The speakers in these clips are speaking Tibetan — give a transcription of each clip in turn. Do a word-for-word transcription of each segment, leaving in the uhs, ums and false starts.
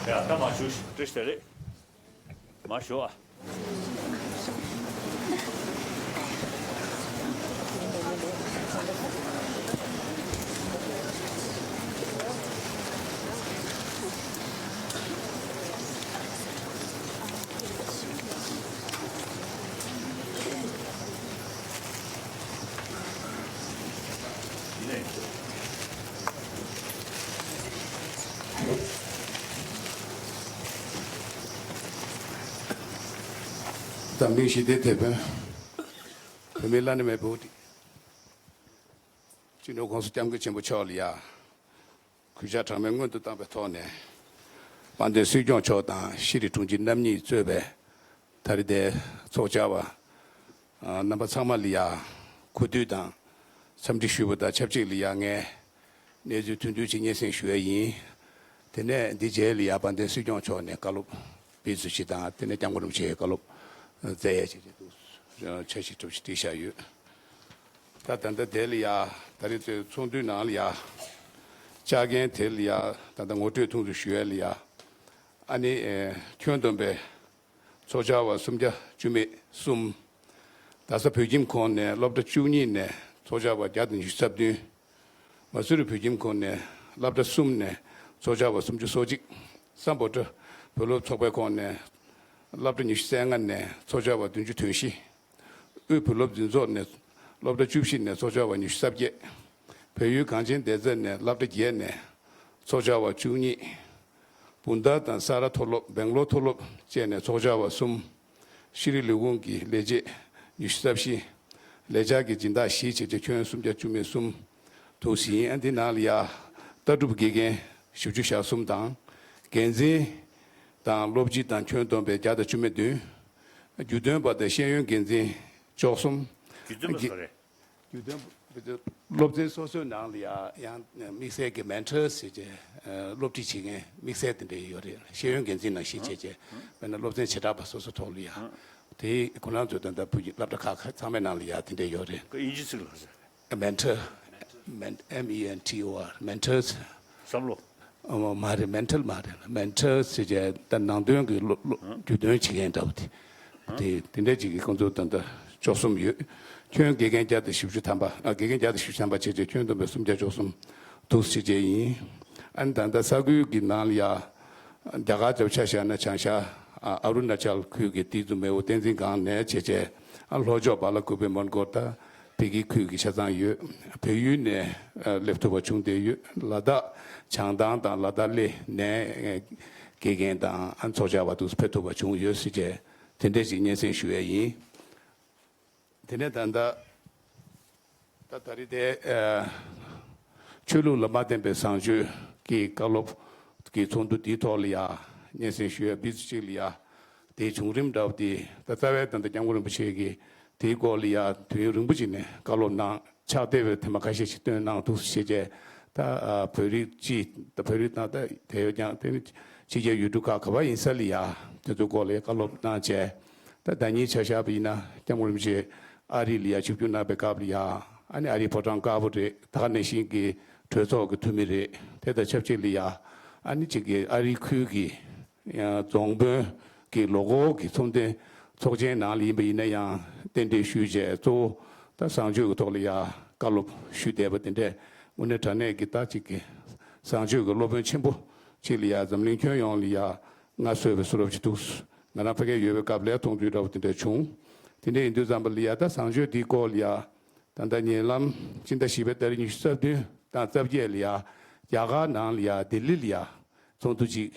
ཡ། ད་མ་ཞུ། བཀྲ་ཤིས་བདེ་ལེགས། མ་ཞུ་ཨ། འཛམ་གླིང་ཞི་བདེའི་དེད་དཔོན། བོད་མིའི་བླ་ན་མེད་པའི་དབུ་ཁྲིད། སྤྱི་ནོར་༸གོང་ས་༸སྐྱབས་མགོན་ཆེན་པོ་མཆོག་ལ་ཡ། གུས་ཕྱག་གྲངས་མེད་སྔོན་དུ་བཏང་བའི་ཐོག་ནས། དཔལ་ལྡན་སྲིད་སྐྱོང་མཆོག་དང་ཤེས་རིག་དྲུང་ཆེ་རྣམ་གཉིས་གཙོས་པའི་ད་རེས་དེ་ཚོགས་བཅར་བ་རྣམ་པ་ཚང་མ་ལ་ཡ་གུས་འདུད་དང་འཚམས་འདྲི་ཞུས་པ་དང་ཆབས་ཅིག་ལ་ཡ་ངས་གནས་ཚུལ་ཐུང་ཐུང་ཅིག་སྙན་སེང་ཞུ་ཡ་ཡིན། དེ་ནས་འདི་རྗེས་ལ་ཡ་དཔལ་ལྡན་སྲིད་སྐྱོང་མཆོག་ནས་བཀའ་སློབ་སྤེལ་ཚུལ་ཞིག་དང་དེ་ནས་༸སྐྱབས་མགོན་རིན་པོ་ཆེའི་བཀའ་སློབ་སྩལ་ཡ་ཞིག་འདུག་འཆར་གཞི་གྲུབ་ཞིག་བསྒྲིགས་བཞག་ཡོད། ད་ད་ལྟ་དེ་ལ་ཡ་ད་རེས་ཚོགས་འདུའི་ནང་ལ་ཡ་བཅར་མཁན་དེ་ལ་ཡ་ད་ལྟ་ངོ་སྤྲོད་ཐུང་ཐུང་ཞུ་ཡ་ལ་ཡ། ཨ་ནི་ཁྱོན་བསྡོམས་པའི་ཚོགས་བཅར་བ་སུམ་བརྒྱ་བཅུ་མེད་གསུམ། རྡ་ས་བོད་ཁྱིམ་ཁོངས་ནས་སློབ་གྲྭ་བཅུ་གཉིས་ནས་ཚོགས་བཅར་བ་བརྒྱ་དང་ཉི་ཤུ་རྩ་བདུན། མ་སུ་རི་བོད་ཁྱིམ་ཁོངས་ནས་སློབ་གྲྭ་གསུམ་ནས་ཚོགས་བཅར་བ་སུམ་ཅུ་སོ་གཅིག། སམ་བྷོ་ཊ་བོད་སློབ་ཚོགས་པའི་ཁོངས་ནས་སློབ་གྲྭ་ཉི་ཤུ་རྩ་ལྔ་ནས་ཚོགས་བཅར་བ་བདུན་ཅུ་དོན་བཞི། དབུས་བོད་སློབ་འཛིན་ཚོགས་ནས་སློབ་གྲྭ་བཅུ་བཞི་ནས་ཚོགས་བཅར་བ་ཉི་ཤུ་རྩ་བརྒྱད། བལ་ཡུལ་གངས་ཅན་བདེ་རྩ་ནས་སློབ་གྲྭ་བརྒྱད་ནས་ཚོགས་བཅར་བ་བཅུ་གཉིས། སྦུན་ནག་དང་ས་ར་མཐོ་སློབ་སྦེང་ལོར་མཐོ་སློབ་བཅས་ནས་ཚོགས་བཅར་བ་གསུམ། ཤེས་རིག་ལས་ཁུངས་ཀྱི་ལས་བྱེད་ཉི་ཤུ་རྩ་བཞི། ལས་འཆར་གྱི་སྦྱིན་བདག་བཞི་བྱས་རྗེས་ཁྱོན་སུམ་བརྒྱ་བཅུ་མེད་གསུམ་འདུག་ཟིན། ཨ་འདི་ནང་ལ་ཡ་ལྟ་གྲུབ་དགེ་རྒན་བཞི་བཅུ་ཞེ་གསུམ་དང་། འགན་འཛིན་དང་སློབ་སྤྱི་དང་ཁྱོན་བསྡོམས་པའི་བརྒྱ་དང་བཅུ་མེད་བདུན། རྒྱུན་གཏོང་པ་དང་ཤེས་ཡོན་འགན་འཛིན་བཅུ་གསུམ། རྒྱུན་གཏོང་པ་སུ་རེད། རྒྱུན་གཏོང་པ་སློབ་ཚན་སོ་སོའི་ནང་ལ་ཡ་ཡང་དམིགས་བསལ་གྱི་མེན་ཊར་ཟེར་བྱས་སློབ་ཁྲིད་བྱེད་མཁན་དམིགས་བསལ་དེ་འདྲ་ཡོད་རེད། ཤེས་ཡོན་འགན་འཛིན་ནང་བཞིན་བྱས་བྱས་དཔེར་ན་སློབ་ཚན་བྱེ་བྲག་པ་སོ་སོ་ཐོག་ལ་ཡ་དེ་ཁོ་རང་ཚོའི་ད་ལྟ་བོད་ཀྱི་སློབ་གྲྭ་ཁག་ཁག་ཚང་མའི་ནང་ལ་ཡ་དེ་འདྲ་ཡོད་རེད། ཁོ་དབྱིན་ཇི་ཚིག་ལ་ཟེར། མེན་ཊར། མེན་ཨེམ་ཨི་ཨེན་ཊི་ཨོ་ཨར། མེན་ཊར། བསམ་བློ། ཨོ་མ་རེད། མེན་ཊལ་མ་རེད། མེན་ཊར་ཟེར་བྱས་ད་ནང་དོན་གྱི་སློབ་སློབ་རྒྱུན་འདོན་བྱེད་མཁན་འདྲ་བོ་དེ། དེ་དེ་འདྲ་ཅིག་གི་ཁོང་ཚོ་ད་ལྟ་བཅུ་གསུམ་ཡོད། ཁྱོན་དགེ་རྒན་བརྒྱ་དང་བཞི་བཅུ་ཐམ་པ། ཨ་དགེ་རྒན་བརྒྱ་དང་བཞི་བཅུ་ཐམ་པ་བྱས་བྱས་ཁྱོན་བསྡོམས་པས་སུམ་བརྒྱ་བཅུ་གསུམ་འདུག་ཟེར་བྱས་ཡིན། ཨ་ནི་ད་ལྟ་ས་ཁུལ་གྱི་ནང་ལ་ཡ། རྒྱ་གར་ཚོ་ཆ་བཞག་ན་བྱང་ཤར་ཨ་ཨ་རུ་ན་ཅལ་ཁུལ་གྱི་ཏི་ཛུ་མེའུ་བསྟན་འཛིན་སྒང་ནས་བྱས་བྱས། ཨ་ལྷོ་ཕྱོགས་བ་ལ་ཀུ་པེ་མོན་གྷོ་ད་བི་གི་ཁུལ་གྱི་ཆ་ཚང་ཡོད། བལ་ཡུལ་ནས་ཨ་སླེབས་ཐུབ་པ་བྱུང་བསྡད་ཡོད། ལ་དྭགས་བྱང་ཐང་དང་ལ་དྭགས་གླེ་ནས་ཨ་དགེ་རྒན་དང་ཨ་ཚོགས་བཅར་བ་དུ་ཕེབས་ཐུབ་པ་བྱུང་ཡོད་ཟེར་བྱས་དེ་འདྲས་ཅིག་སྙན་སེང་ཞུ་ཡས་ཡིན། དེ་ནས་ད་ལྟ་ད་ད་རེས་དེ་ཨ་ཆོས་ལུགས་ལ་མ་བརྟེན་པའི་བཟང་སྤྱོད་ཀྱི་བཀའ་སློབ་ཀྱི་ཚོགས་འདུ་འདིའི་ཐོག་ལ་ཡ་སྙན་སེང་ཞུ་ཡ་བི་ཙི་གཅིག་ལ་ཡ་དེའི་བྱུང་རིམ་འདྲ་བོ་དེ་ད་རྩ་བའི་ད་ལྟ་སྐྱབས་མགོན་རིན་པོ་ཆེ་གིས་དེའི་སྐོར་ལ་ཡ་དུས་ཡུན་རིང་པོ་ཅིག་ནས་བཀའ་སློབ་གནང་། ཕྱག་དེབ་ཐེངས་མ་ཁ་ཤས་ཤིག་བཏོན་གནང་འདུག་ཞེས་བྱས། ད་ཨ་བོད་རིགས་སྤྱི་ད་བོད་རིགས་དང་ད་དེ་ཡོད་ཀྱང་དེ་ནི་ཕྱི་རྒྱལ་ཡུལ་གྲུ་ཁག་ག་པར་ཡིན་ས་ལ་ཡ་དེ་ཚོའི་སྐོར་ལ་བཀའ་སློབ་གནང་བྱས། ད་ཟླ་ཉིན་ཆ་བཞག་པ་ཡིན་ན་སྐྱབས་མགོན་རིན་པོ་ཆེ་ཨ་རི་ལ་ཡ་ཆིབས་བསྒྱུར་གནང་པའི་སྐབས་ལ་ཡ་ཨ་ནི་ཨ་རིའི་ཕོ་བྲང་དཀར་པོ་རེད། ད་ག་ནང་བཞིན་གྱི་གྲོས་ཚོགས་ཀྱི་འཐུས་མི་རེད། དེ་དང་ཆབས་ཅིག་ལ་ཡ་ཨ་ནི་གཅིག་གི་ཨ་རིའི་ཁུལ་གྱི་ཡང་རྫོང་དཔོན་གྱི་ལོ་འཁོར་གྱི་ཚོགས་འདུ་ཚོགས་ཆེན་ནང་ལ་ཡིན་པ་ཡིན་ན་ཡང་རྟེན་འབྲེལ་ཞུས་བྱས་གཙོ་བོ་ད་བཟང་སྤྱོད་ཀྱི་ཐོག་ལ་ཡ་བཀའ་སློབ་ཞུས་བསྡད་པ་དེ་འདྲས་དངོས་གནས་དྲང་གནས་ཀྱི་ད་ཅིག་གི་བཟང་སྤྱོད་ཀྱི་སློབ་དཔོན་ཆེན་པོ་ཅིག་ལ་ཡ་འཛམ་གླིང་ཁྱོན་ཡོངས་ལ་ཡ་མངའ་གསོལ་བའི་བཟོ་འདྲ་ཅིག་འདུག་ང་རང་ཕ་གིར་ཡོད་པའི་སྐབས་ལ་མཐོང་ཚུལ་འདྲ་བོ་དེ་འདྲས་བྱུང་། དེ་འདྲས་ཡིན་དུས་ཙམ་པ་ལ་ཡ་ད་བཟང་སྤྱོད་འདིའི་སྐོར་ལ་ཡ། ད་ལྟ་ཉེ་ལམ་སྤྱི་ཟླ་བཞི་པའི་ཏ་རིག་ཉི་ཤུ་རྩ་བདུན་དང་རྩ་བརྒྱད་ལ་ཡ་རྒྱ་གར་ནང་ལ་ཡ་ལྡི་ལི་ལ་ཡ་ཚོགས་འདུ་ཅིག་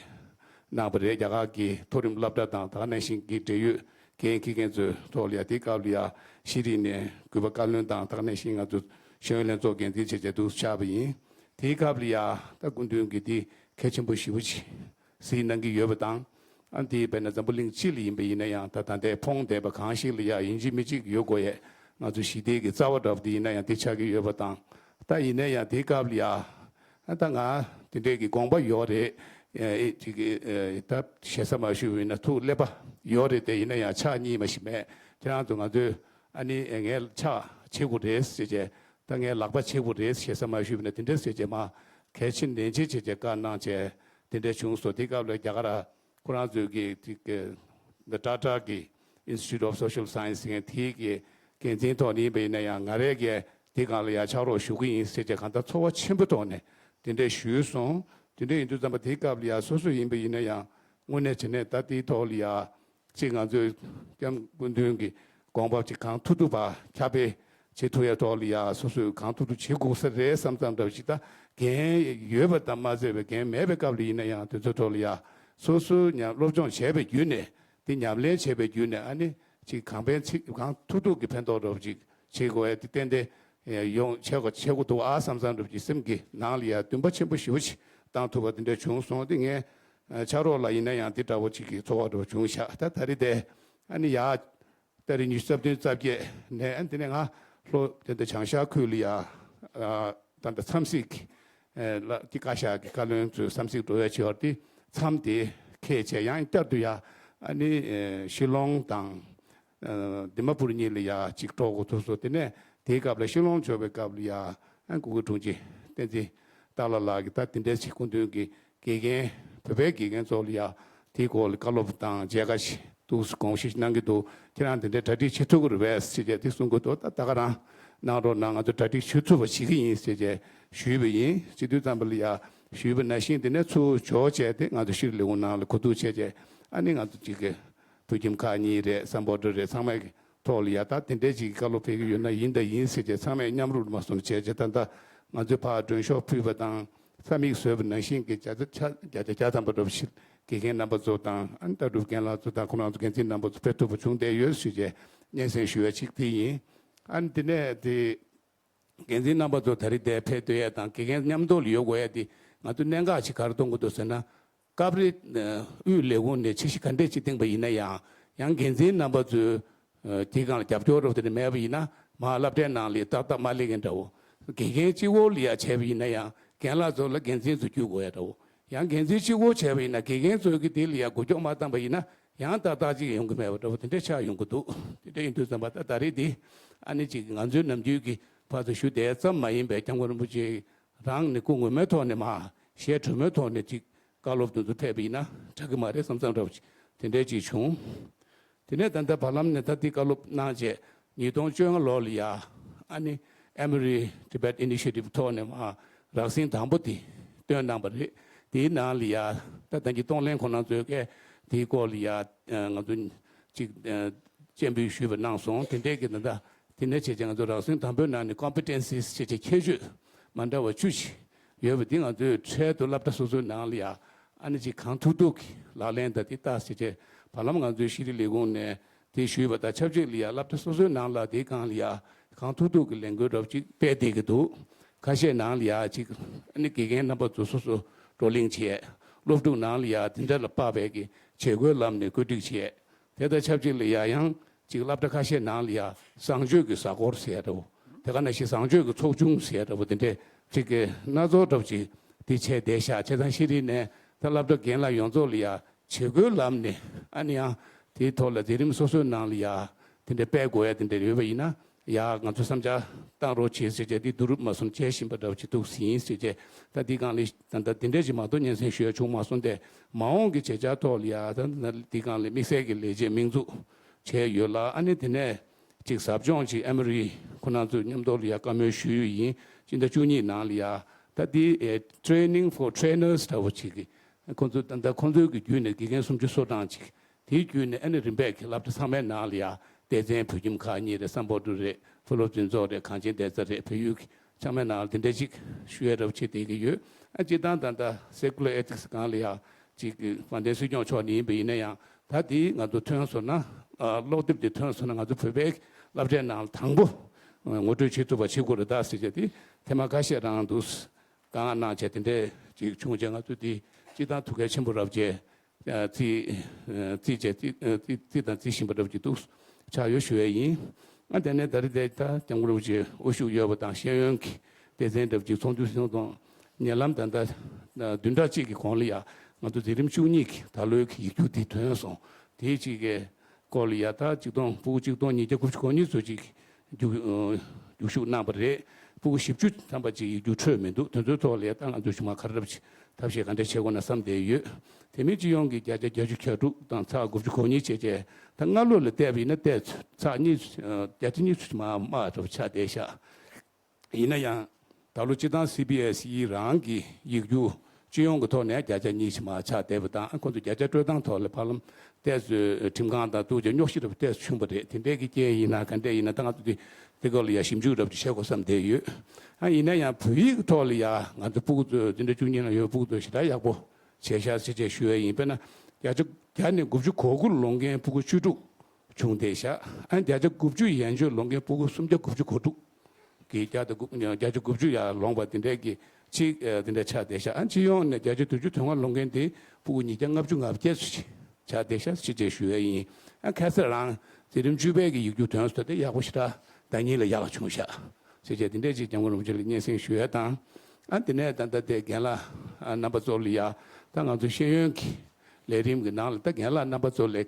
གནང་བ་རེད། རྒྱ་གར་གྱི་མཐོ་རིམ་སློབ་གྲྭ་དང་ད་ག་ནང་བཞིན་གྱི་འབྲེལ་ཡོད་འགན་འཁྱེར་མཁན་ཚོའི་ཐོག་ལ་ཡ་དེའི་སྐབས་ལ་ཡ་ཤེས་རིག་ནས་གུས་པ་བཀའ་བློན་དང་ད་ག་ནང་བཞིན་ང་ཚོ་ཤེས་ཡོན་ལྷན་ཚོགས་འགན་འཛིན་བྱས་བྱས་འདུག་བཅར་བ་ཡིན། དེའི་སྐབས་ལ་ཡ་ད་སྐུ་མདུན་གྱིས་དེ་གལ་ཆེན་པོ་ཞེ་པོ་ཅིག་གཟིགས་གནང་གི་ཡོད་པ་དང་། ཨ་དེ་དཔེར་ན་འཛམ་བུ་གླིང་སྤྱི་ལ་ཡིན་པ་ཡིན་ན་ཡང་ད་ད་ལྟའི་ཕོངས་བསྡད་པ་གང་ཞིག་ལ་ཡ་ཡིན་གཅིག་མིན་གཅིག་ཡོད་དགོས་ཡས། ང་ཚོ་ཞི་བདེ་གི་རྩ་བ་འདྲ་པོ་དེ་ཡིན་ན་ཡང་དེ་ཆགས་ཀྱི་ཡོད་པ་དང་། ད་ཡིན་ན་ཡང་དེའི་སྐབས་ལ་ཡ་ཨ་ད་ང་དེ་འདྲའི་གི་དགོངས་པ་ཡོད་རེད། ཨེ་ཅིག་གི་ཨེ་ད་ཞེ་ས་མ་ཞུས་པ་ཡིན་ན་ཐུགས་ཀླད་པ་ཡོད་རེད་དེ། ཡིན་ན་ཡང་ཕྱག་གཉིས་མ་ཞིག་མེད། ཁྱེད་རང་ཚོ་ང་ཚོས་ཨ་ནི་ངའི་ཕྱག་བྱེད་དགོས་རེད་ཟེར་བྱས། ད་ངའི་ལག་པ་བྱེད་དགོས་རེད་ཞེ་ས་མ་ཞུས་པ་ན་དེ་འདྲ་ཟེར་བྱས་མ་གལ་ཆེན་ནན་ཆེ་བྱས་བྱས་བཀའ་གནང་བྱས་དེ་འདྲ་བྱུང་སོང་། དེ་སྐབས་ལ་རྒྱ་གར་ཁོ་རང་ཚོའི་གི་དེ་གི་ཊ་ཊ་གི་Institute of Social Science ཟེར་མཁན་དེའི་གི་འགན་འཛིན་ཐོག་ནས་ཡིན་པ་ཡིན་ན་ཡང་ང་རས་གི་དེ་སྒང་ལ་ཡང་ཕྱག་རོགས་ཞུ་གི་ཡིན་ཟེར་བྱས་གང་ལྟར་ཚོར་བ་ཆེན་པོ་ཐོག་ནས་དེ་འདྲ་ཞུས་སོང་། དེ་འདྲ་ཡིན་དུས་ཙམ་པ་དེའི་སྐབས་ལ་ཡང་སོ་སོ་ཡིན་པ་ཡིན་ན་ཡང་དངོས་གནས་བྱས་ནས་ད་དེའི་ཐོག་ལ་ཡང་། ཅིག་ང་ཚོས་སྐྱབས་མགོན་མདུན་གྱི་དགོངས་པ་ཅིག་གང་ཐུབ་ཐུབ་པ་ཁྱབ་སྤེལ་བྱེད་ཐུབ་ཡ་ཐོག་ལ་ཡ་སོ་སོས་གང་ཐུབ་ཐུབ་བྱེད་དགོས་ས་རེད་བསམ་བསམ་འདྲ་བ་ཞིག་ད་འགན་ཡོད་པ་དང་མ་ཟད་པའི་འགན་མེད་པའི་སྐབས་ལ་ཡིན་ན་ཡང་དེ་ཚོའི་ཐོག་ལ་ཡ་སོ་སོའི་ཉམས་སློབ་སྦྱོང་བྱས་པའི་བརྒྱུད་ནས་དེ་ཉམས་ལེན་བྱས་པའི་བརྒྱུད་ནས་ཨ་ནི་ཅིག་གང་ཕན་ཚིག་གང་ཐུབ་ཐུབ་ཀྱི་ཕན་ཐོགས་འདྲ་བ་ཅིག་བྱེད་དགོས་ཡ་དེ་ཏན་ཏན་ཡོང་བྱེད་དགོས་བྱེད་དགོས་འདུག་ཨ་བསམ་བསམ་འདྲ་བ་ཅིག་སེམས་ཀྱི་ནང་ལ་ཡ་འདུན་པ་ཆེན་པོ་ཞེ་པོ་ཅིག་བཏང་ཐུབ་པ་དེ་འདྲ་བྱུང་སོང་། དེ་ངས། ཕྱག་རོགས་ལ་ཡིན་ན་ཡང་དེ་འདྲ་བོ་ཅིག་གི་ཚོར་བ་འདྲ་བོ་བྱུང་ཤག་ད་ད་རེས་དེ་ཨ་ནི་ཡ་ཏ་རིག་ཉི་ཤུ་རྩ་བདུན་རྩ་བརྒྱད་ནས་ཨ་ནི་དེ་ནས་ང་ལྷོ་དེ་འདྲ་བྱང་ཤར་ཁུལ་ལ་ཡ་ད་ལྟ་འཚམས་གཟིགས་ཀྱི་ལ་དེ་བཀའ་ཤག་གི་བཀའ་བློན་ཚོས་འཚམས་གཟིགས་འགྲོ་ཡ་བྱེད་བར་དེ་མཚམས་དེ་ཁེལ་བྱས་ཡང་བསྐྱར་དུ་ཡ་ཨ་ནི་ཤི་ལོང་དང་། ཨ་དི་མ་པུར་གཉིས་ལ་ཡ་གཅིག་འགྲོ་དགོས་ཐུག་སོང་། དེ་ནས་དེའི་སྐབས་ལ་ཤི་ལོང་འབྱོར་བའི་སྐབས་ལ་ཡ་ཨ་གུ་གེ་དྲུང་ཆེ་བསྟན་འཛིན་ཏཱ་ལ་ལགས་ཀྱིས་ད་དེ་འདྲའི་ཆེ་སྐུ་མདུན་གྱི་དགེ་རྒན་བོད་པའི་དགེ་རྒན་ཚོ་ལ་ཡ་དེའི་སྐོར་ལ་བཀའ་སློབ་དང་མཇལ་ཁ་ཞིག་འདུག་དགོངས་བཞེས་གནང་གི་འདུག་ཁྱེད་རང་དེ་འདྲའི་གྲ་སྒྲིག་བྱེད་ཐུབ་ཀྱི་རེད་པས་ཟེར་བྱས་དེ་གསུང་གི་འདུག་ད་ད་ག་རང་གནང་རོགས་གནང་། ང་ཚོ་གྲ་སྒྲིག་བྱེད་ཐུབ་པ་བྱེད་ཀྱི་ཡིན་ཟེར་བྱས་ཞུས་པ་ཡིན། བྱེད་དུས་ཙམ་པ་ལ་ཡ་ཞུས་པ་ནང་བཞིན་དེ་ནས་ཚུར་འབྱོར་བྱས་དེ་ང་ཚོ་ཤེས་རིག་ལས་ཁུངས་ནང་ལ་གོ་བསྡུར་བྱས་བྱས་ཨ་ནི་ང་ཚོ་གཅིག་གི་བོད་ཁྱིམ་ཁག་གཉིས་རེད། སམ་བྷོ་ཊ་རེད། ཚང་མའི་ཐོག་ལ་ཡ་ད་དེ་འདྲའི་ཅིག་བཀའ་སློབ་ཕེབས་ཀྱི་ཡོད་ན་ཡིན་དང་ཡིན་ཟེར་བྱས་ཚང་མས་མཉམ་རུབ་མ་སོང་བྱས་བྱས་ད་ལྟ་ང་ཚོས་ཕར་མགྲོན་ཤོག་ཕུལ་བ་དང་ས་མིག་བཟོས་པ་ནང་བཞིན་གྱི་བརྒྱ་ཆ་བརྒྱ་ཆ་བརྒྱ་ཐམ་པ་འདྲ་པོ་ཞིག་དགེ་རྒན་རྣམ་པ་ཚོ་དང་ཨ་ནི་ལྟ་གྲུབ་རྒན་ལགས་ཚོ་དང་ཁོ་རང་ཚོ་འགན་འཛིན་རྣམ་པ་ཚོ་ཕེབས་ཐུབ་པ་བྱུང་བསྡད་ཡོད་ཞུས་བྱས་སྙན་སེང་ཞུ་བ་ཅིག་དེ་ཡིན། ཨ་ནི་དེ་ནས་དེ། འགན་འཛིན་རྣམ་པ་ཚོ་ད་རེས་འདིར་ཕེབས་སྡོད་ཡས་དང་དགེ་རྒན་མཉམ་དུ་ལ་ཡོད་དགོས་ཡས་དེ་ང་ཚོ་གནད་འགག་ཅིག་ག་རེ་མཐོང་གི་འདུག་ཟེར་ན། སྐབས་རེ་དབུས་ལས་ཁུངས་ནས་འཆར་གཞི་ག་འདྲས་ཅིག་བཏིང་པ་ཡིན་ན་ཡང་ཡང་འགན་འཛིན་རྣམ་པ་ཚོས་དེའི་སྒང་ལ་རྒྱབ་སྐྱོར་རོབ་དེ་འདྲ་མེད་པ་ཡིན་ན་མར་སློབ་གྲྭའི་ནང་ལ་ཏག་ཏག་མ་སླེབས་མཁན་འདྲ་བོ། དགེ་རྒན་གཅིག་པོ་ལ་ཡ་བྱས་པ་ཡིན་ན་ཡང་རྒན་ལགས་ཚོ་ལ་འགན་འཛིན་ཚོ་བརྒྱུད་དགོས་ཡ་འདྲ་བོ། ཡང་འགན་འཛིན་གཅིག་པོ་བྱས་པ་ཡིན་ན་དགེ་རྒན་ཚོས་ཀྱི་དེ་ལ་ཡ་འགུལ་སྐྱོད་མ་བཏང་པ་ཡིན་ན། ཡང་ཏག་ཏག་ཅིག་ཡོང་གི་མེད་པ་འདྲ་བོ་དེ་འདྲ་ཆགས་ཡོང་གི་འདུག་དེ་འདྲ་ཡིན་དུས་ཙམ་པ་ད་ད་རེས་འདི་ཨ་ནི་ཅིག་ང་ཚོའི་ནམ་རྒྱུན་གྱི་ཕར་ཚུར་ཞུ་བསྡད་ཙམ་མ་ཡིན་པའི་སྐྱབས་མགོན་རིན་པོ་ཆེ་རང་ནས་སྐུ་ངོ་མའི་ཐོག་ནས་མར་ཞལ་དྲོན་མོའི་ཐོག་ནས་ཅིག་བཀའ་སློབ་དེ་ཚོ་ཕེབས་པ་ཡིན་ན་དྲག་གི་མ་རེད་བསམ་བསམ་འདྲ་བོ་ཅིག་དེ་འདྲ་ཅིག་བྱུང་། དེ་ནས་ད་ལྟ་བར་ལམ་ནས་ད་འདི་བཀའ་སློབ་གནང་རྗེས་ཉིས་སྟོང་བཅོ་ལྔ་ལོ་ལ་ཡ་ཨ་ནི་Emory Tibet Initiative ཐོག་ནས་མར་རགས་ཟིན་དང་པོ་དེ་བཏོན་གནང་པ་རེད། དེའི་ནང་ལ་ཡ་ད་ད་གིན་གཏོང་ལེན་ཁོ་རང་ཚོའི་སྐད་དེའི་སྐོར་ལ་ཡ་ང་ཚོ་ཅིག་སྤྱན་འབུལ་ཞུས་པ་གནང་སོང་། དེ་འདྲའི་གི་ད་ལྟ་དེ་ནས་བྱས་རྗེས་ང་ཚོ་རགས་ཟིན་དང་པོའི་ནང་ནས་Competencies་བྱས་རྗེས་ཁྱད་ཆོས་མ་འདྲ་བ་བཅུ་ཞིག་ཡོད་པ་འདི་ང་ཚོས་འཕྲལ་དུ་སློབ་གྲྭ་སོ་སོའི་ནང་ལ་ཡ་ཨ་ནི་ཅིག་གང་ཐུབ་ཐུབ་ཀྱི་ལག་ལེན་ད་དེ་བསྟར་བྱས་རྗེས་བར་ལམ་ང་ཚོའི་ཤེས་རིག་ལས་ཁུངས་ནས་དེ་ཞུས་པ་དང་ཆབས་ཅིག་ལ་ཡ་སློབ་གྲྭ་སོ་སོའི་ནང་ལ་དེའི་སྒང་ལ་ཡ་གང་ཐུབ་ཐུབ་ཀྱི་ལས་འགུལ་འདྲ་པོ་ཅིག་སྤེལ་བསྡད་ཀྱི་འདུག་ཁ་ཤས་ནང་ལ་ཡ་ཅིག་ཨ་ནི་དགེ་རྒན་རྣམ་པ་ཚོ་སོ་སོ་བགྲོ་གླེང་བྱས། སློབ་ཕྲུག་ནང་ལ་ཡ་དེ་འདྲ་ལ་དཔག་པའི་གི་བྱེད་སྒོའི་ལམ་ནས་བཀོད་སྒྲིག་བྱས། དེ་དང་ཆབས་ཅིག་ལ་ཡ་ཡང་ཅིག་སློབ་གྲྭ་ཁ་ཤས་ནང་ལ་ཡ་བཟང་སྤྱོད་ཀྱི་གཟའ་འཁོར་ཟེར་ཡ་འདྲ་བོ། དེ་ག་ནང་བཞིན་བཟང་སྤྱོད་ཀྱི་ཚོགས་ཆུང་ཟེར་ཡ་འདྲ་བོ་དེ་འདྲས་ཅིག་གི་སྣ་ཚོགས་འདྲ་བོ་ཅིག་དེ་བྱས་བསྡད་ཤག་བྱས་ཙང་ཤེས་རིག་ནས་ད་སློབ་གྲྭ་རྒན་ལགས་ཡོངས་རྫོགས་ལ་ཡ་བྱེད་སྒོའི་ལམ་ནས་ཨ་ནི་ཡང་དེའི་ཐོག་ལ་མཛད་རིམ་སོ་སོའི་ནང་ལ་ཡ་དེ་འདྲས་སྤེལ་དགོས་ཡ་དེ་འདྲས་ཡོད་པ་ཡིན་ན། ཡ་ང་ཚོ་བསམ་འཆར་བཏང་རོགས་བྱེད་ཟེར་བྱས་དེ་བསྡུ་རུབ་མ་སོང་བྱས་བཞིན་པ་འདྲ་བོ་ཅིག་འདུག་ཟིན་ཟེར་བྱས་ད་འདི་སྒང་ལ་ད་ད་དེ་འདྲས་ཅིག་མ་གཏོགས་སྙན་སེང་ཞུ་ཡ་བྱུང་མ་སོང་སྟེ། མ་འོངས་ཀྱི་བྱེད་འཆར་ཐོག་ལ་ཡ་ད་ད་འདི་སྒང་ལ་དམིགས་བསལ་གྱི་ལས་བྱེད་སྨིན་འཛུགས་བྱས་ཡོད་ལ། ཨ་ནི་དེ་ནས་ཅིག་ཟབ་སྦྱོང་ཅིག་ཨེ་མོ་རི་ཁོ་རང་ཚོ་མཉམ་དུ་ལ་ཡ་བཀའ་མོལ་ཞུས་ཡོད་ཡིན། སྤྱི་ཟླ་བཅུ་གཉིས་ནང་ལ་ཡ་ད་འདི་Training for Trainers འདྲ་བོ་ཅིག་གི་ཁོ་ཚོ་ད་ད་ཁོ་ཚོའི་གི་བརྒྱུད་ནས་དགེ་རྒན་སུམ་ཅུ་སོ་གྲངས་ཅིག་དེའི་བརྒྱུད་ནས་ཨ་ནི་རིམ་པས་ཀྱི་སློབ་གྲྭ་ཚང་མའི་ནང་ལ་ཡ་སྡེ་ཚན་བོད་ཁྱིམ་ཁག་གཉིས་རེད། སམ་བྷོ་ཊ་རེད། ཕུ་ལོ་ཕུན་ཚོགས་རེད། གངས་ཅན་བདེ་རྩ་རེད། བལ་ཡུལ་གྱི་ཚང་མའི་ནང་ལ་དེ་འདྲ་ཅིག་ཞུ་ཡ་འདྲ་བོ་བྱེད་བསྡད་ཀྱི་ཡོད། ཨ་སྤྱིར་བཏང་ད་ལྟ་Secular Ethics སྒང་ལ་ཡ་ཅིག་དཔལ་ལྡན་སྲིད་སྐྱོང་མཆོག་ནས་ཡིན་པ་ཡིན་ན་ཡང་ད་དེ་ང་ཚོ་ཐོན་སོང་ན་ཨ་ཀློག་དེབ་དེ་ཐོན་སོང་ན་ང་ཚོ་བོད་པའི་སློབ་གྲྭའི་ནང་ལ་དང་པོ་ངོ་སྤྲོད་བྱེད་ཐུབ་པ་བྱེད་དགོས་རེད་ད་ཟེར་བྱས་དེ་ཐེངས་མ་ཁ་ཤས་རང་འདུག་བཀའ་མངགས་གནང་བྱས་དེ་འདྲས་ཅིག་བྱུང་བྱས། ང་ཚོ་འདི་སྤྱིར་བཏང་ཐུགས་ཁུར་ཆེན་པོ་རབ་བྱས། ཨ་རྩིས་ཨ་རྩིས་བྱས་རྩིས་ཨ་རྩིས་རྩིས་དང་རྩིས་བཞིན་པ་འདྲ་པོ་ཅིག་འདུག། ཆགས་ཡོད་ཞུ་ཡས་ཡིན། ཨ་དེ་ནས་ད་རེས་དེ་ད་སྐྱབས་མགོན་རིན་པོ་ཆེ་དབུ་བཞུགས་ཡོད་པ་དང་ཤེས་ཡོན་གྱི་སྡེ་ཚན་འདྲ་པོ་ཅིག་ཚོགས་འདུ་གསན་སྟངས་ཉེ་ལམ་ད་ལྟ་བདུན་ཕྲག་གཅིག་གི་གོང་ལ་ཡ་ང་ཚོ་འཛིན་རིམ་བཅུ་གཉིས་ཀྱི་ད་ལོའི་གི་ཡིག་རྒྱུགས་དེ་ཐོན་སོང་། དེའི་གཅིག་གི་སྐོར་ལ་ཡ་ད་ཆིག་སྟོང་ཕྲག་གཅིག་སྟོང་ཉིས་བརྒྱ་དགུ་བཅུ་གོ་གཉིས་ཚོད་ཅིག་རྒྱུགས་ཨ་རྒྱུགས་ཞུགས་གནང་པ་རེད། ཕྲག་བཞི་བཅུ་ཐམ་པ་ཅིག་ཡིག་རྒྱུགས་འཕྲོད་མི་འདུག། དེ་ཚོའི་ཐོག་ལ་ཡ་ད་ང་ཚོ་གཞུག་མ་ག་རེ་རབ་ཅིག་ཐབས་ཤེས་ག་འདྲ་བྱེད་དགོས་ན་བསམ་བསྡད་ཡོད། དེ་མིན་སྤྱི་ཡོངས་ཀྱི་བརྒྱ་ཆ་བརྒྱད་ཅུ་གྱ་དྲུག་དང་ཚེག་དགུ་བཅུ་གོ་གཉིས་བྱས་བྱས་ད་སྔ་ལོ་ལ་བལྟས་པ་ཡིན་ན་ཏོག་ཙམ་ཚེག་གཉིས་ཨ་བརྒྱ་ཆ་གཉིས་ཚོད་ཅིག་མར་དམའ་འདྲ་པོ་ཆགས་བསྡད་ཤག། ཡིན་ན་ཡང་ད་ལོ་སྤྱིར་བཏང་སི་བི་ཨེས་ཨི་རང་གི་ཡིག་རྒྱུགས་སྤྱི་ཡོངས་ཀྱི་ཐོག་ནས་བརྒྱ་ཆ་གཉིས་ཅིག་མར་ཆག་བསྡད་པ་དང་། ཁོང་ཚོ་བརྒྱ་ཆ་སྤྲོད་སྟངས་ཐོག་ལ་ཧ་ལམ་ཏོག་ཙམ་ཁྲིམས་ཁང་དང་ཐུག་བྱས་རྙོག་གཞི་འདྲ་པོ་ཏོག་ཙམ་བྱུང་བ་རེད། དེ་འདྲས་ཀྱི་རྐྱེན་ཡིན་ན་ག་འདྲས་ཡིན་ན་ད་ང་ཚོ་དེ་དེ་སྐོར་ལ་ཡ་ཞིབ་འཇུག་འདྲ་པོ་ཅིག་བྱེད་དགོས་བསམ་བསྡད་ཡོད། ཨ་ཡིན་ན་ཡང་བོད་ཡིག་ཐོག་ལ་ཡ་ང་ཚོ་ཕྲུ་གུ་ཚོ་འཛིན་གྲྭ་བཅུ་གཉིས་ནང་ཡོད་ཕྲུ་གུ་ཚོ་ཞེ་དྲག་ཡག་པོ་བྱས་ཤག་ཟེར་བྱས་ཞུ་ཡས་ཡིན། དཔེར་ན་བརྒྱ་ཆ་བརྒྱ་ནས་དགུ་བཅུ་གོ་དགུ་ལོན་མཁན་ཕྲུ་གུ་བཅུ་དྲུག་བྱུང་བསྡད་ཤག། ཨ་བརྒྱ་ཆ་དགུ་བཅུ་ཡན་ཆོད་ལོན་མཁན་ཕྲུ་གུ་སུམ་བརྒྱ་དགུ་བཅུ་གོ་དྲུག་གིས་བརྒྱ་དང་དགུ་བརྒྱ་ཆ་དགུ་བཅུ་ཡར་ལོངས་པ་དེ་འདྲས་ཀྱི་ཅིག་ཨ་དེ་འདྲས་ཆགས་བསྡད་ཤག། ཨ་སྤྱི་ཡོངས་ནས་བརྒྱ་ཆ་དྲུག་ཅུ་དོན་ལྔ་ལོན་མཁན་དེ་ཕྲུ་གུ་ཉིས་བརྒྱ་ལྔ་བཅུ་ང་བརྒྱད་ཙམ་ཅིག་ཆགས་བསྡད་ཤག་ཟེར་བྱས་ཞུ་ཡས་ཡིན། ཨ་ཁ་སང་རང་འཛིན་རིམ་བཅུ་པའི་གི་ཡིག་རྒྱུགས་ཐོན་སོང་། དེ་ཡག་པོ་ཞེ་དྲག་ཟླ་གཉིས་ལ་ཡག་བྱུང་ཤག་ཟེར་བྱས་དེ་འདྲས་ཅིག་སྐྱབས་མགོན་རིན་པོ་ཆེ་ལ་སྙན་སེང་ཞུ་ཡས་དང་། ཨ་དེ་ནས་ད་ལྟ་དེ་རྒན་ལགས་ཨ་རྣམ་པ་ཚོ་ལ་ཡ་ད་ང་ཚོ་ཤེས་ཡོན་གྱི་ལས་རིམ་གྱི་ནང་ལ་ད་རྒན་ལགས་རྣམ་པ་ཚོ་ལས་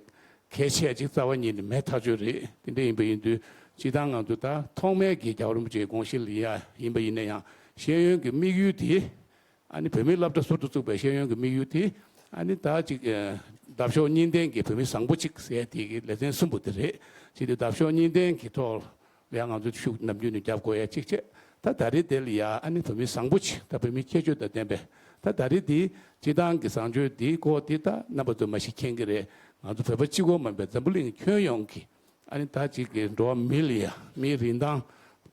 གལ་ཆེ་ཅིག་རྩ་བ་ཉིད་ནས་མེད་ཐག་ཆོད་རེད། དེ་འདྲ་ཡིན་པ་ཡིན་དུས་སྤྱིར་བཏང་ང་ཚོ་ད་ཐོག་མའི་གི་རྒྱལ་བ་རིན་པོ་ཆེའི་དགོངས་གཞི་ལ་ཡ་ཡིན་པ་ཡིན་ན་ཡང་ཤེས་ཡོན་གྱི་དམིགས་ཡུལ་དེ་ཨ་ནི་བོད་མིའི་སློབ་གྲྭ་ཟུར་དུ་བཙུགས་པའི་ཤེས་ཡོན་གྱི་དམིགས་ཡུལ་དེ་ཨ་ནི་ད་ཅིག་ཨ་འདབ་གཤོག་གཉིས་ལྡན་གྱི་བོད་མི་བཟང་པོ་གཅིག་ཟེར་དེ་གི་ལེ་ཚན་གསུམ་པོ་དེ་རེད། བྱས་དུས་འདབ་གཤོག་གཉིས་ལྡན་གྱི་ཐོག་ལ་ཡང་ང་ཚོ་ཤུགས་ནམ་རྒྱུན་ནས་རྒྱབ་དགོས་ཡ་གཅིག་བྱས། ད་ད་རེས་དེ་ལ་ཡ་ཨ་ནི་བོད་མི་བཟང་པོ་ཅིག་ད་བོད་མི་ཁྱད་ཆོས་དང་ལྡན་པའི་ད་ད་རེས་དེ་སྤྱིར་བཏང་གི་བཟང་སྤྱོད་དེའི་སྐོར་དེ་ད་རྣམ་པ་ཚོ་མ་གཞི་མཁྱེན་གྱི་རེད། ང་ཚོ་བོད་པ་གཅིག་པོ་མིན་པའི་འཛམ་བུ་གླིང་ཁྱོན་ཡོངས་ཀྱི་ཨ་ནི་ད་ཅིག་གི་འགྲོ་བ་མི་ལ་ཡ་མིའི་རིན་ཐང་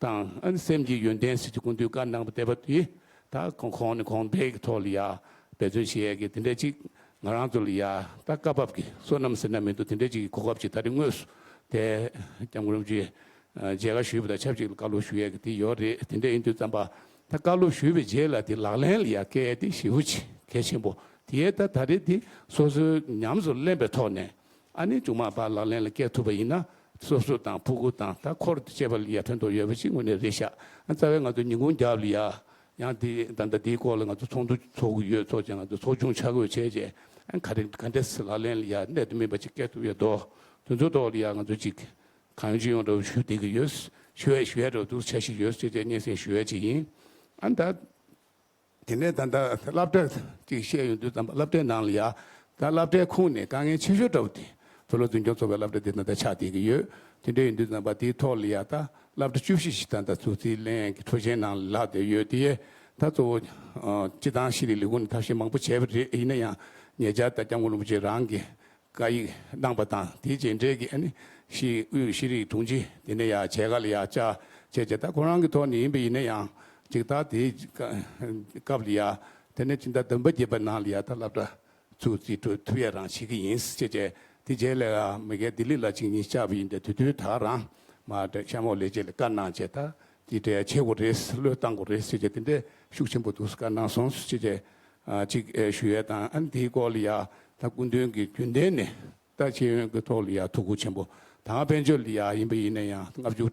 དང་ཨ་ནི་སེམས་ཀྱི་ཡོན་ཏན་ཟེར་གྱི་སྐུ་མདུན་བཀའ་གནང་བ་དེ་བ་དེ་ད་གོང་གོང་ནས་གོང་འཕེལ་གྱི་ཐོག་ལ་ཡ་འབད་བརྩོན་བྱེད་ཡས་ཀྱི་དེ་འདྲ་ཅིག་ང་རང་ཚོ་ལ་ཡ་ད་སྐབས་བབ་ཀྱི་བསོད་ནམས་ཟེར་ན་མི་འདུག། དེ་འདྲ་ཅིག་གི་གོ་སྐབས་ཅིག་ད་རེས་དངོས་སུ་དེ་སྐྱབས་མགོན་རིན་པོ་ཆེ་མཇལ་ཁ་ཞུས་པ་དང་ཆབས་ཅིག་ལ་བཀའ་སློབ་ཞུ་ཡས་ཀྱི་དེ་ཡོད་རེད། དེ་འདྲ་ཡིན་དུས་ཙམ་པ་ད་བཀའ་སློབ་ཞུས་པའི་རྗེས་ལ་དེ་ལག་ལེན་ལ་ཡ་བཀལ་ཡས་དེ་ཞེ་པོ་ཅིག་གལ་ཆེན་པོ། དེ་ཡས་ད་ད་རེས་དེ་སོ་སོའི་ཉམས་སུ་ལེན་པའི་ཐོག་ནས་ཨ་ནི་ཅུང་མ་ཕར་ལག་ལེན་ལ་བཀལ་ཐུབ་པ་ཡིན་ན་སོ་སོ་དང་ཕྲུ་གུ་དང་ད་འཁོར་དང་བཅས་པ་ལ་ཡ་ཕན་ཐོགས་ཡོད་པ་ཅིག་དངོས་གནས་རེད་ཤག། ཨ་རྩ་བའི་ང་ཚོ་ཉིན་གུང་རྒྱབ་ལ་ཡ་ཡང་དེ་ད་ལྟ་དེའི་སྐོར་ལ་ང་ཚོ་ཚོགས་འདུ་ཚོགས་ཀྱི་ཡོད། ཚོགས་བྱས་ང་ཚོ་ཚོགས་ཆུང་ཆ་བགོས་བྱས་རྗེས་ཨ་ག་རེ་ག་འདྲས་ལག་ལེན་ལ་ཡ་གནད་དུ་སྨིན་པ་ཅིག་བཀལ་ཐུབ་ཡས་འདུག། དེ་ཚོའི་ཐོག་ལ་ཡ་ང་ཚོ་ཅིག་གང་ཡོང་ཅི་ཡོང་འདྲ་བོ་ཞུ་བསྡད་ཀྱི་ཡོད། ཞུ་ཡས་ཞུ་ཡས་འདྲ་བོ་འདུག། འཆར་གཞི་ཡོད་ཟེར་བྱས་སྙན་སེང་ཞུ་ཡས་ཅིག་ཡིན། ཨ་ད་དེ་ནས་ད་ལྟ་སློབ་གྲྭ་ཅིག་བཤད་ཡོང་དུས་ཙམ་པ་སློབ་གྲྭའི་ནང་ལ་ཡ་ད་སློབ་གྲྭའི་ཁོངས་ནས་དཀའ་ངལ་ཆེ་ཤོས་འདྲ་བོ་དེ་བོད་སློབ་འཛིན་སྐྱོང་ཚོགས་པའི་སློབ་གྲྭ་དེ་ད་ལྟ་ཆགས་བསྡད་ཀྱི་ཡོད། དེ་འདྲ་ཡིན་དུས་ཙམ་པ་དེའི་ཐོག་ལ་ཡ་ད་སློབ་གྲྭ་བཅུ་བཞི་ཞིག་ད་ལྟ་ཚུགས་གཙིགས་ལེན་གྱི་འཕྲོ་ཆེན་ནང་ལ་ལྷག་བསྡད་ཡོད། དེ་ཡས་ད་གཙོ་བོ་ཨ་སྤྱི་བཏང་ཤེས་རིག་ལས་ཁུངས་ནས་ཐབས་ཤེས་མང་པོ་བྱས་པ་རེད། ཡིན་ན་ཡང་ཉེ་ཆར་ད་སྐྱབས་མགོན་རིན་པོ་ཆེ་རང་གིས་བཀའ་ཡིག་གནང་པ་དང་དེའི་རྗེས་འབྲེལ་གྱི་ཨ་ནི་ཤེས་དབུས་ཤེས་རིག་དྲུང་ཆེ་དེ་ནས་ཡ་མཇལ་ཁ་ལ་ཡ་བཅར་བྱས་བྱས། ད་ཁོ་རང་གི་ཐོག་ནས་ཡིན་པ་ཡིན་ན་ཡང་ཅིག་ད་དེའི་སྐབས་ལ་ཡ་དེ་ནས་ཕྱི་ཟླ་བདུན་པ་བརྒྱད་པ་ནང་ལ་ཡ་ད་སློབ་གྲྭ་ཚུགས་རྩིས་སྤྲོད་ཐུབ་ཡས་རང་བྱེད་ཀྱི་ཡིན་ཟེར་བྱས་བྱས། དེ་རྗེས་ལ་ཡ་མ་གིར་ལྡི་ལི་ལ་ཅིག་གཉིས་བཅར་བ་ཡིན། དེ་དུས་དུས་ད་རང་མ་གཤམ་འོག་ལས་བྱེད་ལ་བཀའ་གནང་བྱས་ད་དེ་འདྲ་བྱེད་དགོས་རེད། བློས་བཏང་དགོས་རེད་ཟེར་བྱས་དེ་འདྲའི་ཤུགས་ཆེན་པོ་འདུག་བཀའ་གནང་སོང་ཟེར་བྱས། ཨ་ཅིག་ཨེ་ཞུ་ཡས་དང་། ཨ་ནི་དེའི་སྐོར་ལ་ཡ་ད་སྐུ་མདུན་གྱིས་རྒྱུན་ལྡན་ནས་ད་ཤེས་ཡོན་གྱི་ཐོག་ལ་ཡ་ཐུགས་ཁུར་ཆེན་པོ། ད་སྔ་དཔལ་འབྱོར་ལ་ཡ་ཡིན་པ་ཡིན་ན་ཡང་ལྔ་བཅུ་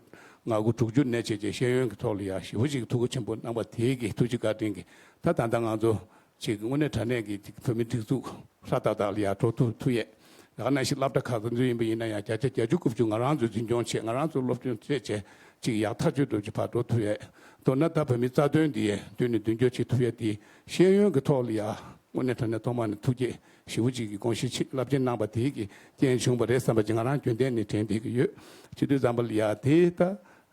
ང་དགུ་དྲུག་ཅུ་ནས་བྱས་བྱས་ཤེས་ཡོན་གྱི་ཐོག་ལ་ཡ་ཞེ་པོ་ཅིག་ཐུགས་ཁུར་ཆེན་པོ་གནང་བ་དེའི་གི་ཐུགས་རྗེ་བཀའ་དྲིན་གྱིས་ད་ད་ལྟ་ང་ཚོ་ཅིག་དངོས་གནས་དྲང་གནས་ཀྱི་ཅིག་བོད་མི་སྒྲིག་འཛུགས་ཧྲ་ཏག་ཏག་ལ་ཡ་འགྲོ་ཐུབ་ཐུབ་ཡས། ད་ག་ནང་བཞིན་སློབ་གྲྭ་ཁག་ཏུ་འཛུལ་ཡིན་པ་ཡིན་ན་ཡང་བརྒྱ་ཆ་བརྒྱད་ཅུ་དགུ་བཅུ་ང་རང་ཚོས་འཛིན་སྐྱོང་བྱས། ང་རང་ཚོས་སློབ་སྟོན་བྱས་བྱས་ཅིག་ཡག་ཐག་ཆོད་འགྲོ་ཅིག་ཕར་འགྲོ་ཐུབ་ཡས། མདོར་ན་ད་བོད་མིའི་རྩ་དོན་འདི་མདུན་ནས་མདུན་སྐྱོད་བྱེད་ཐུབ་ཡས་དེ་ཤེས་ཡོན་གྱི་ཐོག་ལ་ཡ་དངོས་གནས་དྲང་གནས་ཐོག་མ་ནས་ཐུགས་རྗེ་ཞེ་པོ་ཅིག་གི་དགོངས་བཞེས་ཆེ་རླབས་ཆེན་གནང་པ་དེ་གི་རྐྱེན་བྱུང་བ་རེད་བསམ་པ་ཅིག་ང་རང་རྒྱུན་ལྡན་ནས་དྲན་བསྡད་ཀྱི་ཡོད། བྱེད་དུས་ཙམ་པ་ལ་ཡ་དེ་ད་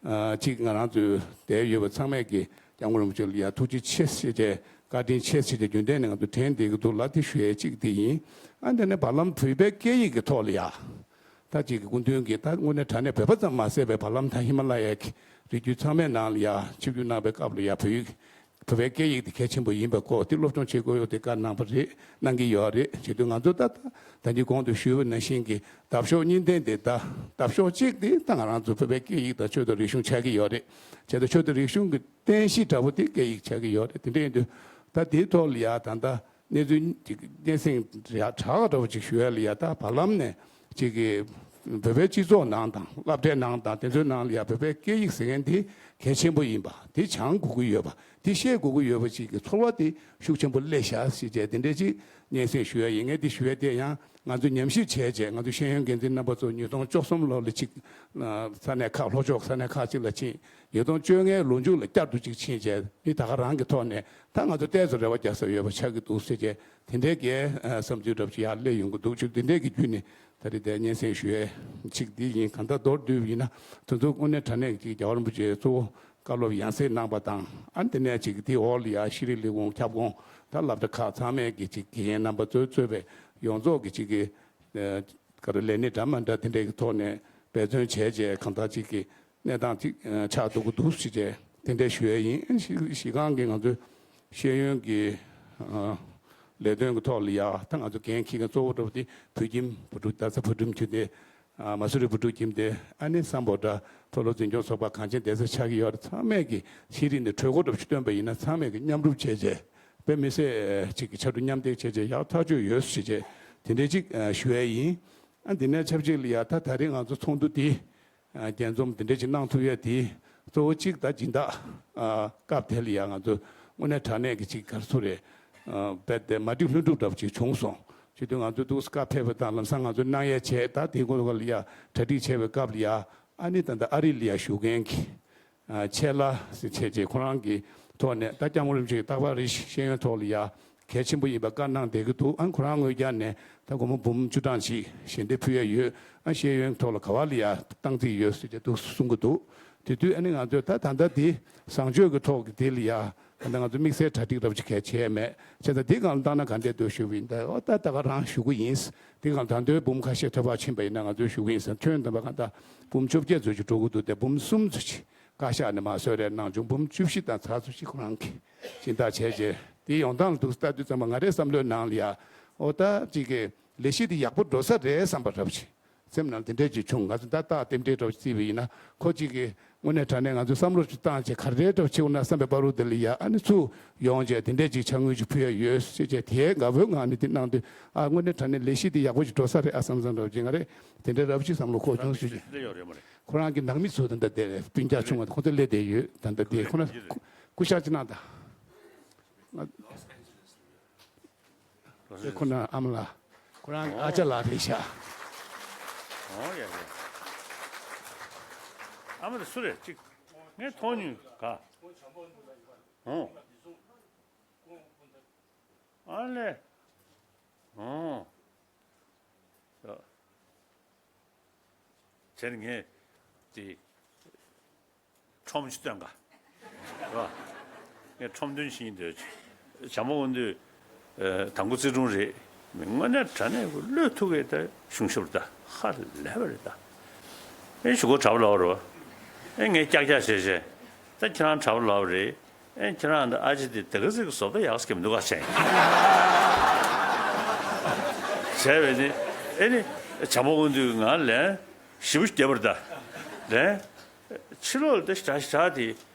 ཨ་ཅིག་ང་རང་ཚོའི་དེར་ཡོད་པ་ཚང་མས་ཀྱི་སྐྱབས་མགོན་རིན་པོ་ཆེ་ལ་ཡ་ཐུགས་རྗེ་ཆེ་ཟེར་བྱས་བཀའ་དྲིན་ཆེ་ཟེར་བྱས་རྒྱུན་ལྡན་ནས་ང་ཚོ་དྲན་བསྡད་ཀྱི་འདུག་ལ། དེ་ཞུ་ཡས་གཅིག་དེ་ཡིན། ཨ་དེ་ནས་བར་ལམ་བོད་པའི་སྐད་ཡིག་གི་ཐོག་ལ་ཡ་ད་ཅིག་གི་སྐུ་མདུན་གྱིས་ད་དངོས་གནས་དྲང་གནས་བོད་པ་ཙམ་མ་ཟད་པའི་བར་ལམ་ད་ཧི་མ་ལ་ཡའི་གི་རི་རྒྱུད་ཚང་མའི་ནང་ལ་ཡ་ཆིབས་བསྒྱུར་གནང་བའི་སྐབས་ལ་ཡ་བོད་ཡིག་ བོད་པའི་སྐད་ཡིག་དེ་གལ་ཆེན་པོ་ཡིན་པ་གོ། དེ་སློབ་སྦྱོང་བྱེད་དགོས་ཡོད་དེ་བཀའ་གནང་བ་རེད། གནང་གི་ཡོད་རེད། བྱེད་དུས་ང་ཚོ་ད་ད་ད་གིན་གོང་དུ་ཞུས་པ་ནང་བཞིན་གྱི་འདབ་གཤོག་གཉིས་ལྡན་དེ། ད་འདབ་གཤོག་གཅིག་དེ་ད་ང་རང་ཚོ་བོད་པའི་སྐད་ཡིག་དང་ཆོས་དང་རིག་གཞུང་ཆགས་ཀྱི་ཡོད་རེད། བྱས་ཙང་ཆོས་དང་རིག་གཞུང་གི་རྟེན་གཞི་འདྲ་པོ་དེ་སྐད་ཡིག་ཆགས་ཀྱི་ཡོད་རེད། དེ་འདྲ་ཡིན་དུས་ད་དེའི་ཐོག་ལ་ཡ་ད་ལྟ་གནས་ཚུལ་ཅིག་སྙན་སེང་ཡ་དྲག་འདྲ་པོ་ཅིག་ཞུ་ཡ་ལ་ཡ། ད་བར་ལམ་ནས་ཅིག་གི་བོད་པའི་སྤྱི་ཚོགས་ནང་དང་སློབ་གྲྭའི་ནང་དང་དེ་ཚོའི་ནང་ལ་ཡ་བོད་པའི་སྐད་ཡིག་ཟེར་མཁན་དེ་གལ་ཆེན་པོ་ཡིན་པ་དེ་སྦྱང་དགོས་ཀྱི་ཡོད་པ་དེ་ཤེས་དགོས་ཀྱི་ཡོད་པ་ཅིག་གི་ཚོར་བ་དེ་ཤུགས་ཆེན་པོ་སླེབས་ཤག་ཟེར་བྱས་དེ་འདྲ་ཅིག་སྙན་སེང་ཞུ་ཡ་ཡིན། ངས་དེ་ཞུ་ཡ་དེ་ཡང་ང་ཚོས་ཉམས་ཞིབ་བྱས་བྱས། ང་ཚོ་ཤེས་ཡོན་འགན་འཛིན་རྣམ་པ་ཚོ་ཉིས་སྟོང་བཅུ་གསུམ་ལོ་ལ་ཅིག་ས་གནས་ཁག་ལྷོ་ཕྱོགས་ས་གནས་ཁག་ཅིག་ལ་ཕྱིན། ཉིས་སྟོང་བཅོ་ལྔའི་ལོ་མཇུག་ལ་བསྐྱར་དུ་ཅིག་ཕྱིན་བྱས་ནི་ད་ག་རང་གི་ཐོག་ནས་ད་ང་ཚོ་ཏོག་ཙམ་རེ་བ་རྒྱག་ས་ཡོད་པ་ཆགས་ཀྱི་འདུག་ཟེར་བྱས་དེ་འདྲའི་གི་བསམ་ཚུལ་འདྲ་པོ་ཅིག་ཡར་སླེབས་ཡོང་གི་འདུག་ཅིག་དེ་འདྲའི་གི་བརྒྱུད་ནས་ད་རེས་དེ་སྙན་སེང་ཞུ་ཡས་ཅིག་འདི་ཡིན། གང་ལྟར་མདོར་བསྡུས་པ་ཡིན་ན་དེ་ཚོ་དངོས་གནས་དྲང་གནས་ཀྱི་རྒྱལ་བ་རིན་པོ་ཆེས་གཙོ་བོ་བཀའ་སློབ་ཡང་སེ་གནང་པ་དང་། ཨ་ནི་དེ་ནས་ཅིག་དེའི་འོག་ལ་ཡ་ཤེས་རིག་ལས་ཁུངས་ཁྱབ་ཁོངས་ད་སློབ་གྲྭ་ཁག་ཚང་མས་ཀྱི་ཅིག་དགེ་རྒན་རྣམ་པ་ཚོས་གཙོས་པའི་ཡོངས་རྫོགས་ཀྱི་ཅིག་གི་ཨ་ག་རེ་ལས་སྣེ་འདྲ་མི་འདྲ་དེ་འདྲའི་གི་ཐོག་ནས་འབད་བརྩོན་བྱས་བྱས་གང་ལྟར་ཅིག་གི་གནས་སྟངས་ཅིག་ཨ་ཆགས་འདུག་གི་འདུག་ཟེར་བྱས་དེ་འདྲ་ཞུ་ཡས་ཡིན། གཞི་གཞི་སྒང་གི་ང་ཚོའི་ཤེས་ཡོན་གྱི་ཨ་ལས་དོན་གྱི་ཐོག་ལ་ཡ་ད་ང་ཚོ་འགན་འཁྱེར་མཁན་གཙོ་བོ་འདྲ་པོ་དེ་བོད་ཁྱིམ་བུ་ཕྲུག་ད་ས་བུ་ཁྲིམས་ཆུ་དེ་ཨ་མ་སུ་རི་བུ་ཕྲུག་ཁྱིམ་དེ་ཨ་ནི་སམ་བྷོ་ཊ་མཐོ་སློབ་འཛིན་སྐྱོང་ཚོགས་པ་གངས་ཅན་བདེ་རྩ་ཆགས་ཀྱི་ཡོད་རེད། ཚང་མས་ཀྱི་ཤེས་རིག་ནས་གྲོས་འགོ་འདྲ་པོ་ཞིག་བཏོན་པ་ཡིན་ན་ཚང་མས་ཀྱི་མཉམ་རུབ་བྱས་བྱས་དཔེ་མི་སྲིད་ཅིག་གི་ཕྱར་གྲུ་མཉམ་འདེགས་བྱས་བྱས་ཡག་ཐག་ཆོད་ཡོད་ཟེར་བྱས་དེ་འདྲའི་ཅིག་ཨ་ཞུ་ཡས་ཡིན། ཨ་འདི་ནས་ཆབས་ཅིག་ལ་ཡ་ད་ད་རེས་ང་ཚོ་ཚོགས་འདུ་འདི་ཨ་རྒྱས་འཛོམས་འདི་འདྲ་ཅིག་གནང་ཐུབ་ཡས་དེ་གཙོ་བོ་གཅིག་ད་སྦྱིན་བདག་ཨ་སྐབས་དེ་ལ་ཡ་ང་ཚོ་དངོས་གནས་དྲང་གནས་ཀྱི་ཅིག་ག་རེ་ཟེར་རེད། ཨ་རྦད་དེ་མ་འགྲིག་ལྷུན་གྲུབ་འདྲ་པོ་ཅིག་བྱུང་སོང་། བྱེད་དུས་ང་ཚོ་འདུག་སེ་བཀའ་ཕེབས་པ་དང་ལམ་སང་ང་ཚོ་གནང་ཡས་བྱས། ད་དེ་སྐོར་ལ་ཡ་གྲ་སྒྲིག་བྱས་པའི་སྐབས་ལ་ཡ་ཨ་ནི་ད་ལྟ་ཨ་རི་ལ་ཡ་བཞུགས་མཁན་གྱི་ཨ་ཆེ་ལ་ཟེར་བྱས་རྗེས་ཁོ་རང་གི་ཐོག་ནས་ད་སྐྱབས་མགོན་རིན་པོ་ཆེ་རྟག་པར་རེ་ཤེས་ཡོན་ཐོག་ལ་ཡ་གལ་ཆེན་པོ་ཡིན་པ་བཀའ་གནང་བསྡད་ཀྱི་འདུག་ཨ་ཁོ་རང་ངོས་རྒྱབ་ནས་ད་སྒོར་མོ་འབུམ་བཅུ་གྲངས་ཤིག་ཞལ་འདེབས་ཕུལ་ཡ་ཡོད། ཨ་ཤེས་ཡོན་ཐོག་ལ་ག་བ་ལ་ཡ་བཏང་རྩིས་ཡོད་ཟེར་བྱས་འདུག་གསུང་གི་འདུག་དེ་དུས་ཨ་ནི་ང་ཚོས་ད་ད་ལྟ་འདི་བཟང་སྤྱོད་ཀྱི་ཐོག་གི་དེ་ལ་ཡ་ད་ལྟ་ང་ཚོ་དམིགས་བསལ་གྲ་སྒྲིག་རབ་ཅིག་གལ་ཆེ་མེད། བྱས་ཙང་འདི་སྒང་ལ་བཏང་ན་ག་འདྲས་འདུག་ཞུས་པ་ཡིན། ད་ཨོ་ད་ད་ག་རང་ཞུ་གི་ཡིན། འདི་སྒང་ད་དུང་འབུམ་ཁ་ཤས་ཐོབ་པ་ཕྱིན་པ་ཡིན་ན་ང་ཚོས་ཞུ་གི་ཡིན་ཟེར། ཁྱོན་བསྡོམས་པ་གང་ལྟར་འབུམ་བཅོ་བརྒྱད་ཚོད་ཅིག་འགྲོ་གི་འདུག་དེ་འབུམ་གསུམ་ཚོད་ཅིག་བཀའ་ཤག་ནས་མར་གསོལ་རས་གནང་བྱུང་། འབུམ་བཅུ་བཞི་དང་ཚར་ཚོད་ཅིག་ཁོ་རང་གིས་སྦྱིན་བདག་བྱས་རྗེས་དེའི་ཡོང་སྟངས་ལ་འདུག་ལྟ་དུས་ཙམ་པ་ང་རའི་བསམ་བློའི་ནང་ལ་ཡ་ཨོ་ད་ཅིག་གི་ལས་གཞི་དེ་ཡག་པོ་འགྲོ་ས་རེད་བསམ་པ་རབ་ཅིག་སེམས་ནང་དེ་འདྲས་ཅིག་བྱུང་། ང་ཚོ་ད་ལྟ་རྟེན་འབྲེལ་འདྲ་བོ་བརྩིས་པ་ཡིན་ན་ཁོ་ཅིག་གི་དངོས་གནས་དྲང་གནས་ང་ཚོས་བསམ་བློ་ཅིག་བཏང་བྱས་ག་རེ་འདྲ་བོ་བྱེད་དགོས་ན་བསམ་པའི་བར་དུ་དེ་ལ་ཡ་ཨ་ནི་ཚུར་ཡོང་བྱས་དེ་འདྲས་ཅིག་ཕྱག་དངུལ་ཅིག་ཕུལ་ཡ་ཡོད་ཟེར་བྱས་དེའི་དགའ་པོའི་ངང་ནས་དེ་གནང་དུས་ཨ་དངོས་གནས་དྲང་གནས་ལས་གཞི་དེ་ཡག་པོ་ཅིག་འགྲོ་ས་རེད་ཨ་བསམ་བསམ་འདྲ་བོ་ཅིག་ང་རེ་དེ་འདྲའི་རབ་ཅིག་བསམ་བློ་འཁོར་བྱུང་ཟེར་གྱི། ཁོ་རང་གི་ནང་མི་ཚོ་དེ་འདྲ་དེ་སྤུན་ཀྱག་ཆུང་བ་ཁོང་ཚོ་སླེབས་བསྡད་ཡོད། ད་ལྟ་དེ་ཁོ་ན་སྐུ་ཤ་ཅིག་གནང་དང་། དེ་ཁོ་ན་ཨ་མ་ལགས། ཁོ་རང་གི་ཨ་ཅག་ལགས་རེད་ཤག་ཨོ་ཡ་ཡ། ཨ་མ་དེ་སུ་རེད་ཅིག་ངས་མཐོང་མྱོང་ག་ཨོ། ཨ་ལས། ཨོ། ད། དེ་ནི་ངས་དེ་ཁྲོམ་ཅིག་སྟོན་ག་རེད་བ། ངས་ཁྲོམ་སྟོན་བྱེད་སྙིང་འདོད། བྱམས་པ་དབང་འདུས་དང་པོ་རྩིས་དྲུང་རེད། མི་དངོས་གནས་དྲང་གནས་ཀྱི་བློས་ཐུབ་པའི་ད་གཞུང་ཞབས་རེད་ད། ཧ་ལས་པ་རེད་ད། ཨེ་གཞུག་གུ་གྲྭ་པ་ལབ་པ་རེད་བ། ཨེ་ངས་ཀྱག་ཀྱག་བྱས་བྱས། ད་ཁྱེད་རང་གྲྭ་པ་ལབ་པ་རེད། ཨེ་ཁྱེད་རང་འདི་ཨ་ཅེ་དེ་དེ་ག་ཚོད་ཀྱི་བཟོ་ལྟ་ཡག་ཟེར་གྱི་མི་འདུག་ག་བྱས། བྱས་པས་ནི་ཨེ་ནི་བྱམས་པ་དབང་འདུས་ང་ལན་ཞེ་པོ་བརྒྱབ་པ་རེད་ད། ལན་ཕྱི་ལོགས་ལ་ད་ཞེ་དྲག་ཞེ་དྲག་དེ་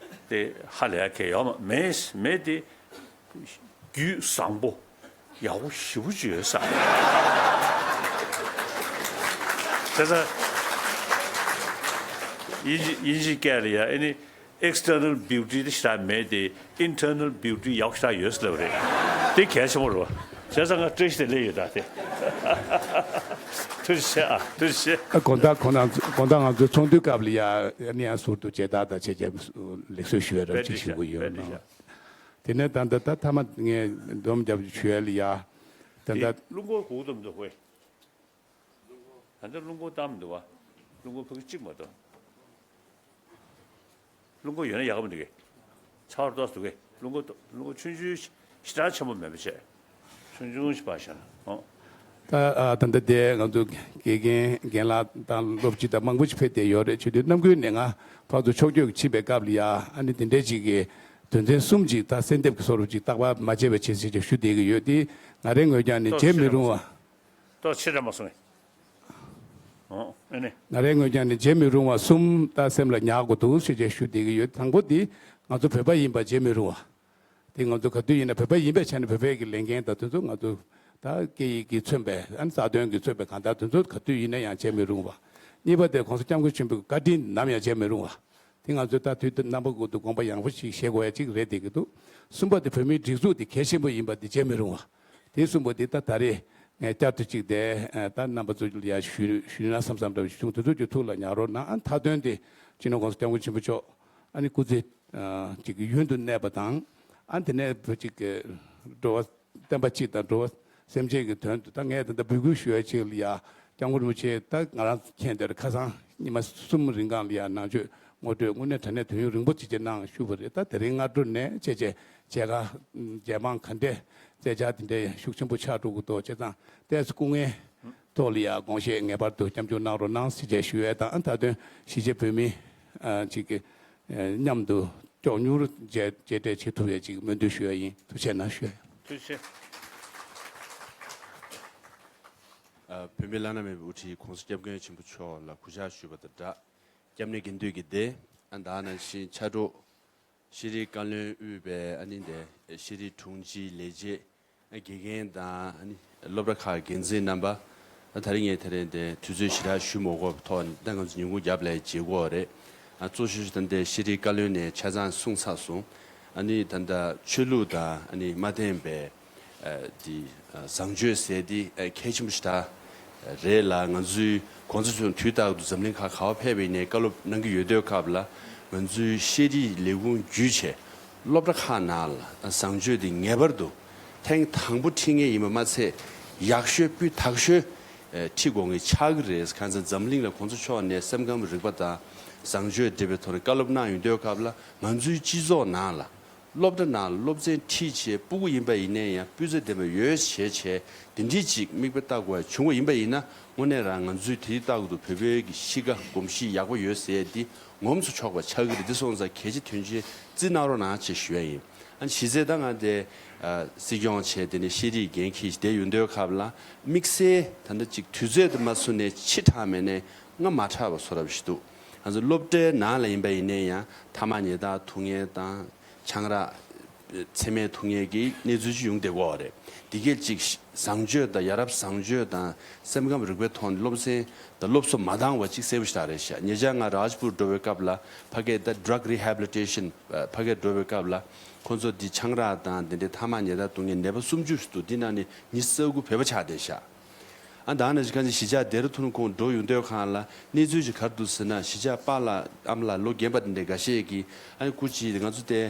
དེ་ཧ་ལས་ཡ་གལ་ཡོད་མ་མེད་མེད་དེ། རྒྱུད་བཟང་པོ་ཡག་པོ་ཞེ་པོ་ཅིག་ཡོད་ས། བྱས་ཙང་དབྱིན་ཇི་དབྱིན་ཇིའི་སྐད་ལ་ཡ་ཨེ་ནི་external beauty དེ་ཞེ་དྲག་མེད་དེ་internal beauty ཡག་པོ་ཞེ་དྲག་ཡོད་ཟེར་ལབ་རེད། དེ་གལ་ཆེན་པོ་རེད་བ། བྱས་ཙང་ང་བཀྲ་ཤིས་བདེ་ལེགས་ཡོད་ད་དེ། ཐུགས་རྗེ་ཆེ་ཨ་ཐུགས་རྗེ་ཆེ། དགོང་དག་ཁོ་ན་དགོང་དག་ང་ཚོའི་ཚོགས་འདུའི་སྐབས་ལ་ཡ་ཨ་ནི་ཡང་ཟུར་དུ་མཇལ་དར་དང་བྱས་བྱས་ལེགས་གསོལ་ཞུ་བའི་རབ་ཅིག་ཞུ་གི་ཡོད་ནོ། དེ་ནས་ད་ལྟ་ད་མཐའ་མ་ངས་སྡོམ་རྒྱབ་ཞུ་ཡ་ལ་ཡ། ད་ལྟ་རླུང་འཁོར་སྒུག་ཏུ་མི་འདུག་ཧོས། ད་ལྟ་རླུང་འཁོར་བཏང་མི་འདུག་བ། རླུང་འཁོར་ཕ་གི་གཅིག་མ་གཏོགས། རླུང་འཁོར་ཡོད་ན་ཡག་ག་མི་འདུག་གས། ཚ་བ་ཏོག་ཙམ་འདུག་གས། རླུང་འཁོར་རླུང་འཁོར་ཆུང་ཆུང་ཞེ་དྲག་ཆེན་པོ་མེད་པ་བྱས། ཆུང་ཆུང་ཞིག་པ་བཞག་ན་ཨོ། ད་ཨ་ད་ལྟ་དེ་ང་ཚོ་དགེ་རྒན་རྒན་ལགས་དང་སློབ་སྤྱི་དང་མང་པོ་ཞིག་ཕེབས་བསྡད་ཡོད་རེད། བྱས་དུས་ནམ་རྒྱུན་ནས་ང་ཕར་ཚུར་ཕྱོགས་བསྐྱོད་ཕྱིན་པའི་སྐབས་ལ་ཡ་ཨ་ནི་དེ་འདྲའི་ཅིག་གི་ དོན་ཚན་གསུམ་ཅིག་ད་གསལ་འདེབས་ཀྱི་སོ་རུ་ཅིག་བརྟག་པ་མ་བྱས་པའི་ཆེད་ཟེར་ཅིག་ཞུ་བསྡད་ཀྱི་ཡོད་དེ། ང་རའི་ངོས་ཀྱང་ནི་ཏོག་བྱེད་མི་ཙམ་རུང་བ། ཏོག་ཕྱི་དྲགས་མ་སོང་ངས། ཨོ་ཨེ་ནི། ང་རའི་ངོས་ཀྱང་ནི་བྱེད་མི་རུང་བ་གསུམ་ད་སེམས་ལ་ཉར་དགོས་འདུག་ཟེར་ཅིག་ཞུ་བསྡད་ཀྱི་ཡོད། དང་པོ་དེ་ང་ཚོ་བོད་པ་ཡིན་པ་བྱེད་མི་རུང་བ། དེ་ང་ཚོ་ག་དུས་ཡིན་ན་བོད་པ་ཡིན་པའི་ཆ་ནས་བོད་པའི་གི་ལས་འགན་དང་དེ་ཚོ་ང་ཚོ་ད་སྐད་ཡིག་གིས་མཚོན་པའི་ཨ་ནི་རྩ་དོན་གྱིས་མཚོན་པའི་གང་ལྟར་དེ་ཚོ་ག་དུས་ཡིན་ན་ཡང་བྱེད་མི་རུང་བ། གཉིས་པ་དེ་༸གོང་ས་༸སྐྱབས་མགོན་ཆེན་པོའི་བཀའ་དྲིན་ནམ་ཡང་བརྗེད་མི་རུང་བ། དེ་ང་ཚོས་ད་དུས་དེབ་རྣམ་པ་དགུ་དུ་དགོངས་པ་ཡངས་པོ་ཞིག་བཞེས་དགོས་ཡ་གཅིག་རེད་བསྡད་ཀྱི་འདུག་གསུམ་པ་དེ་བོད་མིའི་སྒྲིག་འཛུགས་དེ་གལ་ཆེན་པོ་ཡིན་པ་དེ་བརྗེད་མི་རུང་བ། དེ་གསུམ་པོ་དེ་ད་ད་རེས་ངས་བསྐྱར་དུ་གཅིག་དེ་ད་རྣམ་པ་ཚོ་ལ་ཡ་ཞུ་ཞུས་ན་བསམ་བསམ་འདྲ་བ་ཞིག་བྱུང་། དེ་ཚོ་གི་ཐུགས་ལ་ཉར་རོགས་གནང་། ཨ་མཐའ་དོན་དེ་སྤྱི་ནོར་༸གོང་ས་༸སྐྱབས་མགོན་ཆེན་པོ་མཆོག་ཨ་ནི་སྐུ་ཚེ་ཅིག་ཡུན་དུ་གནས་པ་དང་། ཨ་དེ་ནས་བོད་ཅིག་གི་འགྲོ་བ་བསྟན་པ་སྤྱི་དང་འགྲོ་བ་སེམས་ཅན་གྱི་དོན་དུ་ད་ངས་ད་ལྟ་འབོད་སྐུལ་ཞུ་ཡ་ཅིག་ལ་ཡ་༸སྐྱབས་མགོན་རིན་པོ་ཆེ་ད་ང་རང་མཁྱེན་དེར་ཁ་སང་ཉི་མ་གསུམ་རིང་གང་ལ་ཡ་ནང་ཆོས་ངོ་སྤྲོད་དངོས་གནས་དྲང་གནས་དུས་ཡུན་རིང་པོ་ཅིག་ཅིག་གནང་བཞུགས་པ་རེད། ད་དེ་རིང་སྔ་དྲོ་ནས་བྱས་བྱས་མཇལ་ཁ་རྗེས་མང་ག་འདྲས་མཛད་འཆར་དེ་འདྲས་ཤུགས་ཆེན་པོ་ཆགས་འགྲོ་གི་འདུག་བྱས་ཙང་ཏོག་ཙམ་སྐུ་ངལ་ཐོག་ལ་ཡ་དགོངས་བཞེས་ངེས་པར་དུ་སྐྱབས་འཇུག་གནང་རོགས་གནང་ཟེར་བྱས་ཞུ་ཡས་དང་། ད་དོན་གཞིས་བྱེས་བོད་མི་ཅིག་གི་མཉམ་དུ་མགྱོགས་མྱུར་མཇལ་མཇལ་འཕྲད་བྱེད་ཐུབ་ཡས་ཅིག་སྨོན་འདུན་ཞུ་ཡས་ཡིན། ཐུགས་རྗེ་གནང་ཞུ་ཡས། ཐུགས་རྗེ་ཆེ། ཨ། བོད་མི་བླ་ན་མེད་པའི་དབུ་ཁྲིད་༸གོང་ས་༸སྐྱབས་མགོན་ཆེན་པོ་མཆོག་ལ་གུས་ཕྱག་ཞུས་པ་དང་སྦྲགས། སྐྱབས་གནས་དགེ་འདུན་གྱི་སྡེ། ཨ། ད་ནང་བཞིན་ཕྱག་རོགས་ཤེས་རིག་བཀའ་བློན་དབུས་པའི་ཨ་ནི་དེ་ཤེས་རིག་དྲུང་ཆེའི་ལས་བྱེད། ཨ། དགེ་རྒན་དང་ཨ་ནི་སློབ་གྲྭ་ཁག་འགན་འཛིན་རྣམ་པ། ཨ། ད་རིང་ངས་དེ་རིང་དེ་དུས་ཚོད་ཞེ་དྲག་ཞུ་མ་དགོས་པའི་ཐོག་ནས་ད་ང་ཚོ་ཉིན་གུང་རྒྱབ་ལ་བརྗེད་དགོས་རེད། ཨ། གཙོ་ཤོས་ཤིག་ད་ལྟའི་ཤེས་རིག་བཀའ་བློན་ནས་ཆ་ཚང་གསུངས་ཚར་སོང་། ཨ་ནི་ད་ལྟ་ཆོས་ལུགས་དང་ཨ་ནི་མ་བརྟེན་པའི་ཨ། དེ་ཨ། བཟང་སྤྱོད་ཟེར་དེ་ཨ། གལ་ཆེན་པོ་ཞེ་དྲག་རེད་ལ། ང་ཚོའི་གོང་ས་མཆོག་དུས་རྟག་ཏུ་འཛམ་གླིང་ཁག་ག་བ་ཕེབས་པ་ཡིན་ནའི་བཀའ་སློབ་གནང་གི་ཡོད་དུས་སྐབས་ལ། ང་ཚོའི་ཤེས་རིག་ལས་ཁུངས་བརྒྱུད་བྱས་སློབ་གྲྭ་ཁག་ནང་ལ་བཟང་སྤྱོད་འདི་ངེས་པར་དུ་ཐེངས་དང་པོ་ཁྲིད་མཁན་ཡིན་པ་མ་ཚད། ཡག་ཤོས་སྤུས་དག་ཤོས་ཨ། ཁྲིད་དགོས་མཁན་ཆགས་ཀྱི་རེད། གང་ཟེར་འཛམ་གླིང་ལ་གོང་ས་མཆོག་ནས་སེམས་ཁམས་རིག་པ་དང་བཟང་སྤྱོད་འབྲེལ་བའི་ཐོག་ནས་བཀའ་སློབ་གནང་ཡོང་དུས་སྐབས་ལ། ང་ཚོའི་སྤྱི་ཚོགས་ནང་ལ་སློབ་གྲྭ་ནང་སློབ་ཚན་ཁྲིད་བྱས་སྤུ་གུ་ཡིན་པ་ཡིན་ནའི་ཡང་སྤུས་ཚད་ལྡན་པ་ཡོད་བྱས་བྱས་འདི་འདྲས་ཅིག་མིག་དཔེ་ལྟ་དགོས་བྱུང་བ་ཡིན་པ་ཡིན་ན། དངོས་གནས་རང་ང་ཚོས་དེ་རིང་རྟག་ཏུ་བོད་པའི་གི་གཤིས་ཀ་གོམས་གཤིས་ཡག་པོ་ཡོད་ཟེར་ཡས་འདི་ངོམས་སུ་ཆོག་པ་ཆགས་ཀྱི་རེད། འདི་སོང་ཙང་གལ་ཆེ་དོན་ཆེ་བརྩི་གནང་རོགས་གནང་ཞེས་ཞུ་ཡ་ཡིན། ཨ་ནི་གཞི་རྩའི་ད་ང་དེ་ཨ། སྲིད་སྐྱོང་བྱས་དེ་ནས་ཤེས་རིག་འགན་འཁྱེར་བསྡད་ཡོང་དུས་སྐབས་ལ། དམིགས་བསལ་ད་ལྟ་ཅིག་དུས་ཚོད་དུ་མ་བཟུང་ནས་ཕྱི་དྲགས་མེད་ནས་སྔ་མ་དྲགས་པ་བཟོ་འདྲ་ཞིག་འདུག་ང་ཚོ་སློབ་གྲྭའི་ནང་ལ་ཡིན་པ་ཡིན་ནའི་ཡང་ཐ་མག་ཉལ་ཐ་འཐུང་མཁན་དང་། ཆང་རག་མཚན་མེད་འཐུང་མཁན་གྱི་གནས་ཚུལ་ཅིག་ཡོང་བསྡད་ཀྱི་ཡོད་རེད། འདི་གས་ཅིག་བཟང་སྤྱོད་དང་། ཡ་རབས་བཟང་སྤྱོད་དང་སེམས་ཁམས་རིག་པའི་ཐོག་ནས་སློབ་ཚན་དང་སློབ་གསོ་མ་འདང་བ་ཅིག་གསལ་པོ་ཞེ་དྲག་རེད་ཤག་ཉེ་ཆར་ང་རཱཇ་པུར་འགྲོ་བའི་སྐབས་ལ་ཕ་གིར་ད་drug rehabilitation ཕ་གིར་འགྲོ་བའི་སྐབས་ལ་ཁོང་ཚོ་འདི་ཆང་རག་དང་དེ་འདྲའི་ཐ་མག་ཉལ་ཐ་འཐུང་མཁན་ནད་པ་སུམ་ཅུ་ཞིག་འདུག་འདི་ནང་ནས་ཉི་ཤུ་རྩ་དགུ་བོད་པ་ཆགས་བསྡད་ཤག་ཨ། ད་ནང་བཞིན་གང་ཅི་གཞིས་ཆགས་ལྡེ་ར་ལྡུན་ཁོང་འགྲོ་ཡོང་དུས་སྒང་ལ་གནས་ཚུལ་ཅིག་ག་རེ་འདུག་ཟེར་ན། གཞིས་ཆགས་པཱ་ལགས་ཨ་མ་ལགས་ལོ་རྒན་པ་འདི་འདྲ་འགའ་ཤས་ཀྱིས་ཨ་ནི་སྐུ་མཁྱེན་ང་ཚོ་དེ་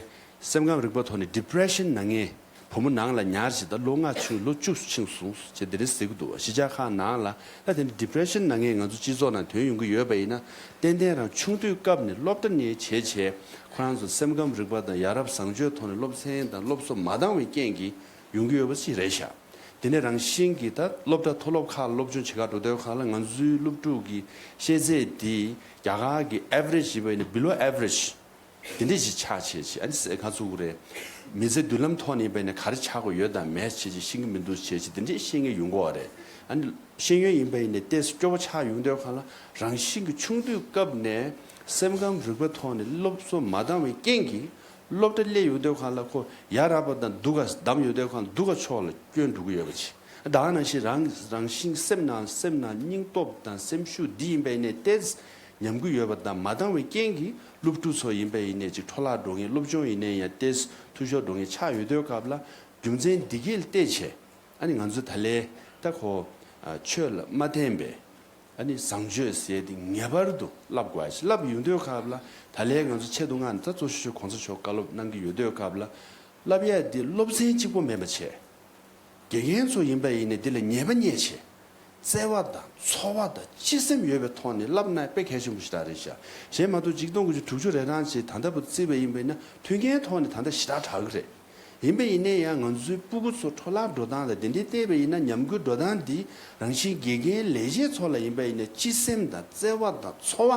སེམས་ཁམས་རིག་པ་ཐོག་ནས་depression ན་མཁན་བུ་མོ་ནང་ལ་ཉར་བྱས་ད་ལོ་ལྔ་ཕྱིན་ལོ་བཅུ་ཕྱིན་སོང་ཟེར་དེ་འདྲ་ཟེར་གྱི་འདུག་གཞིས་ཆགས་ཁག་ནང་ལ་ད་དེ་འདྲ་depression ན་མཁན་ང་ཚོ་སྤྱི་ཚོགས་ནང་ཐོན་ཡོང་གི་ཡོད་པ་ཡིན་ན། ཏན་ཏན་རང་ཆུང་དུས་སྐབས་ནས་སློབ་གྲྭ་ནས་བྱས་བྱས་ཁོ་རང་ཚོ་སེམས་ཁམས་རིག་པ་དང་ཡ་རབས་བཟང་སྤྱོད་ཐོག་ནས་སློབ་ཚན་དང་སློབ་གསོ་མ་འདང་བའི་རྐྱེན་གྱིས་ཡོང་གི་ཡོད་པ་ཞིག་རེད་ཤག་དེ་ནས་རང་བཞིན་གྱིས་ད་སློབ་གྲྭ་མཐོ་སློབ་ཁག་ལ་སློབ་སྦྱོང་བྱེད་གར་འགྲོ་དུས་སྒང་ལ་ང་ཚོའི་སློབ་ཕྲུག་གི་ཤེས་ཚད་དེ་རྒྱ་གར་གྱི་average ཡིན་པ་ཡིན་ན་below average དེ་འདྲས་ཞིག་ཆགས་བྱས་བྱས། ཨ་ནི་ཟེར་ག་ཚོད་རེད། མི་ཚེ་མདུན་ལམ་ཐོག་ནས་ཡིན་པ་ཡིན་ན་ག་རེ་ཆགས་དགོས་ཡོད་དང་མེད་བྱས་བྱས་ཤེས་ཀྱི་མི་འདུག་བྱས་བྱས་དེ་འདྲས་ཤེས་མཁན་ཡོང་གི་ཡོད་རེད། ཨ་ནི་ཤེས་ཡོན་ཡིན་པ་ཡིན་ན་ཏོག་ཙམ་སྐྱོ་པོ་ཆགས་ཡོང་དུས་སྒང་ལ་རང་བཞིན་གྱིས་ཆུང་དུས་སྐབས་ནས་སེམས་ཁམས་རིག་པའི་ཐོག་ནས་སློབ་གསོ་མ་འདང་བའི་རྐྱེན་གྱིས། སློབ་གྲྭ་སླེབས་ཡོང་དུས་སྒང་ལ་ཁོ་ཡ་རབས་པ་དང་སྡུག་ག་བསྡམས་ཡོང་དུས་སྒང་སྡུག་ག་ཕྱོགས་ལ་བསྐྱོད་འགྲོ་གི་ཡོད་པ་ཅིག་ད་ག་ནང་བཞིན་རང་རང་བཞིན་སེམས་ནང་སེམས་ནང་སྙིང་སྟོབས་དང་སེམས་ཤུགས་འདི་ཡིན་པ་ཡིན་ནའི་ཏོག་ཙམ་ཉམས་རྒུད་ཡོད་པ་དང་མ་འདང་བའི་རྐྱེན་གྱིས་སློབ་ཕྲུག་ཚོ་ཡིན་པ་ཡིན་ནའི་ཅིག་འཕྲོ་བརླག་འགྲོ་མཁན། སློབ་སྦྱོང་ཡིན་ནའི་ཡང་ཏོག་ཙམ་འཐུས་ཤོར་འགྲོ་མཁན་ཆགས་ཡོང་དུས་སྐབས་ལ་རྒྱུ་མཚན་འདི་གས་ལ་བལྟས་བྱས། ཨ་ནི་ང་ཚོ་ད་ལས་ད་ཁོ་ཨ་ཆོས་ལ་མ་བརྟེན་པའི་ཨ་ནི་བཟང་སྤྱོད་ཟེར་དེ་ངེས་པར་དུ་བསླབ་དགོས་ཡ་ཞིག་བསླབ་ཡོང་དུས་སྐབས་ལ་ད་ལས་ང་ཚོ་ཆེད་དུ་མངགས་ནས་ད་གཙོ་ཤོས་ཤོས་གོང་ས་མཆོག་བཀའ་སློབ་གནང་གི་ཡོད་དུས་སྐབས་ལ་བསླབ་ཡ་དེ་སློབ་ཚན་གཅིག་པོ་མིན་པ་བྱས། དགེ་རྒན་ཚོ་ཡིན་པ་ཡིན་ནའི་འདི་ལ་ཉེས་པ་རྙེད་བྱས། བརྩེ་བ་དང་ཚོར་བ་དང་སྤྱི་སེམས་ཡོད་པའི་ཐོག་ནས་བསླབ་ན་དཔེ་གལ་ཆེན་པོ་ཞེ་དྲག་རེད་ཤག་གཞན་མ་གཏོགས་ཆིག་སྟོང་དགུ་བརྒྱ་དྲུག་ཅུ་རེ་གྲངས་ཅིག་ད་ལྟ་བར་བརྩིས་པ་ཡིན་པ་ཡིན་ན་མཐུན་རྐྱེན་ཐོག་ནས་ད་ལྟ་ཞེ་དྲག་དྲག་གི་རེད། ཡིན་པ་ཡིན་ནའི་ཡང་ང་ཚོའི་སྤུ་གུ་ཚོ་འཕྲོ་བརླག་འགྲོ་སྟངས་ལ་དེ་འདྲའི་བལྟས་པ་ཡིན་ན་ཉམས་རྒུད་འགྲོ་སྟངས་འདི་རང་བཞིན་དགེ་རྒན་ལས་བྱེད་ཚོ་ལ་ཡིན་པ་ཡིན་ན་སྤྱི་སེམས་དང་བརྩེ་བ་དང་ཚོར་བ་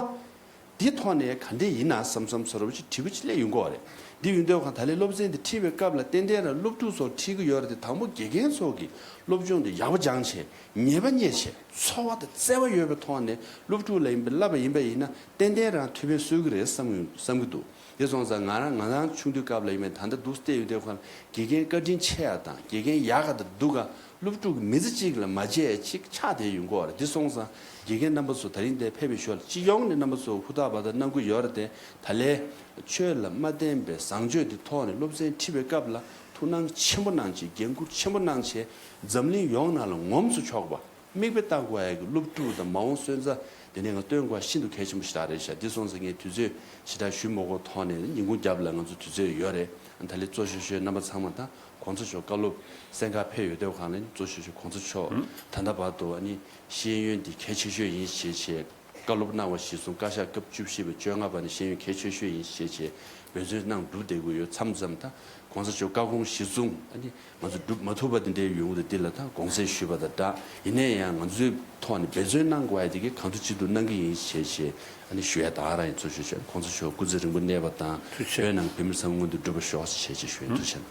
འདི་ཐོག་ནས་ག་འདྲས་ཡིན་ན་བསམ་བསམ་ཚོར་བ་ཅིག་དྲི་བ་ཅིག་སླེབས་ཡོང་གི་ཡོད་རེད། འདི་ཡིན་དུས་གང་ད་ལན་སློབ་ཚན་འདི་ཁྲིད་པའི་སྐབས་ལ་ཏན་ཏན་རང་སློབ་ཕྲུག་ཚོར་ཁྲིད་ཀྱི་ཡོད་རེད་དེ། དང་པོ་དགེ་རྒན་ཚོ་གིས་སློབ་སྦྱོང་འདི་ཡག་པོ་སྦྱངས་བྱས། ཉེས་པ་རྙེད་བྱས། ཚོར་བ་དང་བརྩེ་བ་ཡོད་པའི་ཐོག་ནས་སློབ་ཕྲུག་ལ་ཡིན་པ་བསླབ་པ་ཡིན་པ་ཡིན་ན་ཏན་ཏན་རང་ཐུགས་ཕན་གསོས་ཀྱི་རེད་བསམ་གྱི་བསམ་གྱི་འདུག་དེ་སོང་ཙང་ང་རང་ང་རང་ཆུང་དུས་སྐབས་ལ་ཡིན་པའི་ད་ལྟ་འདུག་བལྟས་ཡོང་དུས་ཁོ་ན་དགེ་རྒན་བཀའ་དྲིན་ཆེ་ཡ་དང་དགེ་རྒན་ཡག་ག་དང་སྡུག་ག་སློབ་ཕྲུག་གི་མི་ཚེ་གཅིག་ལ་མ་བརྗེད་ཅིག་ཆགས་བསྡད་ཡོང་གི་ཡོད་རེད། དེ་སོང་ཙང་དགེ་རྒན་རྣམ་པ་ཚོ་ད་རིང་འདིར་ཕེབས་པའི་ཞོར་ལ་སྤྱི་ཡོངས་ནས་རྣམ་པ་ཚོ་ཧུར་ཐག་འབད་ཐག་གནང་གི་ཡོད་རེད་དེ། ད་ལན་ཆོས་ལ་མ་བརྟེན་པའི་བཟང་སྤྱོད་དེ་ཐོག་ནས་སློབ་ཚན་ཁྲིད་པའི་སྐབས་ལ་ཐུགས་སྣང་ཆེན་པོ་གནང་བྱས། འགན་འཁུར་ཆེན་པོ་གནང་བྱས། འཛམ་གླིང་ཡོངས་ནང་ལ་ངོམས་སུ་ཆོག་པ། མིག་དཔེ་ལྟ་དགོས་ཡ་གི་སློབ་ཕྲུག་དང་མ་འོངས་སོན་རྩ་དེ་ནས་ང་སྟོན་དགོས་ཤིན་ཏུ་གལ་ཆེན་པོ་ཞེ་དྲག་རེད་ཤག་དེ་སོང་ཙང་ངས་དུས་ཚོད་ཞེ་དྲག་ཞུ་མ་དགོས་ཐོག་ནས་ཉིན་གུང་རྒྱབ་ལ་ང་ཚོ་དུས་ཚོད་ཡོད་རེད། ད་ལན་གཙོ་ཆེ་ཤོས་རྣམ་པ་ཚང་མ་དང་གོང་ས་མཆོག་བཀའ་སློབ་གསན་གར་ཕེབས་ཡོད་དུས་གང་ལ་གཙོ་ཆེ་ཤོས་གོང་ས་མཆོག་ད་ལྟ་བར་དུ་ཨ་ནི་ཤེས་ཡོན་འདི་གལ་ཆེ་ཤོས་ཡིན་ཞེས་བྱས། བཀའ་སློབ་གནང་བ་གཞིར་བཟུང་བཀའ་ཤག་སྐབས་བཅུ་བཞི་པའི་བཅོ་ལྔ་པ་ནས་ཤེས་ཡོན་གལ་ཆེ་ཤོས་ཡིན་ཞེས་བྱས་འབད་བརྩོན་གནང་སྒྲུབ་བསྡད་ཀྱི་ཡོད། མཚམས་མཚམས་ད་གོང་ས་མཆོག་བཀའ་དགོངས་གཞིར་བཟུང་ཨ་ནི་ང་ཚོ་སྒྲུབ་མ་ཐུབ་པ་དེ་འདྲའི་ཡོང་གི་འདུག་འདི་ལ་ད་དགོངས་སེལ་ཞུས་པ་དང་སྦྲགས། ཡིན་ནའི་ཡང་ང་ཚོའི་ཐོག་ནས་འབད་བརྩོན་གནང་དགོས་ཡ་དེ་གའི་གང་ཐུབ་ཅི་ཐུབ་གནང་གི་ཡིན་ཞེས་བྱས་ཨ་ནི་ཞུ་ཡ་དང་རང་ཡིན་ཚུལ་ཞུ་བྱས། གོང་ས་མཆོག་སྐུ་ཚེ་རིང་པོ་གནས་པ་དང་ཐུགས་རྗེ་ཆེ། བོད་ནང་བོད་མི་ཚང་མ་མངོན་དུ་འགྲུབ་པ་ཤོག་ཞེས་བྱས་ཞུ་ཡིན། ཐུགས་རྗེ་ཆེ།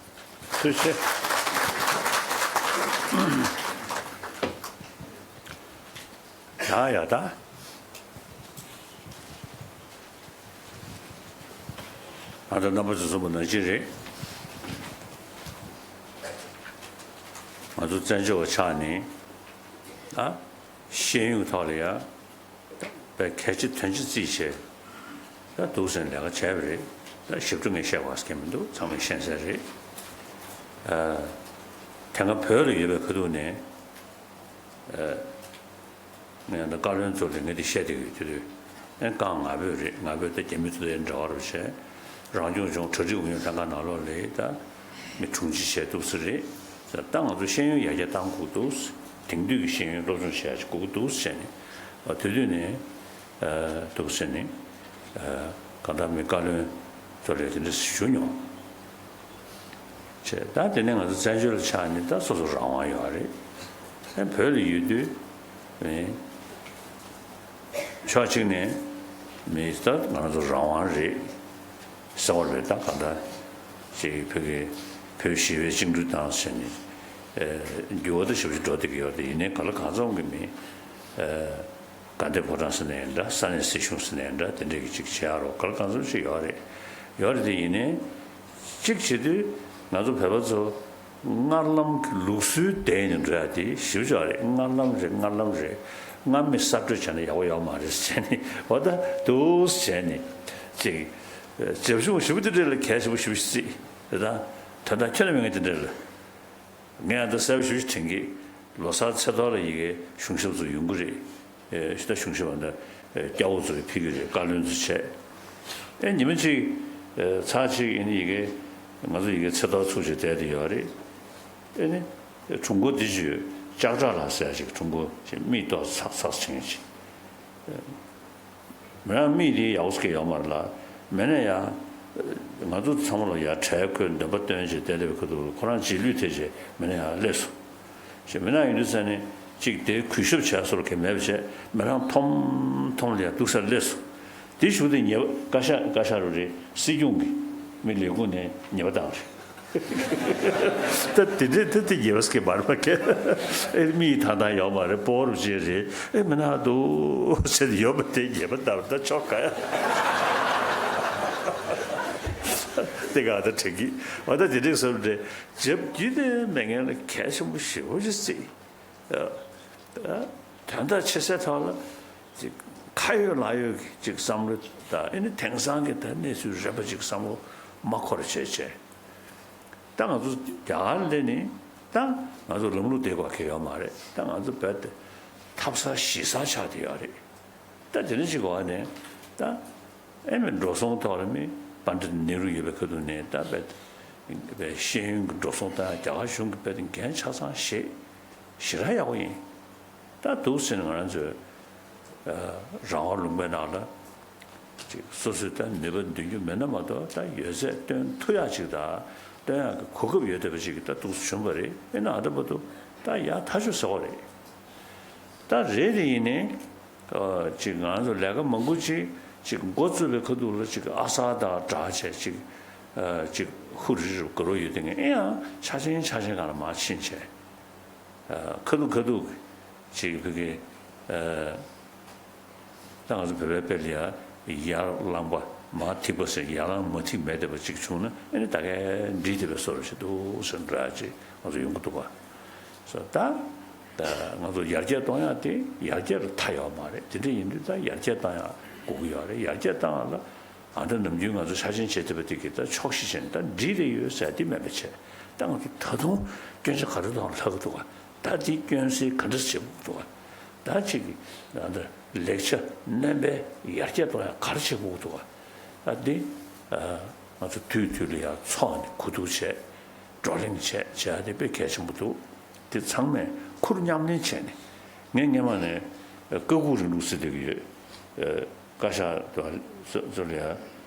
ཐུགས་རྗེ་ཆེ། ཡ་ཡ་ད། ང་ཚོ་རྣམ་པ་ཚོ་གསུངས་པ་ནང་བཞིན་རེད། ང་ཚོ་བཙན་བྱོལ་བ་ཆགས་ནས་ད་ཤེས་ཡོན་ཐོག་ལ་ཡ་དཔེ་གལ་ཆེ་དོན་ཆེ་བརྩིས་བྱས་ད་འདུག་སེ་ལས་ཀ་བྱས་པ་རེད། ད་ཞིབ་ཕྲ་ངས་བཤད་དགོས་ཀྱི་མི་འདུག་ཚང་མས་ཤེས་གསལ་རེད། ཨ། དེ་སྔ་བོད་ལ་ཡོད་པའི་ཁ་ཐུག་ནས། ཨ། ངས་ད་བཀའ་བློན་ཚོ་ལ་ངས་འདི་བཤད་བསྡད་ཀྱི་ཡོད། དེ་དུས་ཨེ་རྐང་ང་ཕོད་རེད། ང་ཕོད་ད་རྒྱ་མི་ཚོ་དང་འབྲེལ་བ་རུ་བྱས། རང་སྐྱོང་ལྗོངས་གྲ་སྒྲིག་ཨུ་ཡོན་ལྷན་ཁང་ནང་ལོགས་ལ་ད་མི་དྲུང་ཆེ་བྱས་འདུག་སེ་རེད། ད་ང་ཚོ་ཤེས་ཡོན་ཡར་རྒྱས་གཏང་དགོས་འདུག་དེང་དུས་ཀྱི་ཤེས་ཡོན་སློབ་སྦྱོང་བྱེད་ཡག་ཅིག་དགོས་ཀྱི་འདུག་ཟེར་ནས། ཨ། དེ་དུས་ནས་ཨ་འདུག་ཟེར་ནས། ཨ། གང་ལྟར་མི་བཀའ་བློན་ཚོ་ལ་དེ་འདྲ་ཞུ་མྱོང་། བྱས། ད་དེ་ནས་ང་ཚོ་བཙན་བྱོལ་ལ་ཆགས་ནས་ད་སོ་སོ་རང་དབང་ཡོད་རེད། ཨ། བོད་ལ་ཡོད་དུས་ཨེ་ཕྱོགས་གཅིག་ནས་མི་ད་ང་ཚོ་རང་དབང་རེད་ཟེར་བ་རེད། ད་གང་ལྟར་ཅིག་བོད་ཀྱི་བོད་ཞི་བའི་བཅིངས་འགྲོལ་བཏང་ཟེར་ནས་ཨེ་འགྱུར་བ་ད་ཞེ་པོ་ཅིག་འགྲོ་བསྡད་ཀྱི་ཡོད་རེད། ཡིན་ནའི་གང་ལ་གང་འཚམ་གྱི་མི་ཨེ། དགའ་ལྡན་ཕོ་བྲང་ཟེར་ནའི་འདྲ། ས་གནས་སྲིད་གཞུང་ཟེར་ནའི་འདྲ། དེ་འདྲས་ཀྱི་ཅིག་བྱེད་ཡག་རོགས་ག་ལ་གང་འཚམ་ཅིག་ཡོད་རེད། ཡོད་རེད་དེ། ཡིན་ནའི་གཅིག་བྱེད་དུས་ང་ཚོ་བོད་པ་ཚོ་སྔར་ལམ་གྱི་ལུགས་སྲོལ་བསྡད་ནས་འགྲོ་ཡག་དེ་ཞིབ་ཆ་རེད། སྔར་ལམ་རེད། སྔར་ལམ་རེད། སྔར་མེད་གསར་གཏོད་བྱས་ན་ཡག་པོ་ཡོད་མ་རེད་ཟེར་ནས། འོ་ད་འདུག་བྱས་ནས་ཅིག་རྒྱབ་ལྗོངས་ཞེ་པོ་དེ་འདྲས་ལ་གལ་ཆེན་པོ་ཞེ་པོ་ཞིག་བརྩིས་རེད། ད་དོན་དག་ཁྱོན་ནས་མེད་མཁན་དེ་འདྲས་ལ། ངས་ཨ་ད་གསལ་པོ་ཞེ་པོ་ཞིག་དྲན་གི། ལོ་གསར་ཚེས་ཐོག་ལ་ཡ་གི་གཞུང་ཞབས་ཚོ་ཡོང་གི་རེད། ཨེ་ཤི་ད་གཞུང་ཞབས་ཨ་ད་ཨེ་སྐྱ་བོ་ཚོ་ལ་ཕུལ་གི་རེད། བཀའ་བློན་ཚོ་བྱས། ཨེ་ཉི་མ་གཅིག་ཨེ་ཚར་གཅིག་ཨེ་ནི་ཡ་གི་ང་ཚོ་ཡ་གི་ཚེས་ཐོག་ཚུགས་བྱས་བསྡད་དེ་ཡོད་རེད། ཨེ་ནི་ཨེ་གྲུབ་འབྲས་དེ་ཅིག་ལྕགས་བྲག་ལགས་ཟེར་ཡ་ཅིག་གྲུབ་འབྲས་ཅིག་མིག་ཏོག་ཙམ་ཚགས་ཚགས་བྱེད་མཁན་ཅིག་མི་རང་མིག་དེ་ཡག་པོ་ཟེར་མཁན་ཡོད་མ་རེད་ལ། མེད་ན་ཡང་ང་ཚོ་ཚང་མ་ལ་ཡང་གྲལ་བཀོད་འདོན་པ་སྟོན་བྱས་བསྡད་བསྡད་པའི་ཁ་ཐུག་ལ་ཁོ་རང་རྗེས་ལུས་ཐེབས་བྱས་མེད་ན་ཡང་སླེབས་སོང་། ཞེས་མི་རང་ཡིན་དུས་ཙ་ནས་གཅིག་དེ་གུས་ཞབས་བྱས་སོར་གས་མེད་པ་བྱས། མི་རང་ཐོམ་ཐོམ་ལ་ཡང་འདུག་སར་སླེབས་སོང་། དེ་གཞུག་དེ་ཉེས་པ་བཀའ་ཤག་བཀའ་ཤག་རུ་རེད། སྲིད་སྐྱོང་གིས་མི་ལས་ཁུངས་ནས་ཉེས་པ་བཏང་རེད། ད་དེ་འདྲས་ད་དེ་ཉེས་པ་ཟེར་གི་མ་རེད་པ། ཁྱེད་ཨེ་མིག་ཐང་ཐང་ཡོད་མ་རེད། སྤོ་རུ་བྱས་རེད། ཨེ་མི་ན་འདུག་ཟེར་ཡོད་པ་དེ་ཉེས་པ་ད་ད་ཆོག་ག་ཡ། དེ་ག་ད་དྲན་གི། འོ་ད་དེ་འདྲས་བཟོ་འདྲས་རྒྱབ་རྒྱུ་དེ་མེད་མཁན་ལ་གལ་ཆེན་པོ་ཞེ་པོ་ཅིག་བརྩི། དོན་དག་ཆེ་སའི་ཐོག་ལ་ཅིག་ཁ་ཡོད་ལག་ཡོད་ཀྱི་ཅིག་བསམ་བློ་དང་། ཨེ་ནི་དེང་སང་གི་ད་གནས་ཚུལ་རན་པ་ཅིག་བསམ་བློ་མ་འཁོར་བྱས་བྱས། ད་ང་ཚོ་རྒྱ་གར་ལ་ནི་ད་ང་ཚོ་ལམ་ལུགས་དེ་གོ་གི་ཡོད་མ་རེད། ད་ང་ཚོ་བོད་དེ་ཐབ་ཚང་གཞིས་ཚང་ཆགས་བསྡད་ཡོད་རེད། ད་དེ་འདྲ་ཅིག་གོ་ནས་ད་ཨེ་མི་འགྲོ་སོང་ཐོག་ལ་མི་པཎྜི་ཏ་ནེ་རུ་ཡོད་པའི་ཁ་ཐུག་ནས་ད་བོད་བོད་ཤེས་ཡོན་གྱི་འགྲོ་སོང་ད་རྒྱ་གར་གཞུང་གིས་བོད་དེ་འགན་ཆ་ཚང་བཞེས། ཞེ་དྲག་ཡག་པོ་ཡིན། ད་འདུག་ཟེར་ནས་ང་རང་ཚོས་ཨ་རང་དབང་ལུང་པའི་ནང་ལ་ཅིག་སོ་སོས་ད་ནུས་པ་འདོན་རྒྱུ་མེད་ན་མ་གཏོགས། ད་ཡོད་ཚད་སྟོན་ཐུབ་ཡག་ཅིག་དང་སྟོན་ཡག་གི་གོ་སྐབས་ཡོད་བསྡད་པ་ཅིག་ད་འདུག་སེ་བྱུང་བ་རེད། ཨེ་ན་ད་བར་དུ་ད་ཡག་ཐག་ཆོད་ཟེར་བ་རེད། ད་རེད་དེ་ཡིན་ནའི་ཨ་ཅིག་ང་ཚོ་ལས་ཀ་མང་པོ་ཅིག་ཅིག་འགོ་བཙུགས་པའི་ཁ་ཐུག་ལ་ཅིག་ཨ་གསར་དང་སྦྲགས་བྱས་ཅིག་ ཅིག་ཧུ་རི་རི་དགའ་རོགས་ཡོད་དེ་ངས་ཨེ་ཡང་ཆ་ཆེན་ཆ་ཆེན་གང་ལ་མར་ཕྱིན་བྱས། ཁ་ཐུག་ཁ་ཐུག་ཅིག་བོད་ཀྱི། ད་ང་ཚོ་བོད་པའི་དཔེ་ལ་ཡ་ཡར་ལངས་པ་མར་ཐིགས་པ་ཟེར་ཡར་ལངས་མར་ཐིགས་མེད་བསྡད་པ་ཅིག་བྱུང་ན་ཨེ་ནི་ད་གས་འགྲིག་བསྡད་པའི་བཟོ་འདྲ་ཞིག་འདུག་ཟེར་འདྲ་ཅིག་ང་ཚོ་ཡོང་གི་འདུག་ག་སོ་ད་ད་ང་ཚོ་ཡར་རྒྱས་གཏོང་ཡག་དེ་ཡར་རྒྱས་ལ་མཐའ་ཡོད་མ་རེད། དེ་འདྲ་ཡིན་དུས་ད་ཡར་རྒྱས་གཏོང་ཡག་དགོས་ཀྱི་ཡོད་རེད། ཡར་རྒྱས་གཏོང་ཡག་ལ་ཨ་ད་ནམ་རྒྱུན་ང་ཚོ་ཆ་ཆེན་བྱེད་ཐུབ་པ་དེ་གི་ད་ཕྱོགས་བཞི་བྱས་ནས་ད་འགྲིག་རེ་ཡོད་ཟེར་དེ་མེད་པ་བྱས། ད་ང་ཚོ་ད་དུང་སྐྱོན་ཆ་ག་རེ་དང་ལྷག་གི་འདུག་ག་ད་དེ་སྐྱོན་སེལ་ག་འདྲ་བྱེད་དགོས་འདུག་ག་ད་ཅིག་ད་ལེགས་ཆ་བསྣན་པའི་ཡར་རྒྱས་གཏོང་ཡག་ག་རེ་བྱེད་དགོས་འདུག་ག་ད་དེ་ང་ཚོ་དུས་དུས་ལ་ཡང་ཚོགས་ནས་གོ་བསྡུར་བྱས་བགྲོ་གླེང་བྱས་བྱས་ཡག་དེ་དཔེ་གལ་ཆེན་པོ་འདུག་དེ་ཚང་མས་ཁུར་མཉམ་ལེན་བྱས་ནས་ངས་སྔན་མ་ནས་ཀ་ཁུག་རིང་ལུགས་ཟེར་བསྡད་ཀྱི་ཡོད། བཀའ་ཤག་ཚོ་ལ་ཡང་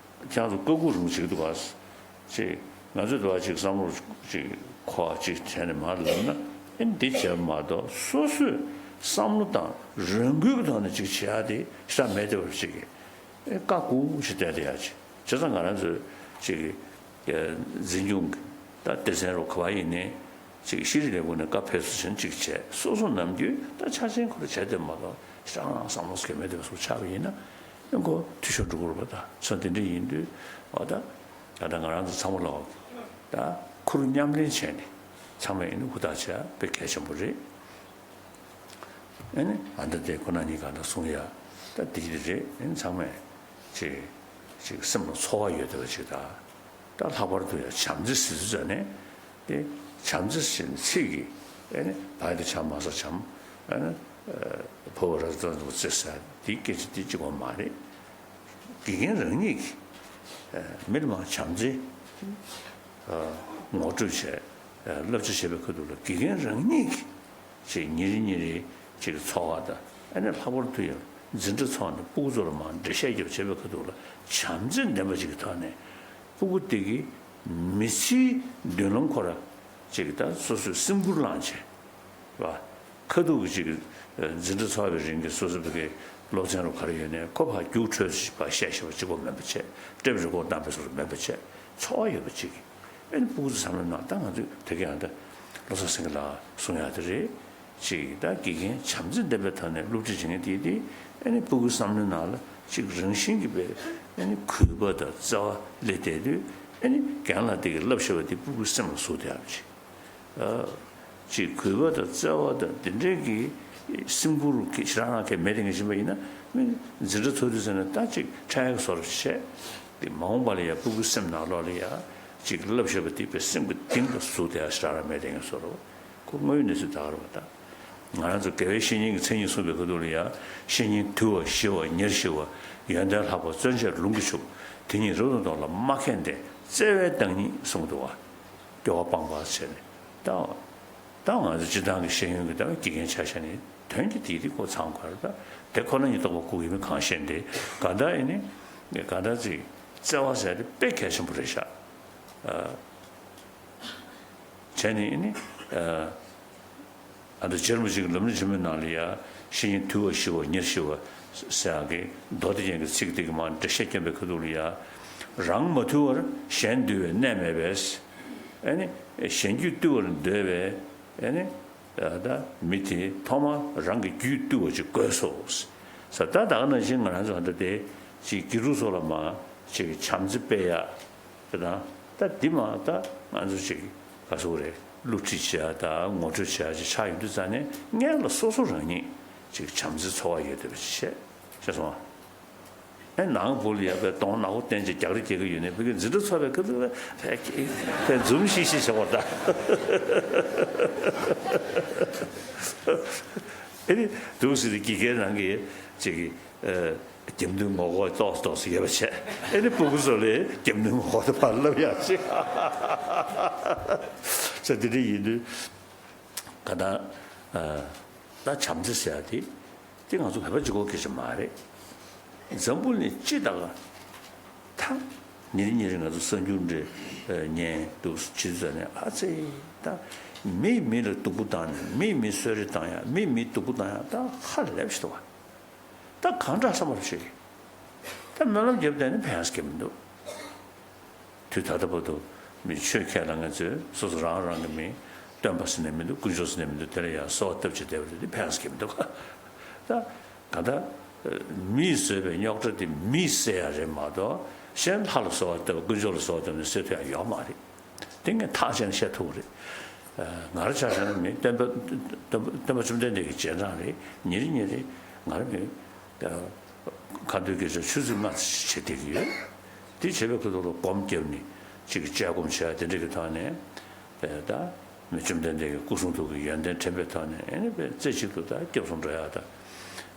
ཁྱེད་རང་ཚོ་ཀ་ཁུག་རིང་ལུགས་བྱེད་ཀྱི་འདུག་ག་ཅེས་ང་ཚོས་འདུག་བ་ཅིག་བསམ་བློ་ཅིག་འཁོར་བ་ཅིག་བྱས་ནས་མར་ལབ་ན་ཨེ་འདི་བྱས་མ་གཏོགས་སོ་སོས་བསམ་བློ་དང་རང་འགུལ་གྱི་ཐོག་ནས་ཅིག་བྱེད་ཡག་དེ་ཤ་མེད་བསྡད་པ་ཅིག་གིས་ཨེ་བཀའ་ལྐུགས་ཤིག་བསྡད་བསྡད་ཡག་ཅིག་བྱས་ཙང་ང་རང་ཚོས་ཅིག་འཛིན་སྐྱོང་གི་ད་སྡེ་ཚན་རུ་ག་བ་ཡིན་ནའི་ཅིག་ཤེས་རིག་ལས་ཁུངས་ནས་བཀའ་ཕེབས་བསུ་བྱས་ནས་ཅིག་བྱས་སོ་སོ་ནམ་རྒྱུན་ད་ཆ་ཆེན་ཁོ་རང་བྱས་བསྡད་མ་གཏོགས་ཤ་བསམ་བློ་ཟེར་མཁན་མེད་བསྡད་པ་སོགས་ཆགས་པ་ཡིན་ན་ཨེ་ཁོ་འཐུས་ཤོར་འགྲོ་གི་རེད་པ། ད་ཚོ་དེ་འདྲ་ཡིན་དུས་འོ་ད། ད་ལྟ་ང་རང་ཚོ་ཚང་མ་ལ་ད་ཁུར་མཉམ་ལེན་བྱས་ནས་ཚང་མས་ཨེ་ནི་ཧུར་ཐག་བྱས་དཔེ་གལ་ཆེན་པོ་རེད། ཨེ་ནི་ཨ་ད་དེ་ཁོ་ན་ཉིད་གང་ལྟར་གསུང་ཡ་ད་དེ་ཅི་རེད། ཨེ་ནི་ཚང་མས་ཅིག་ཅིག་སེམས་ལ་ཚོར་བ་ཡོད་བསྡད་པ་ཅིག་ད་ད་ལྷག་པར་དུ་ཡང་བྱམས་བརྩེ་ཟེར་ཚུལ་ཙམ་ནས་དེ་བྱམས་བརྩེ་ཟེར་ནས་ཚིག་གིས་ཨེ་ནི་བ་ཡི་དེ་བྱམས་མ་ས་བྱམས་ཨེ་ནི་ཕོ་བ་ར་ཙ་ཙ་ཟེར་ས་དེའི་སྐད་ཆ་དེ་གཅིག་པ་མ་རེད། དགེ་རྒན་རང་ཉིད་ཀྱིས་མི་ལ་མ་བྱམས་བརྩེ་ངོ་སྤྲོད་བྱས་བསླབ་བྱ་བྱེད་པའི་ཁ་ཐུག་ལ་དགེ་རྒན་རང་ཉིད་ཀྱིས་ཅིག་ཉིན་རེ་ཉིན་རེ་ཅིག་འཚོ་བ་དང་ཨ་ནི་ལྷག་པར་དུ་ཡང་འཛིན་གྲྭ་ཚོགས་ནས་སྤུ་གུ་ཚོ་ལ་མར་འགྲེལ་བཤད་རྒྱབ་བྱེད་པའི་ཁ་ཐུག་ལ་བྱམས་བརྩེ་ལྡན་པ་ཅིག་གི་ཐོག་ནས་སྤུ་གུ་དེ་གི་མི་ཚེའི་མདུན་ལམ་ཁོ་ར་ཅིག་ད་སོ་སོས་སེམས་ཁུར་བླངས་བྱས། རེད་བ། ཁ་ཐུག་གི་ཅིག་འཛིན་གྲྭ་ཚར་བའི་རིང་གི་སོ་སོ་བོད་ཀྱི་སློབ་ཚན་རུ་ག་རེ་ཡོད་ནའི་ཁོ་ཕར་རྒྱུགས་འཕྲོད་ཅིག་ཕར་བཤད་ཤེས་པ་གཅིག་པོ་མེད་པ་བྱས། ཊེབ་རི་ཀོཌ་བཏང་བའི་སོ་སོ་མེད་པ་བྱས། འཚོ་བ་ཡོད་པ་ཅིག་གིས་ཨེ་ནི་སྤུ་གུ་ཚོ་བསམ་བློ་གནང་། ད་ང་ཚོས་དེ་ག་ཡང་ད་བློ་བཟང་སེང་གེ་ལགས་གསུང་ཡག་དེ་རེད། ཅིག་ད་དགེ་རྒན་བྱམས་བརྩེ་ལྡན་པའི་ཐོག་ནས་སློབ་ཁྲིད་བྱེད་མཁན་དེ་དེ་ཨེ་ནི་སྤུ་གུའི་བསམ་བློའི་ནང་ལ་ཅིག་རང་བཞིན་གྱིས་པའི་ཨེ་ནི་གུས་པ་དང་བརྩེ་བ་སླེབས་བསྡད་དུས་ཨེ་ནི་རྒན་ལགས་དེ་གིས་བསླབ་བཞག་པ་དེ་སྤུ་གུའི་སེམས་ལ་ཟུག་བསྡད་ཡག་ཅིག་ཅིག་གུས་པ་དང་བརྩེ་བ་དང་དེ་འདྲའི་གི་སེམས་ཁུར་གི་ཞེ་དྲག་རང་གི་མེད་དེ་ངས་ཤེས་པ་ཡིན་ན་མི་འཛིན་གྲྭ་ཚོགས་དུས་ཟེར་ན་ད་ཅིག་འཕྲལ་གི་བཟོ་འདྲ་བྱས་ཏེ་མ་འོངས་པ་ལ་ཡང་སྤུ་གུའི་སེམས་ནང་ལོགས་ལ་ཡང་ཅིག་བསླབ་བཞག་པ་དེ་དཔེ་སེམས་ཀྱི་གཏིང་ལ་ཟུག་བསྡད་ཡག་ཞེ་དྲག་རང་མེད་དེ་ངས་བཟོ་འདྲ་ཁོ་དངོས་ཡོད་གནས་ཚུལ་ད་ག་རེད་པ། ད་ང་རང་ཚོ་དགེ་བའི་བཤེས་གཉེན་གྱི་མཚན་ཉིད་གསུངས་པའི་ཁ་ཐུག་ལ་ཡང་བཤེས་གཉེན་དུལ་བ་ཞི་བ་ཉེར་ཞི་བ་ཡོན་ཏན་ལྷག་པ་བརྩོན་བཅས་ལུང་གིས་ཕྱུག་དེ་ཉིད་རབ་ཏུ་བསྟོད་ལ་མ་མཁས་འདི་བརྩེ་བའི་བདག་ཉིད་གསུངས་འདུག་བ། སྐྱོ་བ་སྤངས་པ་བྱས་ནས་ད། ད་ང་ཚོ་སྤྱིར་བཏང་གི་ཤེས་ཡོན་གྱི་ལྟ་བའི་དགེ་རྒན་ཆ་བཞག་ནས་དོན་གྱི་དེའི་དེ་ཁོ་ཚང་དགོས་རེད། ད་དེ་ཁོ་ན་ཉིད་རྟོགས་པ་སྐུ་ཡིན་མིན་གང་ཤེས་འདི་ག་ད་ཨེ་ནི་ག་ད་ཅིག་བརྩེ་བ་ཟེར་དེ་དཔེ་གལ་ཆེན་པོ་རེད་ཤག་བྱས་ནས་ཨེ་ནི་ཨ་ད་རྗེ་རིན་པོ་ཆེ་གི་ལམ་རིམ་ཆེན་མོའི་ནང་ལ་ཡ་བཤེས་གཉེན་དུལ་བ་ཞི་བ་ཉེར་ཞི་བ་ཟེར་ཡག་གི་མདོ་སྡེ་རྒྱན་གྱི་ཚིག་དེ་གི་མར་འགྲེལ་བཤད་སྐྱོན་པའི་ཁ་ཐུག་ལ་ཡ་རང་མ་དུལ་བར་གཞན་དུལ་བའི་གནས་མེད་པས། ཨེ་ནི་གཞན་རྒྱུད་བཏུལ་བར་འདོད་པས། ཨེ་ནི་ད་མི་དེ་ཐོག་མར་རང་གི་རྒྱུད་བཏུལ་བ་ཅིག་དགོས་སོ། ས་ད་ད་ག་ནང་བཞིན་ང་རང་ཚོ་ད་དེ་ཅིག་དགེ་ཕྲུག་ཚོ་ལ་མ་ཅིག་བྱམས་བརྩེ་སྤེལ་ཡག་དེ་དང་ད་འདི་མ་ད་ང་ཚོ་ཅིག་ག་ཚོད་རེད་སློབ་ཁྲིད་བྱེད་ཡག་དང་ངོ་སྤྲོད་བྱེད་ཡག་ཅིག་ཆགས་ཡོང་དུས་ཙང་ནས་སྔོན་ལ་སོ་སོ་རང་ཉིད་ཅིག་བྱམས་བརྩེ་ཚོར་བ་ཡོད་བསྡད་པ་ཅིག་བྱས་བྱས་སོང་ཨ། ཨེ་ནང་བུ་ལ་ཡ་བའི་གདོང་ནག་པོ་བསྟན་ཅིག་རྒྱག་རེས་རྒྱག་གི་ཡོད་ནས་བུ་གི་འཛིན་གྲྭ་ཚོགས་པའི་སྐབས་དུ་བའི་བའི་འཛུམ་ཤིག་ཤིག་བྱེད་པར་གདའ། ཨེ་ནི་འདུག་ཟེར་ཏེ་དགེ་རྒན་རང་གིས་ཅིག་གི་རྒྱབ་མདུན་ངོ་ལྐོག་ཏོག་ཙམ་ཏོག་ཙམ་ཡོད་པ་བྱས་ཨེ་ནི་སྤུ་གུ་ཚོ་ལ་རྒྱབ་མདུན་ངོ་ལྐོག་ཏུ་ཕར་ལབ་ཡག་ཅིག་ས་དེ་འདྲ་ཡིན་དུས། ག་ད། ད་བྱམས་བརྩེ་ཟེར་ཡག་དེ། དེ་ང་ཚོ་བོད་པ་གཅིག་པོ་སྐད་ཆ་མ་རེད། འཛམ་བུ་གླིང་སྤྱི་དང་། ད། ཉིན་རེ་ཉིན་རེ་ང་ཚོ་གསར་འགྱུར་འདྲ་ཉན་འདུག་ཅི་ཟེར་ནས་ཨ་ཙི། ད། མིས་མི་ལ་སྡུག་པོ་བཏང་ནས་མིས་མི་གསོད་རེས་བཏང་ཡག་མིས་མི་སྡུག་པོ་བཏང་ཡག་ད་ཧ་ལས་པ་ཞིག་འདུག་བ། ད་གང་དྲག་བསམ་པ་ཞིག་ད་སྨོན་ལམ་རྒྱབ་བསྡད་ནས་ཕན་ཡག་གི་མི་འདུག་དུས་ད་ལྟ་བར་དུ་མི་ཆོས་ཁས་བླངས་མཁན་ཚོས་སོ་སོ་རང་རང་གི་མི་སྟོན་པ་ཟེར་ནས་མི་འདུག་དཀོན་མཆོག་ཟེར་ནས་མི་འདུག་དེ་ལ་ཡང་གསོལ་བ་བཏབ་བྱས་བསྡད་པ་རེད། དེ་ཕན་ས་གི་མི་འདུག་ད་ག་ད་མིས་བཟོས་པའི་རྙོག་དྲ་དེ་མིས་སེལ་ཡ་རེད་མ་གཏོགས། གཞན་ལྷ་ལ་གསོལ་བ་བཏབ། དཀོན་མཆོག་ལ་གསོལ་བ་བཏབ་ནས་སེལ་ཐུབ་ཡ་ཡོད་མ་རེད། དེ་ངས་ཐག་བཅད་ནས་བཤད་ཐུབ་ཀྱི་རེད། ང་རང་ཆ་བཞག་ན་མི་སྟོན་པ་སྟོན་པ་སྟོན་པ་བཅོམ་ལྡན་འདས་ཀྱི་རྗེས་འབྲང་རེད། ཉིན་རེ་ཉིན་རེ་ང་རང་མི་ཁ་འདོན་སྐད་ཆ་ཆུ་ཚོད་ལྔ་བྱེད་བསྡད་ཀྱི་ཡོད། དེ་བྱས་པའི་ཁ་ཐོག་ལ་སྒོམ་བརྒྱབ་ནས་ཅིག་གི་དཔྱད་སྒོམ་བྱས་དེ་འདྲ་གི་ཐོག་ནས་ད་མི་བཅོམ་ལྡན་འདས་ཀྱི་སྐུ་གསུང་ཐུགས་ཀྱི་ཡོན་ཏན་དྲན་པའི་ཐོག་ནས་ཨ་ནི་རྩེ་གཅིག་ཏུ་ད་སྐྱབས་སུ་འགྲོ་ཡག་ད།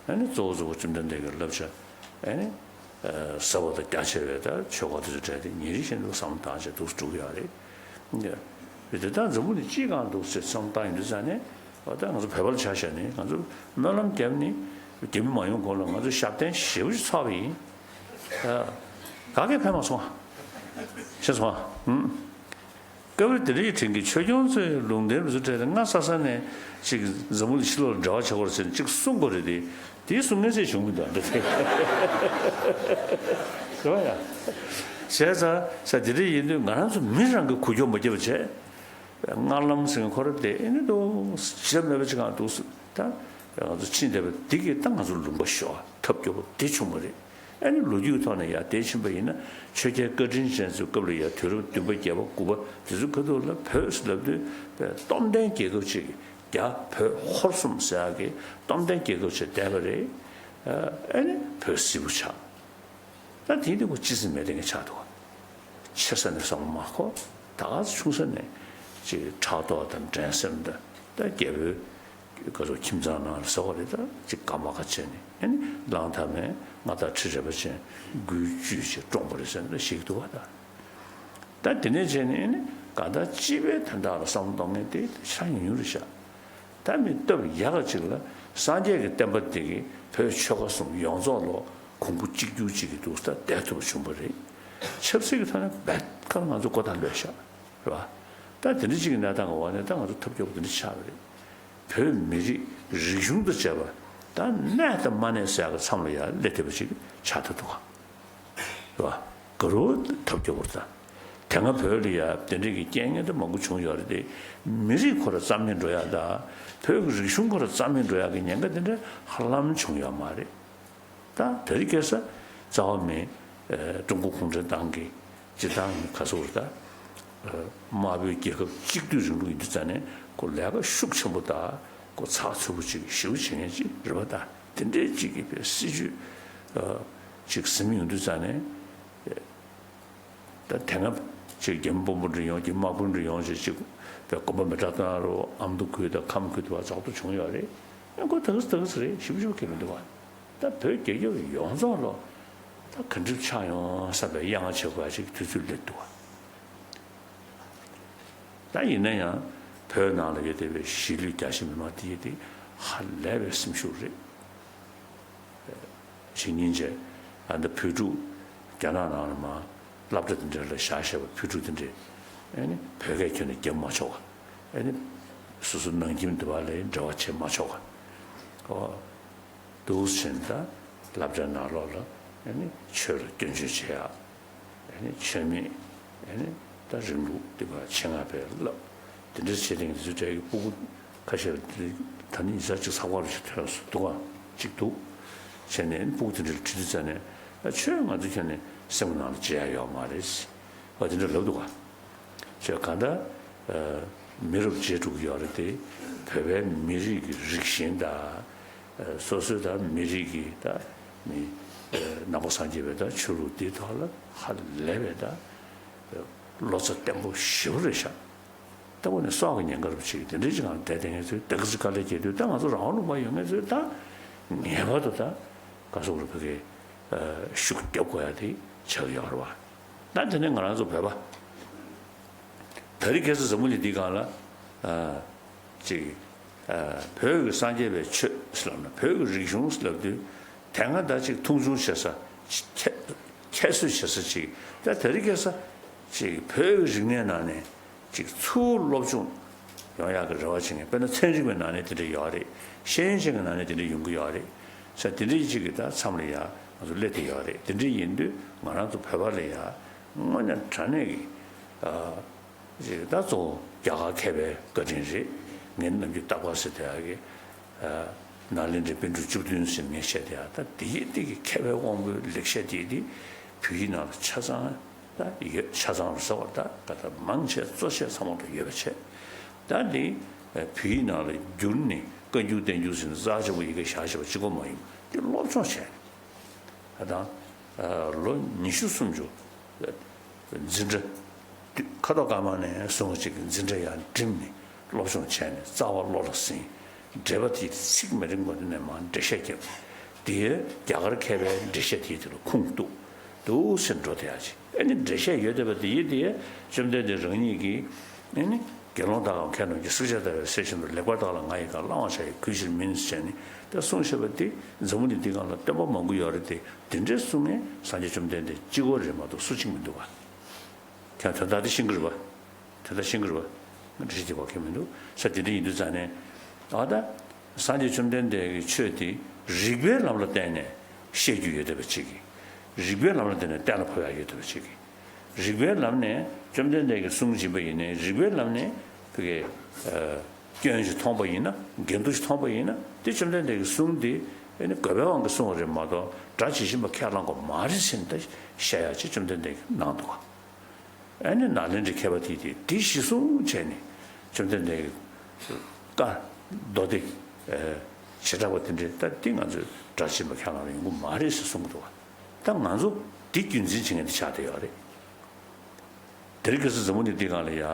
ཨ་ནི་གཙོ་བོ་གཙོ་བོ་བཅོམ་ལྡན་འདས་ཀྱི་བསླབ་བྱ་ཨ་ནི་ཟབ་པ་དང་རྒྱ་ཆེ་བའི་ད་ཆོས་སྐོར་དེ་ཚོ་གྲས་དེ་ཉིན་རེ་བཞིན་དུ་བསམ་བློ་བཏང་བྱས་འདུག་སེ་འགྲོ་གི་ཡོད་རེད། དེ་ལྟར་འཛམ་བུ་གླིང་སྤྱིའི་སྒང་འདུག་ཟེར་བསམ་བཏང་ཡོང་དུས་ཙང་ནས། འོ་ད་ང་ཚོ་བོད་པ་ལ་ཆ་བཞག་ནས་ང་ཚོ་སྨོན་ལམ་བརྒྱབ་ནས་རྒྱ་མི་མ་ཡོང་གོང་ལ་ང་ཚོ་ཞབས་བརྟན་ཞེ་པོ་ཅིག་ཚོགས་པ་ཡིན། ད་ག་གེ་ཕན་མ་སོང་ཨ། ཤེས་སོང་ཨ། ཧུམ། སྐབས་རེ་དེ་འདྲའི་དྲན་གྱི་ཆོས་སྐྱོང་ཚོའི་ལུང་བསྟན་རུ་ཚོ་གྲས་དེ་སྔ་ས་ས་ནས་ཅིག་འཛམ་བུ་གླིང་ཕྱི་ལོགས་ལ་འབྲེལ་བ་བྱེད་དགོས་རེད་ཟེར་ནས་ཅིག་གསུང་དགོས་རེད་དེ། དེའི་གསུང་མཁན་ཚོས་བྱུང་མི་འདུག་ཨ། འདི་རེད་བ་ཡ། བྱས་ཙང་ས་དེ་འདྲ་ཡིན་དུས་ང་རང་ཚོ་མི་རང་གི་འགུལ་སྐྱོད་མ་བརྒྱབ་པ་བྱས། སྔར་ལམ་ཟེར་མཁན་ཁོ་རང་དེ་ཨེ་ནི་འདུག་ཞེ་དྲག་མེད་པ་ཅིག་གང་འདུག་ཟེར། ད་ང་ཚོ་ཕྱིན་བསྡད་པ་འདི་གིས་ད་ང་ཚོ་ལུང་པ་ཤོར་བ་ཐབས་སྐྱོ་པོ་དེ་བྱུང་བ་རེད། ཨེ་ནི་ལོ་རྒྱུས་ཐོག་ནས་ཡར་བལྟས་ཕྱིན་པ་ཡིན་ན་ཆོས་རྒྱལ་བཀའ་དྲིན་ཅན་ཚོའི་སྐབས་ལ་ཡར་དུས་རབས་བདུན་པ་བརྒྱད་པ་དགུ་པ་དེ་ཚོའི་ཁ་ཐུག་ལ་བོད་ཟེར་ལབ་དུས་སྟོབས་ལྡན་རྒྱལ་ཁབ་ཅིག་རྒྱ་བོད་ཧོར་གསུམ་ཟེར་ཡག་གི་སྟོབས་ལྡན་རྒྱལ་ཁབ་ཅིག་བསྡད་པ་རེད། ཨེ་ནི་བོད་སིལ་བུ་ཆགས། ད་དེ་འདི་ཁོ་ཅི་ཟིན་མེད་དེ་ངས་ཆགས་འདུག་ཆེ་ས་ནས་བསམ་བློ་མ་འཁོར། ད་ག་ཚོད་ཆུང་ས་ནས་ཅིག་ཕྲག་དོག་དང་འགྲན་སེམས་དང་ད་རྒྱལ་པོའི་ག་ཚོད་ཁྱིམ་ཚང་ནང་ལ་ཟ་བ་རེད། ད་ཅིག་དགའ་མ་དགའ་བྱས་ནས་ཨ་ནི་གླང་དར་མས་མངའ་བདག་ཁྲི་རལ་པ་ཅན་མགུལ་གཅུས་ཅིག་བཀྲོངས་པ་རེད་ཟེར་ནས་ཞིག་འདུག་བ་ད། ད་དེ་ནས་བྱས་ནས་ཨ་ནི་གང་ལྟར་སྤྱི་པའི་དོན་དག་ལ་བསམ་བློ་གཏོང་མཁན་དེ་ཆགས་ཉུང་ཉུང་རེད་ཤག་ད་མི་སྟབས་ཡག་ག་ཅིག་ལ་སངས་རྒྱས་ཀྱི་བསྟན་པ་འདི་གིས་བོད་ཆོལ་ཁ་གསུམ་ཡོངས་རྫོགས་ལོ་གོང་བུ་གཅིག་གྱུར་ཅིག་གི་འདུག་ད་བསྡད་ཐུབ་པ་བྱུང་བ་རེད། ཆབ་སྲིད་ཀྱི་ཐོག་ནས་རྦད་ཁ་ང་ཚོ་མགོ་ཐག་ལོས་ཤག་རེད་བ། ད་དེ་འདྲ་ཅིག་གི་གནས་སྟངས་ཀྱི་འོག་ནས་ད་ང་ཚོ་ཐབས་སྐྱོ་པོ་དེ་འདྲ་ཆགས་པ་རེད། བོད་མི་རིགས་རིག་གཞུང་དང་བཅས་པ་ད་གནས་དང་མ་གནས་ཟེར་ཡག་གི་མཚམས་ལ་ཡར་སླེབས་ཐུབ་པ་ཅིག་ཆགས་ཐུབ་འདུག་ག་རེད་བ། དགའ་རབ་ཐབས་སྐྱོ་པོ་རེད་ད། དེ་སྔ་བོད་ལ་ཡ་དེ་འདྲའི་གི་རྐྱེན་ངན་དེ་མང་པོ་བྱུང་ཡོད་རེད་དེ། མི་རིགས་ཁོ་ར་རྩ་མེད་འགྲོ་ཡ་ད། བོད་ཀྱི་རིག་གཞུང་ཁོ་ར་རྩ་མེད་འགྲོ་ཡ་གི་ཉེན་ཁ་དེ་འདྲ་ཧ་ལམ་བྱུང་ཡོད་མ་རེད། ད་དེ་རིང་ཁ་སང་རྩ་བ་མེད། ཨ་ཀྲུང་གོ་གུང་ཁྲན་ཏང་གི་སྤྱིར་བཏང་གི་ག་ཚོད་རེད་ད། ཨ་དམར་པོའི་རྒྱལ་ཁབ་གཅིག་སྡུད་རིང་ལུགས་ཡིན་དུས་ཙང་ནས་ཁོ་ལས་ཀ་ཤུགས་ཆེན་པོ་ད་ཁོ་ཚགས་ཚུད་པོ་ཅིག་ཞེ་པོ་བྱེད་མཁན་ཅིག་རེད་པ། ད་དེ་འདྲའི་ཅིག་གི་པའི་སྲིད་ཇུས་ཨ་ཅིག་ཟིན་ཡོང་དུས་ཙང་ནས། ད་དེ་སྔ་ཅིག་རྒྱ་མི་དཔོན་པོ་འདྲ་ཡོང་། རྒྱ་མི་དམག་དཔོན་འདྲ་ཡོང་ཅིག་ཅིག་པའི་དགོན་པ་མེ་སྲེག་བཏང་རོགས། ཨ་མདོ་ཁུལ་དང་ཁམས་ཁུལ་དུ་བ་ཙག་ཏུ་བྱུང་ཡོད་རེད། ཨ་ཁོ་ད་ག་ས་ད་ག་ས་རེད། ཞིབ་ཞིབ་ཁྱེད་མི་འདུག་བ། ད་བོད་རྒྱལ་ཁབ་ཡོངས་རྫོགས་ལོ་ད་ག་འདྲ་ཆགས་ཡོང་བསམ་པའི་གཡང་ཆེ་དགོས་ཡ་ཅིག་དུས་ཚོད་སླེབས་འདུག་བ། ད་ཡིན་ན་ཡང་བོད་ནང་ལ་ཡོད་བསྡད་པའི་གཞིས་ལུས་རྒྱ་ཆེ་མི་མང་དེ་ཡི་དེ་ཧ་ལས་པའི་སེམས་ཤུགས་རེད། ཕྱི་ཉིན་བྱས་ཨ་འདི་བོད་ཕྲུག་རྒྱ་ནག་ནང་ལ་མ་སློབ་གྲྭ་དེ་འདྲ་ལ་བཞག་བཞག་པ་བོད་ཕྲུག་དེ་འདྲས་ཨ་ནི་བོད་སྐད་ཁྱོན་ནས་རྒྱབ་མ་ཆོག་ག་ཨ་ནི་སོ་སོ་ནང་ཁྱིམ་འདི་པ་ལ་འབྲེལ་བ་བྱེད་མ་ཆོག་ག་འོ། འདུག་ཟེར་ནས་ད་སློབ་གྲྭའི་ནང་ལོགས་ལ་ཨ་ནི་ཆོས་ལ་སྐྱོན་བརྗོད་བྱེད་ཡག་ཨ་ནི་ཆོས་མེད་ཨ་ནི་ད་རིང་ལུགས་འདི་པ་ཆེད་མངགས་པའི་བསླབ་དེ་འདྲ་བྱེད་དེང་དེ་ཚོའི་གྲས་ཀྱི་སྤུ་གུ་ཁ་ཤས་ལ་དེ་ད་ནི་ཡིན་ས་གཅིག་ཚགས་པར་ཞིག་ཐོན་སོང་འདུག་ག་གཅིག་འདུག་བྱས་ནས་སྤུ་གུ་དེ་འདྲ་ལ་དྲིས་དུས་ཙ་ནས་ཨ་ཆོས་ང་ཚོ་ཁྱོན་ནས་སེམས་ནང་ལ་བརྗེད་ཡ་ཡོད་མ་རེད། ཨ་དེ་འདྲ་ལབ་འདུག་ག་བྱས་གང་ལྟར་མི་རབས་བརྗེ་འགྲོ་གི་ཡོད་རེད་དེ། བོད་པའི་མི་རིགས་ཀྱི་རིགས་ཞེན་དང་སོ་སོའི་ད་མི་རིགས་ཀྱི་ད་མི་ནང་པ་སངས་རྒྱས་པའི་ད་ཆོས་ལུགས་འདིའི་ཐོག་ལ་ཧ་ལས་པའི་ད་བློ་རྩ་བརྟན་པོ་ཞེ་པོ་རེད་ཤག་ལྟ་བུ་ནི་སྲོག་གི་ཉེན་ཁ་རུ་ཅིག་དེ་འདྲའི་ཅིག་ངང་བསྡད་བསྡད་མཁན་ཚོས་དེ་ག་ཚོད་དཀའ་ལས་བརྒྱབ་དུས་ད་ང་ཚོ་རང་དབང་ལུང་པ་ཡོད་མཁན་ཚོས་ད་ངེས་པར་དུ་ད་ག་ཚོད་རུ་ཕ་གི་ཤུགས་རྒྱབ་དགོས་ཡ་དེ་ཆགས་ཀྱི་ཡོད་རེད་བ། ད་དེ་ནས་ང་རང་ཚོ་བོད་པ་ད་རེས་ཁ་སང་འཛམ་བུ་གླིང་འདིའི་སྒང་ལ་ཨ་ཅིག་ཨ་བོད་ཀྱི་སངས་རྒྱས་པའི་ཆོས་ཟེར་ལབ་ན་བོད་ཀྱི་རིག་གཞུང་ཟེར་ལབ་དུས་དེ་སྔ་ད་ཅིག་མཐོང་ཆུང་བྱེད་ས་ཁྱད་ཁྱད་གསོད་བྱེད་ས་ཅིག་ད་ད་རེས་ཁ་སང་ཅིག་བོད་ཀྱི་རིག་གནས་ནང་ནས་ཅིག་ཚུར་སློབ་སྦྱོང་ཡོང་ཡག་གི་རེ་བ་བྱེད་མཁན། དཔེར་ན་ཚན་རིག་པའི་ནང་ནས་དེ་འདྲ་ཡོད་རེད། ཤེས་ཡོན་ཅན་གྱི་ནང་ནས་དེ་འདྲ་ཡོང་གི་ཡོད་རེད། ས་དེ་འདྲ་ཅིག་གི་ད་མཚམས་ལ་ཡ་ང་ཚོ་སླེབས་བསྡད་ཡོད་རེད། དེ་འདྲ་ཡིན་དུས་ང་རང་ཚོ་བོད་པ་ལ་ཡ་ དངོས་གནས་དྲང་གནས་ཀྱི་ཨ་ཅིག་ད་གཙོ་བོ་རྒྱ་གར་མཁས་པའི་བཀའ་དྲིན་རེད། ངའི་ནམ་རྒྱུན་རྟག་པར་ཟེར་དེ་ཡག་གི་ཨ་ནཱ་ལེནྡྲའི་པཎ་གྲུབ་བཅུ་བདུན་ཟེར་ངས་བཤད་དེ་ཡག་ད་དེ་ཡི་དེ་གི་མཁས་པའི་དབང་པོའི་ལེགས་བཤད་དེ་དེ་བོད་ཡིག་ནང་ལ་ཆ་ཚང་ད་ཡོད། ཆ་ཚང་རུ་ཟེར་བ་ད་ག་ད་མང་ཆེ་གཙོ་ཆེ་ཚང་མ་ད་ཡོད་པ་བྱས། ད་འདི་བོད་ཡིག་ནང་ལ་བསྒྱུར་ནས་བཀའ་འགྱུར་བསྟན་འགྱུར་ཟེར་ནས་རྩ་ཆེན་པོ་ཡི་གེ་བཞག་བཞག་པ་གཅིག་པོ་མ་ཡིན་པ་འདི་སློབ་སྦྱོང་བྱས་ནས། ད་ལོ་ཉི་ཤུ་སུམ་ཅུ་འཛིན་གྲྭ་ཁ་དོག་དཀར་དམར་ནས་བཟུང་ཅིག་འཛིན་གྲྭ་ཡང་འགྲིམས་ནས་སློབ་སྦྱོང་བྱས་ནས་རྩ་བ་བློ་ལ་ཟིན། འགྲེལ་པ་དེ་ཚིག་མི་རིང་པོ་དེ་ནས་མར་འགྲེལ་བཤད་བརྒྱབ། དེ་རྒྱ་གར་མཁས་པའི་འགྲེལ་བཤད་དེ་དེ་ལ་ཁུངས་གཏུགས་འདུག་ཟེར་འགྲོ་དེ་ཡག་ཅིག་ཨེ་ནི་འགྲེལ་བཤད་ཡོད་བསྡད་པ་དེ་ཡིན་དེ་བཅོམ་ལྡན་འདས་རང་ཉིད་ཀྱིས་ཨེ་ནི་དགེ་སློང་དག་གམ་མཁས་རྣམས་ཀྱིས། བསྲེག་བཅད་བརྡར་བའི་གསེར་བཞིན་དུ། ལེགས་པར་བརྟགས་ལ་ང་ཡི་བཀའ། བླང་བར་བྱ་ཡི་གུས་ཕྱིར་མིན། ཟེར་ནས་ད་གསུངས་བཞག་པ་དེ་འཛམ་བུ་གླིང་འདི་སྒང་ལ་སྟོན་པ་མང་པོ་ཡོད་རེད་དེ། དེ་འདྲའི་གསུང་མཁན་སངས་རྒྱས་བཅོམ་ལྡན་འདས་གཅིག་པོ་རེད་མ་གཏོགས་སུ་གཅིག་མི་འདུག་ག་ཁྱེད་དོན་དག་དེ་ཤེས་ཀྱི་རེད་པ། དོན་དག་ཤེས་ཀྱི་རེད་པ། ང་འགྲེལ་བཤད་དེ་བ་མཁན་མི་འདུག་ས། དེ་འདྲ་ཡིན་དུས་ཙང་ནས་ཨ་ད་སངས་རྒྱས་བཅོམ་ལྡན་འདས་ཀྱི་ཆོས་དེ་རིགས་པའི་ལམ་ལ་བརྟེན་ནས་བཤད་རྒྱུ་ཡོད་བསྡད་པ་གཅིག་གིས། རིགས་པའི་ལམ་ལ་བརྟེན་ནས་གཏན་ལ་ཕབ་ཡག་ཡོད་བསྡད་པ་གཅིག་གིས། རིགས་པའི་ལམ་ནས་བཅོམ་ལྡན་འདས་ཀྱི་གསུང་སྦྱིན་པ་ཡིན་ནའི་རིགས་པའི་ལམ་ནས་ཕ་གི་སྐྱོན་ཞིག་མཐོང་པ་ཡིན་ན། འགལ་འདུ་ཞིག་མཐོང་པ་ཡིན་ན་དེ་བཅོམ་ལྡན་འདས་ཀྱི་གསུང་དེ་ཨེ་ནི་དགོས་པའི་དབང་གིས་གསུངས་པ་རེད་མ་གཏོགས་སྒྲ་ཇི་བཞིན་པ་ཁས་བླང་དགོས་མ་རེད་ཟེར་ནས་ད་བཤད་ཡག་ཅིག་བཅོམ་ལྡན་འདས་ཀྱིས་གནང་འདུག་ག་ཨེ་ནི་ནཱ་ལེནྡྲའི་མཁས་པ་དེ་དེ་དེ་གཞི་བཟུང་བྱས་ནས་བཅོམ་ལྡན་འདས་ཀྱི་བཀའ་མདོ་སྡེ་བྱེ་བྲག་པ་དེ་འདྲའི་ད་དེ་ང་ཚོས་སྒྲ་ཇི་བཞིན་པ་ཁས་བླངས་ན་ཡོང་གི་མ་རེད་ཟེར་གསུང་གི་འདུག་ག་ད་ང་ཚོ་འདི་རྒྱུན་འཛིན་བྱེད་མཁན་དེ་ཆགས་བསྡད་ཡོད་རེད། དེ་རིང་ཁ་སང་འཛམ་བུ་གླིང་འདི་སྒང་ལ་ཡ་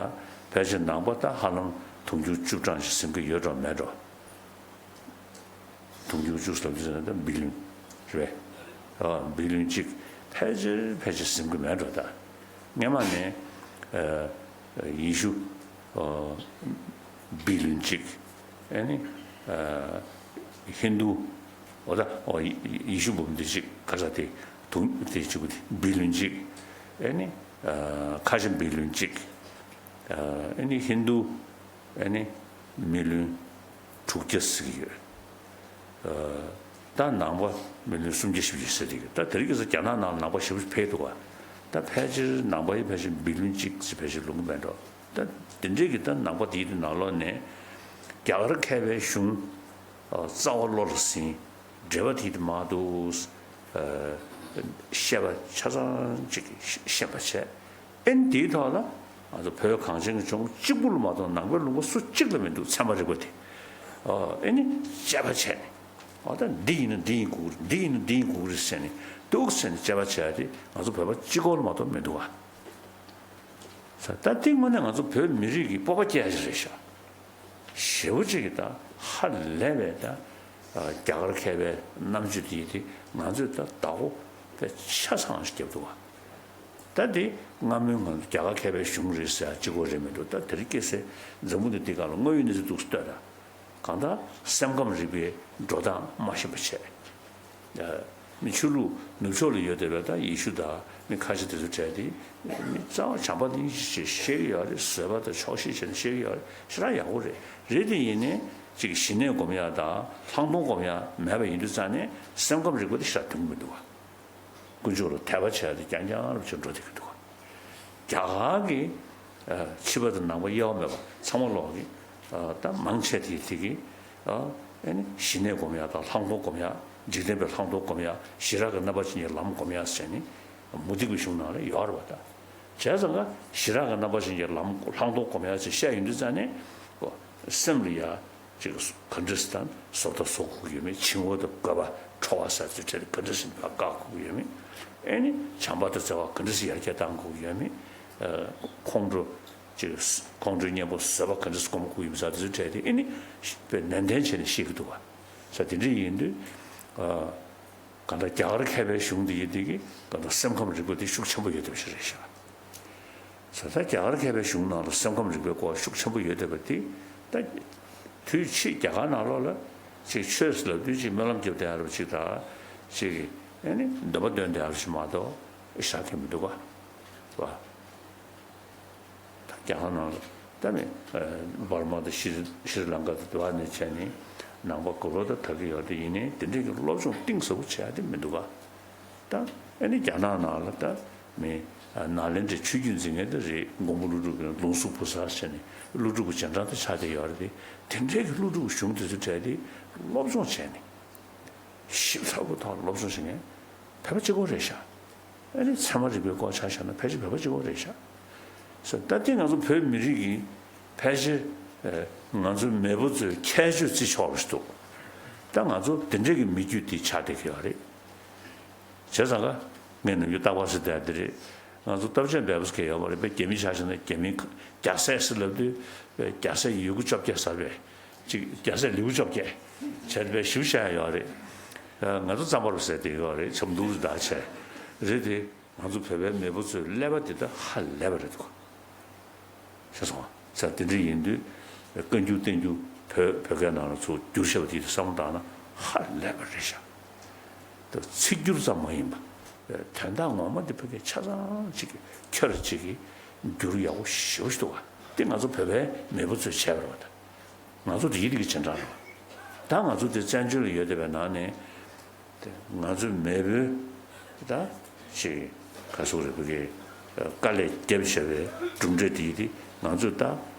ཕལ་ཆེར་ནང་པ་ད་ཧ་ལམ་དུང་ཕྱུར་བཅུ་གྲངས་ཤིག་ཟིན་གྱི་ཡོད་འགྲོ་མེད་འགྲོ། དུང་ཕྱུར་བཅུ་ཟེར་དུས་ཙམ་ན་ད་བི་ལིན་རེད་པས། ཨ་བི་ལིན་གཅིག་ཕལ་ཆེར་ཕལ་ཆེར་ཟིན་གྱི་མེད་འགྲོ། ད་སྔས་མ་ནས་ཨ་ཡེ་ཤུ་ཨ་བི་ལིན་གཅིག་ཨེ་ནི་ཨ་ཧིན་དུ་འོ་ད་འོ་ཡེ་ཤུ་འབུམ་སྡེ་གཅིག་ག་ས་དེ་དུང་དེ་གཅིག་པུ་དེ་བི་ལིན་གཅིག་ཨེ་ནི་ཨ་ཁ་ཆེམས་བི་ལིན་གཅིག་ཨ་ཨེ་ནི་ཧིན་དུ་ཨེ་ནི་མི་ལོན་དྲུག་བརྒྱ་ཟེར་གྱི་ཡོད། ཨ་ད་ནང་པ་མི་ལོན་སུམ་བརྒྱ་བཞི་བཅུ་ཟེར་གྱི་ཡོད། ད་དེ་རིང་ཁ་སང་རྒྱ་ནག་ནང་ལ་ནང་པ་ཞེ་པོ་ཅིག་འཕེལ་འདུག་ག་ད་ཕལ་ཆེར་ནང་པ་ཡི་ཕལ་ཆེར་བི་ལོན་གཅིག་ཙམ་ཕལ་ཆེར་ལོངས་ཀྱི་མེད་འགྲོ། ད་དེ་འདྲས་ཀྱི་ད་ནང་པ་དེའི་ནང་ལོགས་ནས་རྒྱ་གར་མཁས་པའི་གཞུང་ཨ་རྩ་བ་བློ་ལ་ཟིན། འགྲེལ་པ་དེའི་མང་དུ་ཨ་བཤད་པ་ཆ་ཚང་ཅིག་ཤེས་པ་བྱས། ཨེ་ནི་དེའི་ཐོག་ལ་ང་ཚོ་བོད་གངས་ཅན་གྱི་ལྗོངས་གཅིག་པུ་ལ་མ་གཏོགས་ནང་པའི་ལུང་པ་སུ་གཅིག་ལ་མི་འདུག་ཚད་མ་རིག་པ་དེ། ཨ་ཨེ་ནི་དཔྱད་པ་བྱས་ནས་ཨ་ད་འདི་ཡིན་ན་འདི་ཡིན་དགོས་ཀྱི་རེད། འདི་ཡིན་ན་འདི་ཡིན་དགོས་ཀྱི་རེད་ཟེར་ནས་འདུག་ཟེར་ནས་དཔྱད་པ་བྱས་ཏེ་ང་ཚོ་བོད་པ་གཅིག་པོ་ལ་མ་གཏོགས་མི་འདུག་ག་ས་ད་དེ་དངོས་གནས་ང་ཚོ་བོད་མི་རིགས་ཀྱི་སྤོབས་པ་སྐྱེ་ཡ་ཞིག་རེད་ཤག་ཞེ་པོ་ཅིག་གིས་ད་ཧ་ལས་པའི་ད་རྒྱ་གར་མཁས་པའི་རྣམ་དཔྱོད་དེ་ཡིན་དེ་ང་ཚོས་ད་བདག་པོ་དཔེ་ཆ་ཚང་ཞིག་བརྒྱབ་འདུག་ག་ད་དེ་སྔ་མོའི་ང་ཚོ་རྒྱ་གར་མཁས་པའི་གཞུང་རེད་ཟེར་ཡ་གཅིག་པོ་རེད་མི་འདུག་ད་དེ་རིང་ཁ་སང་འཛམ་བུ་གླིང་འདི་སྒང་ལ་དངོས་ཡོད་གནས་ཚུལ་འདུག་སེ་ལྟོས་དང་། གང་ལྟར་སེམས་ཁམས་རིག་པའི་འགྲོ་སྟངས་མ་ཤེས་པ་བྱས། ཨ་མི་ཆོས་ལུགས་ནུབ་ཕྱོགས་ལ་ཡོད་བསྡད་པའི་ད་ཡེ་ཤུ་དང་མི་ཁ་ཤས་དེ་ཚོ་གྲས་དེ་མི་རྩ་བ་བྱམས་པ་སྙིང་རྗེ་ཆེ་བཤད་ཀྱི་ཡོད་རེད། བཟོད་པ་དང་ཆོག་ཤེས་བྱས་ནས་བཤད་ཀྱི་ཡོད་རེད། ཞེ་དྲག་ཡག་པོ་རེད། རེད་དེ་ཡིན་ནའི་ཅིག་ཞི་གནས་སྒོམ་ཡག་དང་ལྷག་མཐོང་སྒོམ་ཡག་མེད་པ་ཡིན་དུས་ཙང་ནས་སེམས་ཁམས་རིག་པ་དེ་ཞེ་དྲག་དོན་གྱི་མི་འདུག་ག་དཀོན་མཆོག་ལ་དད་པ་བྱས་ཏེ་རྐྱང་རྐྱང་རུ་ཕྱིར་འགྲོ་བསྡད་ཀྱི་འདུག་རྒྱ་གར་གྱི་ཨ་ཕྱི་པ་དང་ནང་པ་དབྱེ་བ་མེད་པ་ཚང་མ་ལོག་གི་ཨ་ད་མང་ཆེ་དེ་དེ་གི་ཨ་ཨེ་ནི་ཞི་གནས་སྒོམ་ཡག་དང་ལྷག་མཐོང་སྒོམ་ཡག་འཇིག་རྟེན་པའི་ལྷག་མཐོང་སྒོམ་ཡག་ཞི་རགས་ཀྱི་རྣམ་པར་ཤེས་ཀྱི་ལམ་སྒོམ་ཡག་ཟེར་ནི་མུ་སྟེགས་པའི་གཞུང་ནང་ལ་ཡོད་རེད་པ། ད་བྱས་ཙང་ཀ་ཞི་རགས་ཀྱི་རྣམ་པར་ཤེས་ཀྱི་ལམ་ལྷག་མཐོང་སྒོམ་ཡག་ཅེས་བཤད་ཡོང་དུས་ཙང་ནས་ཨོ་སེམས་ལ་ཡ། ཅིག་ག་འདྲ་ཟེར་ད་བཟོ་ལྟ་བཟོ་དགོས་ཀྱི་ཡོད་མེད། བྱིང་བ་དང་རྒོད་པ་ཁྲོ་བ་ཟེར་ཚུལ་བྲལ་ག་འདྲ་ཟེར་བཀག་དགོས་ཀྱི་ཡོད་མེད། ཨེ་ནི་བྱམས་པ་དང་བརྩེ་བ་ག་འདྲ་ཟེར་ཡར་རྒྱས་གཏང་དགོས་ཀྱི་ཡོད་མེད། ཨ་ཁོང་ཁྲོ་ཅིག་ཁོང་ཁྲོའི་གཉེན་པོ་བཟོད་པ་ག་འདྲ་ཟེར་སྒོམ་དགོས་ཀྱི་ཡོད་མེད་ཟེར་ཚུལ་བྲལ་ཏེ་ཨེ་ནི་དཔེ་ནན་ཏན་བྱས་ནས་ཤེས་ཀྱི་འདུག་བ། ས་དེ་འདྲ་ཡིན་དུས་ཨ་གང་ལྟར་རྒྱ་གར་མཁས་པའི་གཞུང་འདི་ཡིན་དུས་ཀྱི་གང་ལྟར་སེམས་ཁམས་རིག་པ་འདི་ཤུགས་ཆེན་པོ་ཡོད་བསྡད་པ་ཞིག་རེད་ཤག་ས་ད་རྒྱ་གར་མཁས་པའི་གཞུང་ནང་ལ་སེམས་ཁམས་རིག་པའི་སྐོར་ཤུགས་ཆེན་པོ་ཡོད་བསྡད་པ་འདི་ད་དུས་ཕྱིས་རྒྱ་གར་ནང་ལོགས་ལ་ཅིག་ཆོས་ཟེར་ལབ་དུས་ཅིག་སྨོན་ལམ་རྒྱབ་བསྡད་ཡ་རུ་ཅིག་དང་ཅིག་ཨེ་ནི་འདོན་པ་འདོན་བསྡད་ཡ་རུ་ཅིག་མ་གཏོགས་ཤ་ཁེ་མི་འདུག་ག་བ། ད་རྒྱ་གར་ནང་ལ་ད་ནི་འབར་མ་དང་ཤྲི་ཤྲི་ལང་ཀ་དང་དེ་བ་ནས་བྱས་ནས་ནང་པ་ག་རོ་ད་དར་གྱི་ཡོད་དེ་ཡིན་ནའི་དེ་འདྲས་ཀྱི་སློབ་སྦྱོང་གཏིང་ཟབ་པོ་བྱས་ཏེ་མི་འདུག་ག་ད་ཨེ་ནི་རྒྱ་ནག་ནང་ལ་ད་མི་ ནཱ་ལེནྡྲའི་ཆོས་བརྒྱུད་འཛིན་མཁན་དེ་རེད། མགོན་པོ་ཀླུ་སྒྲུབ་ཀྱི་ལུང་གསུམ་བུ་གསར་བྱས་ནས་ཀླུ་སྒྲུབ་ཀྱི་རྗེས་འབྲང་དེ་ཆགས་བསྡད་ཡོད་རེད་དེ། དེ་འདྲའི་གི་ཀླུ་སྒྲུབ་ཀྱི་གཞུང་དེ་ཚོའི་གྲས་དེ་སློབ་སྦྱོང་བྱས་ནས། ཞིབ་ཚགས་པོ་ཐོག་ལ་སློབ་སྦྱོང་བྱེད་མཁན་བོད་པ་གཅིག་པོ་རེད་ཤག་ཨ་ནི་ཚད་མ་རིག་པའི་སྐོར་ཆ་བཞག་ན་ཕལ་ཆེར་བོད་པ་གཅིག་པོ་རེད་ཤག་སོ་ད་ལྟ་ང་ཚོ་བོད་མི་རིགས་ཀྱི་ཕལ་ཆེར་ང་ཚོ་མེས་པོ་ཚོའི་ཁྱད་ཆོས་བརྩི་ཆོག་པ་ཞིག་འདུག་ད་ང་ཚོ་དེ་འདྲའི་གི་མི་རྒྱུད་དེ་ཆགས་བསྡད་ཀྱི་ཡོད་རེད། བྱས་ཙང་ཀ་ངས་ནམ་རྒྱུན་རྟག་པར་ཟེར་བསྡད་དེ་རེད། ང་ཚོ་སྟོབས་ཆེན་འབེལ་པོ་ཟེར་མཁན་ཡོད་མ་རེད་པས། རྒྱ་མི་ཆ་བཞག་ན་རྒྱ་མི་རྒྱ་སྲས་ཟེར་ལབ་དུས་རྒྱ་སྲས་ཡི་གུ་བཅོ་བརྒྱད་ཟེར་བས། ཅིག་རྒྱ་སྲས་ལེའུ་བཅོ་བརྒྱད་བྱས་པའི་ཞིབ་བཤད་ཡོད་རེད། ང་ཚོ་རྩམ་པ་རུ་ཟེར་དེ་ཡོད་རེད། ཆབ་མདོག་རུ་བདག་བྱས་རེད་དེ། ང་ཚོ་བོད་པའི་མེས་པོ་ཚོའི་ཀླད་པ་འདི་ལྟ་ཧ་ལས་པ་རེད་འདུག་ཤེས་སོང་ང་། ས་དེ་འདྲ་ཡིན་དུས་བཀའ་འགྱུར་བསྟན་འགྱུར་བོད་བོད་སྐད་ནང་ལ་ཚུར་བསྒྱུར་བཞག་པ་དེ་བསམ་བློ་བཏང་ན་ཧ་ལས་པ་རེད་ཤག་ད་ཚིག་སྒྱུར་ཙམ་མ་ཡིན་པ། དོན་དག་ངོ་མ་འདི་ཕ་གིའི་ཆ་ཚང་གཅིག་གི་ཁྱོད་ར་གཅིག་གིས་བསྒྱུར་ཡག་པོ་ཞེ་པོ་ཞིག་འདུག་ག་དེ་ང་ཚོ་བོད་པའི་མེས་པོ་ཚོས་བྱས་པ་རེད་བ། ད་ང་ཚོ་དེ་ཡི་དེ་གི་རྗེས་འབྲང་རེད་བ། ད་ང་ཚོ་དེ་བཙན་བྱོལ་ལ་ཡོད་བསྡད་པའི་ནང་ནས་དེ་ང་ཚོའི་མེས་པོའི་ད་ཅིག་ག་ཟེར་རེད། ཕ་གིའི་དཀའ་ལས་བརྒྱབ་བྱས་པའི་གྲུབ་འབྲས་དེ་ཡི་དེ་ང་ཚོས་ད་དེ་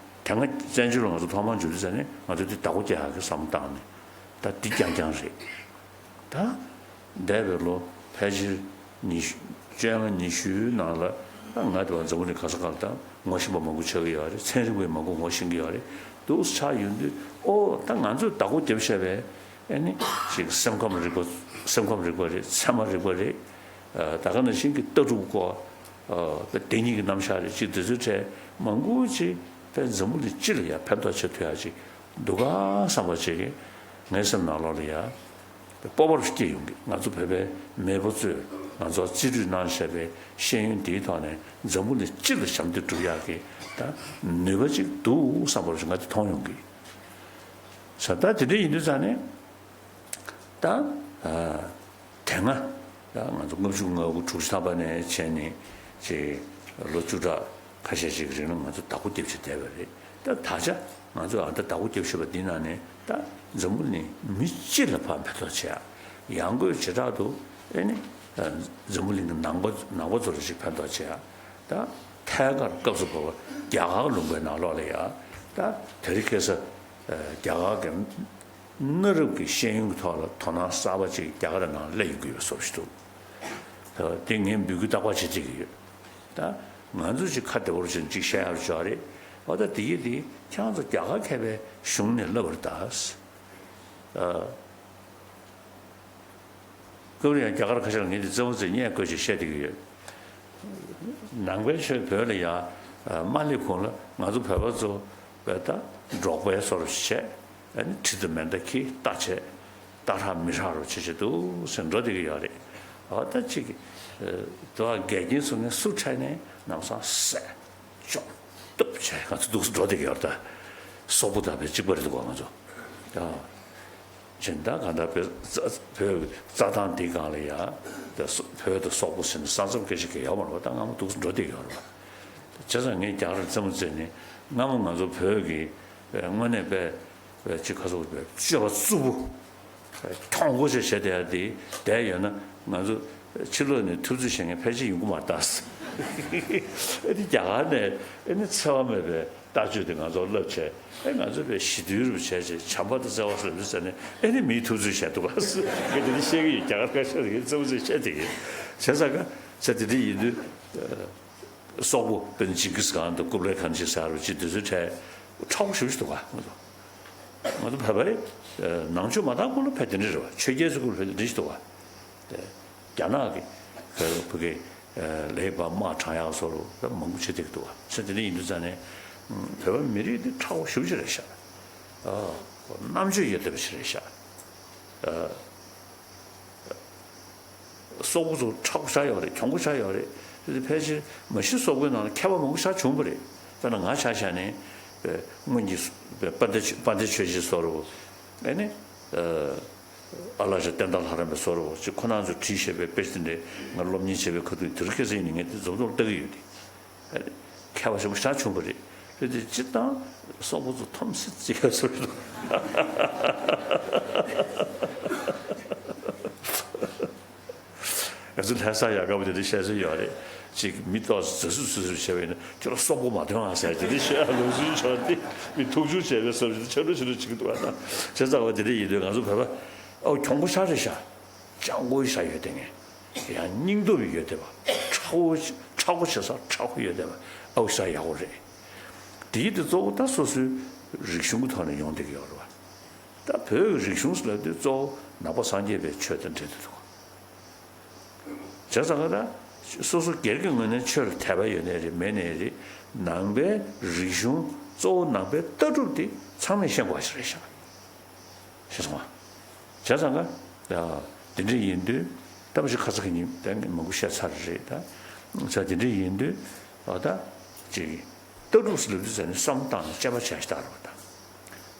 སྔ་བཙན་བྱོལ་ལ་ང་ཚོ་ཐོག་མར་འབྱོར་དུས་ཙ་ནས་ང་ཚོས་དེ་བདག་པོ་རྒྱག་ཡག་གི་བསམ་བློ་བཏང་ནས་ད་འདི་རྐྱང་རྐྱང་རེད། ད་འདས་པའི་ལོ་ཕལ་ཆེར་ཉི་ཤུ་བཅོ་ལྔ་ཉི་ཤུའི་ནང་ལ་ད་ང་དེ་བ་འཛམ་བུ་གླིང་ག་ས་ག་ལ་ད་ངོ་ཤེས་པ་མང་པོ་ཆགས་ཀྱི་ཡོད་རེད། ཚན་རིག་པས་མང་པོ་ངོ་ཤེས་ཀྱི་ཡོད་རེད། འདུག་སེ་ཆགས་ཡོང་དུས་ཨོ་ད་ང་ཚོས་བདག་པོ་རྒྱབ་བཞག་པའི་ཨེ་ནི་ཅིག་སེམས་ཁམས་རིག་པ་སེམས་ཁམས་རིག་པ་རེད། ཚད་མ་རིག་པ་རེད། ད་ག་ནང་བཞིན་གྱི་ལྟ་གྲུབ་སྐོར་བདེན་གཉིས་ཀྱི་རྣམ་གཞག་རེད། ཅིག་དེ་ཚོའི་གྲས་མང་པོ་ཅིག་ཕན་འཛམ་བུ་གླིང་སྤྱི་ལ་ཡང་ཕན་ཐོགས་བྱེད་ཐུབ་ཡག་ཅིག་འདུག་ག་བསམ་པ་ཅིག་ངའི་སེམས་ནང་ལོགས་ལ་ཡ་སྤོབས་པ་རུ་སྐྱེས་ཡོང་གི། ང་ཚོ་བོད་པའི་མེས་པོ་ཚོས་ང་ཚོར་རྩིས་སྤྲོད་གནང་བཞག་པའི་ཤེས་ཡོན་འདིའི་ཐོག་ནས་འཛམ་བུ་གླིང་སྤྱི་ལ་ཞབས་འདེགས་སྒྲུབ་ཡག་གི་ད་ནུས་པ་ཅིག་འདུག་བསམ་པ་རུ་ང་དེ་མཐོང་ཡོང་གི། ས་ད་དེ་འདྲ་ཡིན་དུས་ཙང་ནས་ད་དེ་སྔ་ད་ང་ཚོ་ལྔ་བཅུ་ང་དགུ་དྲུག་ཅུ་ཐམ་པ་ནས་བྱས་ནས་ཅིག་ལོ་བཅུ་ཕྲག་ཁ་ཤས་ཤིག་གི་རིང་ལ་ང་ཚོ་བདག་པོ་རྒྱབ་བྱས་བསྡད་པ་རེད། ད་ད་ཆ་ང་ཚོས་ཨ་ད་བདག་པོ་རྒྱབ་བཞག་པ་འདི་ནང་ནས་ད་འཛམ་བུ་གླིང་མི་སྤྱི་ལ་ཕར་ཕན་ཐོགས་བྱེད་ཡག་ཡང་སྒོས་བྱེ་བྲག་ཏུ་ཨེ་ནི་འཛམ་བུ་གླིང་གི་ནང་པ་ནང་པ་ཚོ་ལ་ཅིག་ཕན་ཐོགས་བྱེད་ཡག་ད་ཐད་ཀར་སྐབས་སུ་བབས་པ་རྒྱ་གར་ལུང་པའི་ནང་ལོགས་ལ་ཡ་ད་དེ་རིང་ཁ་སང་རྒྱ་གར་གྱི་གནའ་རབས་ཀྱི་ཤེས་ཡོན་གྱི་ཐོག་ལ་དོ་སྣང་གསར་པ་ཅིག་རྒྱ་གར་ནང་སླེབས་ཡོང་གི་ཡོད་བཟོ་ཞིག་འདུག་དེ་ངས་འབོད་སྐུལ་རྟག་པར་བྱེད་ཀྱི་ཡོད། ད་ང་ཚོ་ཅིག་ཁ་བདེ་པོར་བྱས་ནས་ཅིག་བཤད་ཡག་ཅིག་ཡོད་རེད། འོ་ད་དེ་གི་དེ་ཁྱེད་རང་ཚོ་རྒྱ་གར་མཁས་པའི་གཞུང་ནས་ལབ་པ་རེད་ད། སྐབས་རེ་ཡང་རྒྱ་གར་ཁ་ཤས་ལ་ངས་འདི་རྩེད་མོ་རྩེ་སྙད་བཀོད་ཅིག་བཤད་བསྡད་ཀྱི་ཡོད། ནང་པའི་ཆོས་བོད་ལ་ཡ་མ་སླེབས་གོང་ལ་ང་ཚོ་བོད་པ་ཚོ་བས་ད་འབྲོག་པའི་བཟོ་འདྲ་ཞིག་བྱས། ཨ་ནི་གྲི་དང་མེ་མདའ་འཁྱེར་རྟ་བྱས། རྟ་ཧྲག་མི་ཧྲག་རུ་བྱེད་བྱེད་འདུག་ཟེར་འགྲོ་བསྡད་ཀྱི་ཡོད་རེད། འོ་ད་ཅིག་དུ་བ་འགལ་རྐྱེན་བཟོ་མཁན་སུ་འཕྲད་ནའི་ལམ་སང་བསད། ཅོག་ཏོབ་བྱས་ང་ཚོ་འདུག་སེ་འགྲོ་བསྡད་ཀྱི་ཡོད་རེད་ད། སོག་པོ་དང་བས་གཅིག་པ་རེད་འདུག་ག་ང་ཚོ། ཡ། སྦྱིན་བདག་གང་ལྟར་བོད་བོད་རྩྭ་ཐང་འདི་སྒང་ལ་ཡ། བོད་དང་སོག་པོ་ཟེར་ནས་ས་མཚམས་སྐད་ཆ་གང་ཡང་ཡོད་མ་རེད་པ། ད་སྔ་མོ་འདུག་སེ་འགྲོ་བསྡད་ཀྱི་ཡོད་རེད་པ། བྱས་ཙང་ངས་རྒྱ་གར་རྩེད་མོ་རྩེ་ནས་སྔ་མོ་ང་ཚོ་བོད་ཀྱི་དངོས་གནས་པའི་ཅིག་ཁ་སོག་པའི་སྤྱོད་པ་རྩུབ་པོ། གྱོང་པོ་ཞིག་བྱས་བསྡད་ཡ་དེ་བསྡད་ཡོད་ན་ང་ཚོ་ཕྱི་ལོགས་ནས་ཐུབ་ཚོད་བྱེད་མཁན་ཕལ་ཆེར་ཡོང་གི་མ་རེད་ད། ཨ་ནི་རྒྱ་གར་ནས་ཨ་ནི་འཚེ་བ་མེད་པའི་ལྟ་སྤྱོད་དེ་ང་ཚོར་བསླབ་བྱས། ཨེ་ང་ཚོ་དཔེ་ཞི་དུལ་རུ་བྱས་བྱས་བྱམས་པ་དང་བརྩེ་བ་སོགས་ལ་ཟེར་ནས་ཨེ་ནི་མིའི་ཐུབ་ཚོད་བྱས་འདུག་ག་ངས་དེ་འདྲ་བཤད་ཀྱི་ཡོད། རྒྱ་གར་ཁ་ཤས་ལ་ངས་རྩེད་མོ་རྩེ་བཤད་བསྡད་ཀྱི་ཡོད། བྱས་ཙང་ཀ་ཚེ་དེ་འདྲ་ཡིན་དུས། སོག་པོ་དཔེར་ན་ཇིང་གིས་ཁཱན་དང་ཀུབ་ལའི་ཁཱན་ཞེས་ཟེར་བ་ཅིག་དེ་ཚོའི་གྲས་ཁྲ་བོ་ཞེ་པོ་ཞིག་འདུག་ག་ང་ཚོ། ང་ཚོ་བོད་པའི་ནང་ཆོས་མ་དར་གོང་ལ་ཕལ་དེ་འདྲ་རེད་པ། ཆོས་རྒྱལ་ཚོའི་སྐབས་ལ་ཕལ་དེ་འདྲ་ཞིག་འདུག་ག་དེ་རྒྱ་ནག་གི་བོད་ཀྱི་ལས་པ་དམག་དྲངས་ཡག་བཟོ་འདྲ་མང་པོ་བྱེད་བསྡད་ཀྱི་འདུག་ག་ཚེ་དེ་འདྲ་ཡིན་དུས་ཙང་ནས་བོད་པ་མི་རིགས་འདི་ཁྲ་བོ་ཞེ་པོ་ཞིག་རེད་ཤག་རྣམ་དཔྱོད་ཡོད་བསྡད་པ་ཞིག་རེད་ཤག་སོག་པོ་ཚོ་ཁྲ་པོ་ཆགས་ཡོད་རེད། གྱོང་པོ་ཆགས་ཡོད་རེད། དེ་ཕལ་ཆེར་མ་གཞི་སོག་པོའི་ནང་ལ་མཁས་པ་མང་པོ་ཆགས་བྱུང་བ་རེད། དཔེར་ན་ང་ཆ་བཞག་ནས་སྔོན་གྱི་དཔལ་ལྡན་དཔལ་ལྡན་ཆོས་རྗེ་བཟོ་འདྲ། ཨ་ནི་ཨ་ལགས་ཤ་བསྟན་དར་ལྷ་རམས་པའི་བཟོ་འདྲ་ཅིག་ཁོ་རང་ཚོས་བྲིས་བཞག་པའི་དཔེ་ཆ་དེ་འདྲ་ང་སློབ་གཉེར་བྱས་པའི་ཁ་ཐུག་དེ་རིང་ཁ་སང་ནས་ངས་དེ་འཛོམས་འཛོམས་ལྟ་གི་ཡོད་དེ། མཁས་པ་ཞེ་པོ་ཆགས་བྱུང་བ་རེད། རེད་དེ་སྤྱིར་བཏང་སོག་པོ་ཚོ་འཐོམ་སེ་བརྩི་ཡག་བཟོ་འདྲ་འདུག་ང་ཚོ་ལྷ་ས་ཡག་པོ་དེ་འདྲ་བཤད་སྲོལ་ཡོད་རེད། ཅིག་མི་ཏོག་ཙམ་རྫ་སུབ་རྫུ་སུབ་བྱས་པ་ཡིན་ན་ཁྱོད་ལ་སོག་པོ་མ་ཐོན་ཨ་ཟེར་དེ་འདྲ་བཤད་ཡ་ལུགས་སྲོལ་ཆགས་ཏེ་མི་ཐུག་ཆུ་བྱས་པའི་བསམ་བཞིན་ཆ་ལུ་ཆ་ལུ་བྱེད་ཀྱི་འདུག་ཨ། ན་བྱས་ཙང་བ་དེ་འདྲ་ཡིན་དུས་ང་ཚོ་བོད་པ་ཨོ་གྱོང་པོ་ཤ་རེད་ཤག་ཅང་གོ་ཤ་ཡོད་དེ་ངས་ཡང་སྙིང་སྟོབས་ཡོད་དེ་བ་ཁྲག་པོ་ཁྲག་པོ་ཆེ་ས་ཁྲག་པོ་ཡོད་དེ་བ་ཨོ་ཤ་ཡག་པོ་རེད། དེ་ཡིན་དུས་གཙོ་བོ་ད་སོ་སོའི་རིག་གཞུང་གི་ཐོག་ནས་ཡོང་བསྡད་ཀྱི་ཡོད་རེད་བ། ད་བོད་ཀྱི་རིག་གཞུང་ཟེར་ལབ་དུས་གཙོ་བོ་ནང་པ་སངས་རྒྱས་པའི་ཆོས་དང་འབྲེལ་དུ་འདུག་བྱས་ཙང་ཀ་ད་སོ་སོ་སྒེར་གྱི་ངོས་ནས་ཆོས་ལ་དད་པ་ཡོད་ནའི་རེད་མེད་ནའི་རེད། ནང་པའི་རིག་གཞུང་གཙོ་བོ་ནང་པའི་ལྟ་གྲུབ་དེ་ཚང་མས་ཤེས་དགོས་པ་ཞིག་རེད་ཤག་ཤེས་སོང་ང་། བྱས་ཙང་ཀ་དེ་འདྲ་ཡིན་དུས་ད་མ་གཞི་ཁ་ས་ཁ་ཉིན་ད་ངས་མང་པོ་བཤད་ཚར་རེད་ད། བྱས་དེ་འདྲ་ཡིན་དུས་ཨ་ད་ཅིག་ལྟ་གྲུབ་ཟེར་ལབ་དུས་ཙམ་ནས་བསམ་བློ་བཏང་ནས་དཔྱད་པ་བྱ་ཞིག་ད་རེད་བ་ད།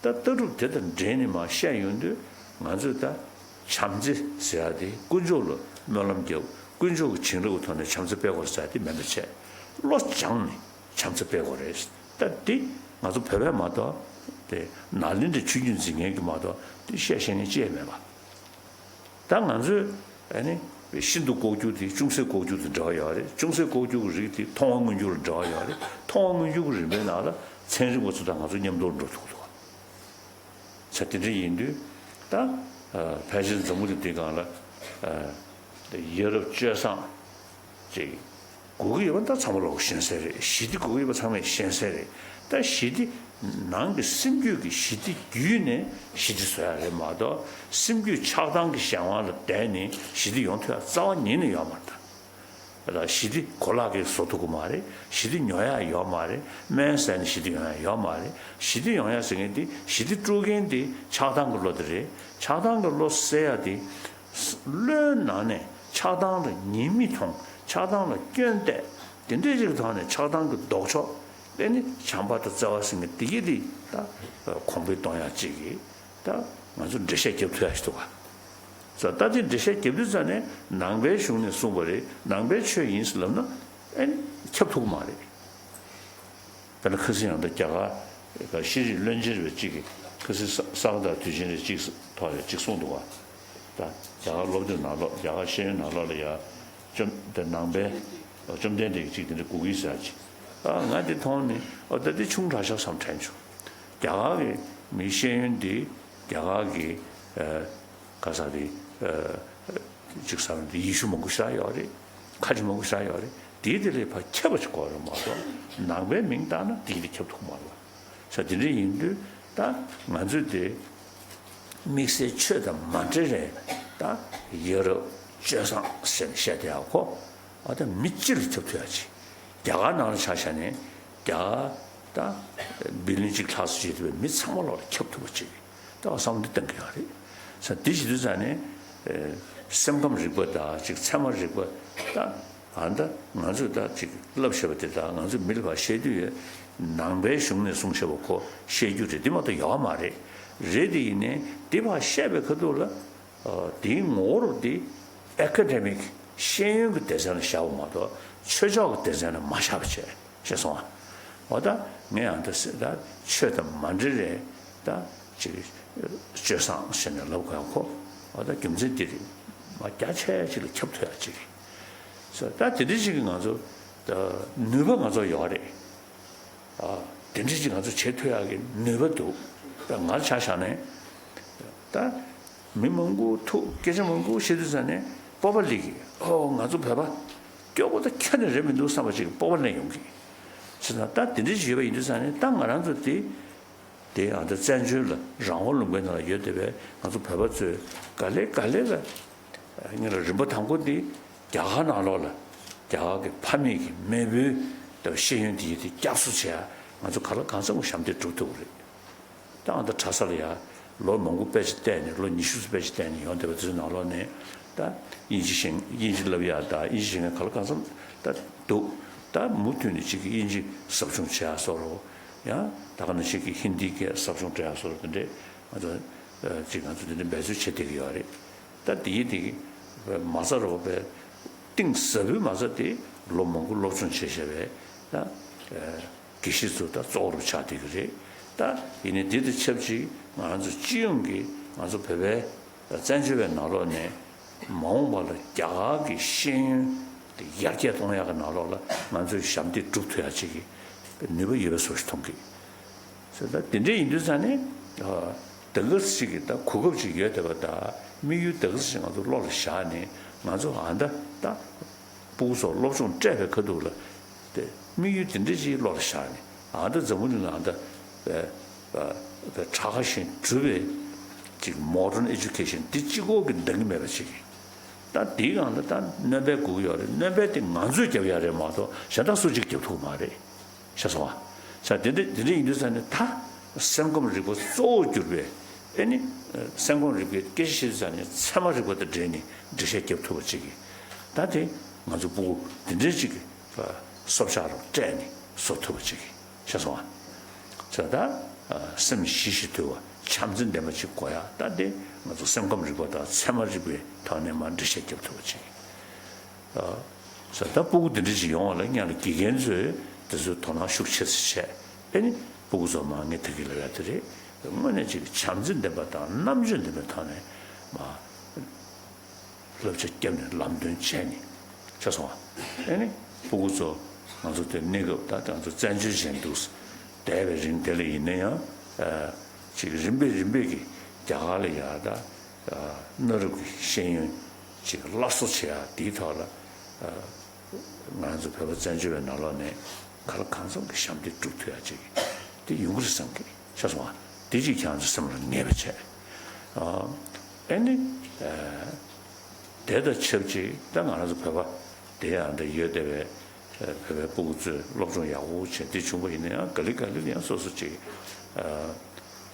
ད་ལྟ་གྲུབ་དེ་དང་འབྲེལ་ནས་མར་བཤད་ཡོང་དུས་ང་ཚོས་ད་བྱམས་བརྩེ་ཟེར་ཡ་དེ་དཀོན་མཆོག་ལ་སྨོན་ལམ་རྒྱབ་དཀོན་མཆོག་གི་བྱིན་རླབས་ཀྱི་ཐོག་ནས་བྱམས་བརྩེ་སྤེལ་དགོས་ཟེར་ཡ་དེ་མིན་པ་བྱས་བློ་སྦྱངས་ནས་བྱམས་བརྩེ་སྤེལ་དགོས་རེད། ད་འདི་ང་ཚོ་བོད་པས་མ་གཏོགས་དེ་ནཱ་ལེནྡྲའི་ཆོས་བརྒྱུད་འཛིན་མཁན་གྱིས་མ་གཏོགས་དེ་བཤད་ཤེས་མཁན་ཅི་ཡང་མེད་པ། ད་ང་ཚོས་ཨ་ནི་ཤིན་ཏུ་ལྐོག་གྱུར་དེ་ཅུང་ཟད་ལྐོག་གྱུར་དང་འབྲེལ་བ་ཡོད་རེད། ཅུང་ཟད་ལྐོག་གྱུར་གྱི་རིགས་དེ་མཐོང་བ་མངོན་གྱུར་ལ་འབྲེལ་བ་ཡོད་རེད། མཐོང་བ་མངོན་གྱུར་གྱི་རིམ་པའི་ནང་ལ་ཚན་རིག་པ་ཚོ་དང་ང་ཚོ་མཉམ་དུ་འགྲོ་ཐུབ་ཐུབ། ས་དེ་འདྲ་ཡིན་དུས་ད་ཕལ་ཆེར་འཛམ་བུ་གླིང་འདིའི་སྒང་ལ་ཡ་རབས་སྤྱོད་བཟང་ཅིག་དགོས་ཀྱི་ཡོད་པ་ད་ཚང་མ་ལོག་ཤེས་གསལ་རེད། ཞི་བདེ་དགོས་ཀྱི་ཡོད་པ་ཚང་མས་ཤེས་གསལ་རེད། ད་ཞི་བདེ་ནང་གི་སེམས་རྒྱུད་ཀྱི་ཞི་བདེ་བརྒྱུད་ནས་ཞི་བདེ་བཟོ་ཡ་རེད་མ་གཏོགས་སེམས་རྒྱུད་ཆགས་སྡང་གི་གཞན་དབང་ལ་བརྟེན་ནས་ཞི་བདེ་ཡོང་ཐུབ་ཡ་རྩ་བ་ཉིད་ནས་ཡོད་མ་རེད་ད། ཞི་བདེ་གོ་ལག་གིས་བཟོ་ཐུབ་ཀྱི་མ་རེད། ཞི་བདེ་ཉོ་ཡ་ཡོད་མ་རེད། སྨན་ཟས་ནས་ཞི་བདེ་ཡོང་ཡ་ཡོད་མ་རེད། ཞི་བདེ་ཡོང་ཡ་ཟེར་མཁན་དེ་ཞི་བདེ་དཀྲུག་མཁན་དེ་ཆགས་སྡང་གི་བློ་དེ་རེད། ཆགས་སྡང་གི་བློ་སེལ་ཡ་དེ་བློའི་ནང་ནས་ཆགས་སྡང་ལ་ཉེས་དམིགས་མཐོང་། ཆགས་སྡང་ལ་སྐྱོན་བལྟས། དེ་འདྲའི་ཅིག་གི་ཐོག་ནས་ཆགས་སྡང་གི་ལྡོག་ཕྱོགས་དེ་ནི་བྱམས་པ་དང་བརྩེ་བ་ཟེར་མཁན་དེ་གི་དེ་ད་གོང་འཕེལ་གཏོང་ཡ་ཅིག་གི་ད་ང་ཚོ་འགྲེལ་བཤད་རྒྱབ་ཐུབ་ཡ་ཞིག་འདུག་ག་ས་ད་དེ་འགྲེལ་བཤད་རྒྱབ་དུས་ཙ་ནས་ནང་པའི་གཞུང་ནས་གསུངས་པ་རེད། ནང་པའི་ཆོས་ཡིན་ཟེར་ལབ་ན་ཨེ་ཁྱབ་ཐུབ་ཀྱི་མ་རེད། དཔེར་ན་ཁ་སང་ཡང་ད་རྒྱ་གར་ཤེས་རིག་བློན་ཆེན་རེད་པས་གཅིག་གིས་ཁ་སང་ས་ག་ཟླ་དུས་ཆེན་རེད་གཅིག་ཐོག་ལ་གཅིག་གསུངས་འདུག་ག་ད་རྒྱ་གར་སློབ་དེབ་ནང་ལོགས་རྒྱ་གར་ཤེས་ཡོན་ནང་ལོགས་ལ་ཡ་བཅོམ་དེ་ནང་པའི་བཅོམ་ལྡན་འདས་ཀྱིས་གཅིག་དེ་འདྲ་གོ་གི་ཟེར་གྱི། ཨ་ང་དེ་མཐོང་ནས་ཨོ་ད་དེ་ཆུང་དྲགས་ཤག་བསམ་དྲན་བྱུང་། རྒྱ་གར་གྱི་མི་ཤེས་ཡོན་འདི་རྒྱ་གར་གྱི་ཨ་ག་ས་རེད། ཨ་ཅིག་ས་འདི་ཡེ་ཤུ་མང་པོ་ཞིག་ཡོད་རེད། ཁ་ཆེ་མང་པོ་ཞིག་ཡོད་རེད། དེའི་དེ་ལས་ཕར་ཁྱད་པར་ཅིག་གོ་རེད་མ་གཏོགས་ནང་པའི་མིང་བཏགས་ན་དེའི་དེ་ཁྱབ་ཐུབ་མ་རེད། ས་དེ་འདྲ་ཡིན་དུས་ད་ང་ཚོས་དེ་དམིགས་བསལ་ཆོས་དང་མ་འབྲེལ་རེད། ད་ཡ་རབས་སྤྱོད་བཟང་ཟེར་ནས་བཤད་བསྡད་ཡག་ཁོ་ཨ་ད་མི་སྤྱི་ལ་ཁྱབ་ཐུབ་ཡག་ཅིག་རྒྱ་གར་ནང་ལ་ཆ་བཞག་ནས་རྒྱ་གར་ད་བི་ལིན་གཅིག་ལྷག་ཙམ་བྱེད་ཐུབ་པའི་མི་ཚང་མ་ལོག་ལ་ཁྱབ་ཐུབ་པ་ཅིག་ད་བསམ་བློ་གཏང་གི་ཡོད་རེད། ས་དེ་བྱེད་དུས་ཙང་ནས་སེམས་ཁམས་རིག་པ་དང་ཅིག་ཚད་མ་རིག་པ་ད། ཨ་ད་ང་ཚོས་ད་ཅིག་བསླབ་བྱས་པ་དེ་དག་ང་ཚོས་མི་ལ་ཕར་བཤད་དུས་ཡོད། ནང་པའི་གཞུང་ནས་གསུངས་བྱས་པ་ཁོ་བཤད་རྒྱུ་རེད་དེ་མ་གཏོགས་ཡོད་མ་རེད། རེད་དེ་ཡིན་ནའི་དེ་ཕར་བཤད་པའི་ཁ་ཐུག་ལ་དེའི་ངོ་བོར་དེ་ཨེ་ཀ་ཌེ་མིག་ཤེས་ཡོན་གྱི་སྡེ་ཚན་ལ་བཞག་པ་མ་གཏོགས་ཆོས་ཕྱོགས་ཀྱི་སྡེ་ཚན་ལ་མ་བཞག་པ་བྱས། ཤེས་སོང་ཨ། འོ་ད་ངས་ཡང་ད་ཟེར་ད་ཆོས་དང་མ་འབྲེལ་རེད་ད་ཅིག་སྤྱོད་བཟང་ཟེར་ནས་ལབ་དགོས་ཡ་ཁོ་འོ་ད་རྒྱུ་མཚན་འདི་རེད། མ་རྒྱ་ཆེ་ཅིག་ལ་ཁྱབ་ཐུབ་ཡ་ཅིག་རེད། ཟེར་ད་དེ་འདྲ་ཅིག་གི་ང་ཚོ་ད་ནུས་པ་ང་ཚོ་ཡོད་རེད། ཨ་དེ་འདྲ་ཅིག་ང་ཚོ་བྱེད་ཐུབ་ཡ་གི་ནུས་པ་འདུག་ད་ང་ཆ་བཞག་ནས་ད། མི་མང་པོ་ཐུག་སྐད་ཆ་མང་པོ་བཤད་དུས་ཙང་ནས་སྤོབས་པ་སླེབས་ཀྱི། ཨོ་ང་ཚོ་བོད་པ་སྐྱོ་པོ་ད་ཁྱོན་ནས་རེད་མི་འདུག་བསམ་པ་ཅིག་གི་སྤོབས་པ་སླེབས་ཡོང་གི། བྱས་ཙང་ད་དེ་འདྲ་ཞིག་ཡོད་པ་ཡིན་དུས་ཙང་ནས་ད་ང་རང་ཚོ་དེ་དེ་ཨ་ད་བཙན་བྱོལ་ལ་རང་དབང་ལུང་པའི་ནང་ལ་ཡོད་བསྡད་པའི་ང་ཚོ་བོད་པ་ཚོས་ག་ལེ་ག་ལེ་ལ་ངེད་ལ་རིམ་པ་དང་པོ་དེ་རྒྱ་གར་ནང་ལོགས་ལ་རྒྱ་གར་གྱི་ཕ་མེས་ཀྱི་མེས་པོའི་ད་ཤེས་ཡོན་དེ་ཡིན་དེ་བསྐྱར་གསོ་བྱེད་ཡ་ང་ཚོ་གང་ལ་གང་འཚམ་གྱི་ཞབས་འདེགས་སྒྲུབ་ཐུབ་ཀྱི་རེད། ད་ཨ་ད་གྲྭ་ས་ལ་ཡ་ལོ་མང་པོ་དཔེ་ཆ་བལྟས་ནས་ལོ་ཉི་ཤུ་ཙམ་དཔེ་ཆ་བལྟས་ནས་ཡོང་བསྡད་པ་དེ་ཚོའི་ནང་ལོགས་ནས་ད་དབྱིན་ཇི་ཤེས་དབྱིན་ཇི་བསླབ་ཡ་ད་དབྱིན་ཇི་ཤེས་མཁན་ག་ལ་གང་འཚམ་ད་འདུག་ད་མུ་མཐུད་ནས་ཅིག་གི་དབྱིན་ཇི་ཟབ་སྦྱོང་བྱེད་ཡ་བཟོ་འདྲ་ཡང་ད་ག་ནང་བཞིན་གྱི་ཧིན་དི་སྐད་ཟབ་སྦྱོང་སྤྲད་ཡ་བཟོ་འདྲ་དེ་འདྲས་ང་ཚོ་ཅིག་ང་ཚོ་དེ་འདྲས་འབད་རྩོལ་བྱེད་བསྡད་ཀྱི་ཡོད་རེད། ད་དེ་ཡིན་དེ་གི་མ་རྩ་རོགས་པའི་གཏིང་ཟབ་པོའི་མ་རྩ་དེ་ལོ་མང་པོ་སློབ་སྦྱོང་བྱས་བྱས་པའི་ད། དགེ་བཤེས་ཚོ་ད་གཙོ་བོར་ཆགས་བསྡད་ཀྱི་རེད། ད་ཡིན་ནའི་འདི་དང་ཆབས་ཅིག་ང་རང་ཚོ་སྤྱི་ཡོངས་ཀྱི་ང་ཚོ་བོད་པའི་བཙན་བྱོལ་བའི་ནང་ལོགས་ནས་མ་འོངས་པ་ལ་རྒྱ་གར་གྱི་ཤེས་ཡོན་ ཡར་རྒྱས་གཏོང་ཡག་གི་ནང་ལོགས་ལ་ང་ཚོས་ཞབས་འདེགས་སྒྲུབ་ཐུབ་ཡག་ཅིག་གི་ནུས་པ་ཡོད་པ་བཟོ་ཞིག་མཐོང་གི། ད་དེ་འདྲ་ཡིན་དུས་ཙང་ནས་ད་ག་ཅིག་གི་ད་གོ་སྐབས་ཅིག་ཡོད་བསྡད་པ་ད་དམིགས་ཡུལ་ད་ག་ཅིག་ང་ཚོ་བློ་ལ་བཞག་ནས་ང་ཚོ་ཨ་ད་ད་ཕྲུ་གུ་ཚོ་སློབ་སྦྱོང་སྤྲད་པའི་ཁ་ཐུག་ལ་དེ་དམིགས་ཡུལ་དེ་འདྲ་ཅིག་བློ་ལ་བཞག་ནས་ཨ་ད་འཛམ་བུ་གླིང་ལ་ཨ་ད་ད་ད་གྲགས་ཁ་ཤས་གྲུབ་པའི་ཅིག་modern education་འདི་གཅིག་པོ་གི་འདང་གི་མེད་པ་ཅིག་ཡིན། ད་དེའི་སྒང་ལ་ད་སྣོན་པ་དགོས་ཀྱི་ཡོད་རེད། སྣོན་པ་དེ་ང་ཚོས་རྒྱབ་ཡག་རེད་མ་གཏོགས་གཞན་དག་སུ་གཅིག་རྒྱབ་ཐུབ་ཀྱི་མ་རེད། ཤེས་སོང་ང་། ཤ་དེ་འདྲ་དེ་འདྲ་ཡིན་དུས་ཙང་ནས་ད་སེམས་ཁམས་རིག་པ་གཙོ་བོར་གྱུར་པའི་ཨེ་ནི་སེམས་ཁམས་རིག་པའི་སྐད་ཆ་བཤད་དུས་ཙང་ནས་ཚད་མ་རིག་པ་དང་འབྲེལ་ནས་འགྲེལ་བཤད་རྒྱབ་ཐུབ་པ་ཅིག་གིས་ད་དེ་ང་ཚོ་ཕྲུ་གུ་དེ་འདྲའི་ཅིག་གི་སོབ་ཤག་རུ་སྤྲད་ནས་བཟོ་ཐུབ་པ་ཅིག་གིས་ཤེས་སོང་ང་། ད་ལྟ་སེམས་ཞི་ཞིང་དུལ་བ་བྱམས་བརྩེ་ལྡན་པ་ཅིག་དགོས་ཡ། ད་དེ་ང་ཚོ་སེམས་ཁམས་རིག་པ་དང་ཚད་མ་རིག་པའི་ཐོག་ནས་མར་འགྲེལ་བཤད་རྒྱབ་ཐུབ་པ་ཅིག་ཟེར། ད་ཕྲུ་གུ་འདི་འདྲ་ཞིག་ཡོང་བ་ལ་སྔོན་ལ་དགེ་རྒན་ཚོས་དེ་ཚོའི་དོ་སྣང་ཤུགས་ཆེ་ཙམ་བྱས། ཨེ་ནི་ཕྲུ་གུ་ཚོ་མར་ངས་ད་གིན་ལབ་ཡ་དེ་རེད། དངོས་གནས་ཅིག་བྱམས་བརྩེ་ལྡན་པ་དང་རྣམ་དཔྱོད་ལྡན་པའི་ཐོག་ནས་མར་བསླབ་བྱ་བརྒྱབ་ནས་ལམ་སྟོན་བྱས་ནས་ཆགས་སོང་བ། ཨེ་ནི་ཕྲུ་གུ་ཚོ་ང་ཚོ་དེ་གནས་སྐབས་ད་ང་ཚོ་བཙན་བྱོལ་གཞན་དུ་བསྡད་པའི་རིང་དེ་ལ་ཡིན་ན་ཡང་ཅིག་རིམ་པས་རིམ་པས་ཀྱི་རྒྱ་གར་ལ་ཡར་ད། གནའ་རབས་ཀྱི་ཤེས་ཡོན་ཅིག་སླར་གསོ་བྱེད་ཡ་དེའི་ཐོག་ལ་ང་རང་ཚོ་བོད་པ་བཙན་བྱོལ་བའི་ནང་ལོགས་ནས་གང་ལ་གང་འཚམ་གྱི་ཞབས་འདེགས་སྒྲུབ་ཐུབ་ཡ་ཅིག་དེ་ཡོང་གི་རེད་བསམ་གི་ཤ་སོང་བ། དེ་ཅིག་ཁྱེད་རང་ཚོ་སེམས་ལ་ངེས་པ་བྱས། ཨ་ནི་དེ་དང་ཆབས་ཅིག་ད་ང་རང་ཚོ་བོད་པ་དེ་ཡང་འདི་ཡོད་བསྡད་པའི། བོད་པའི་ཕྲུ་གུ་ཚོས་སློབ་སྦྱོང་ཡག་པོ་བྱས་ཏེ་བྱུང་པ་ཡིན་ན་ཡང་ག་ལེ་ག་ལེ་ལ་ཡང་སོ་སོ་ཅིག་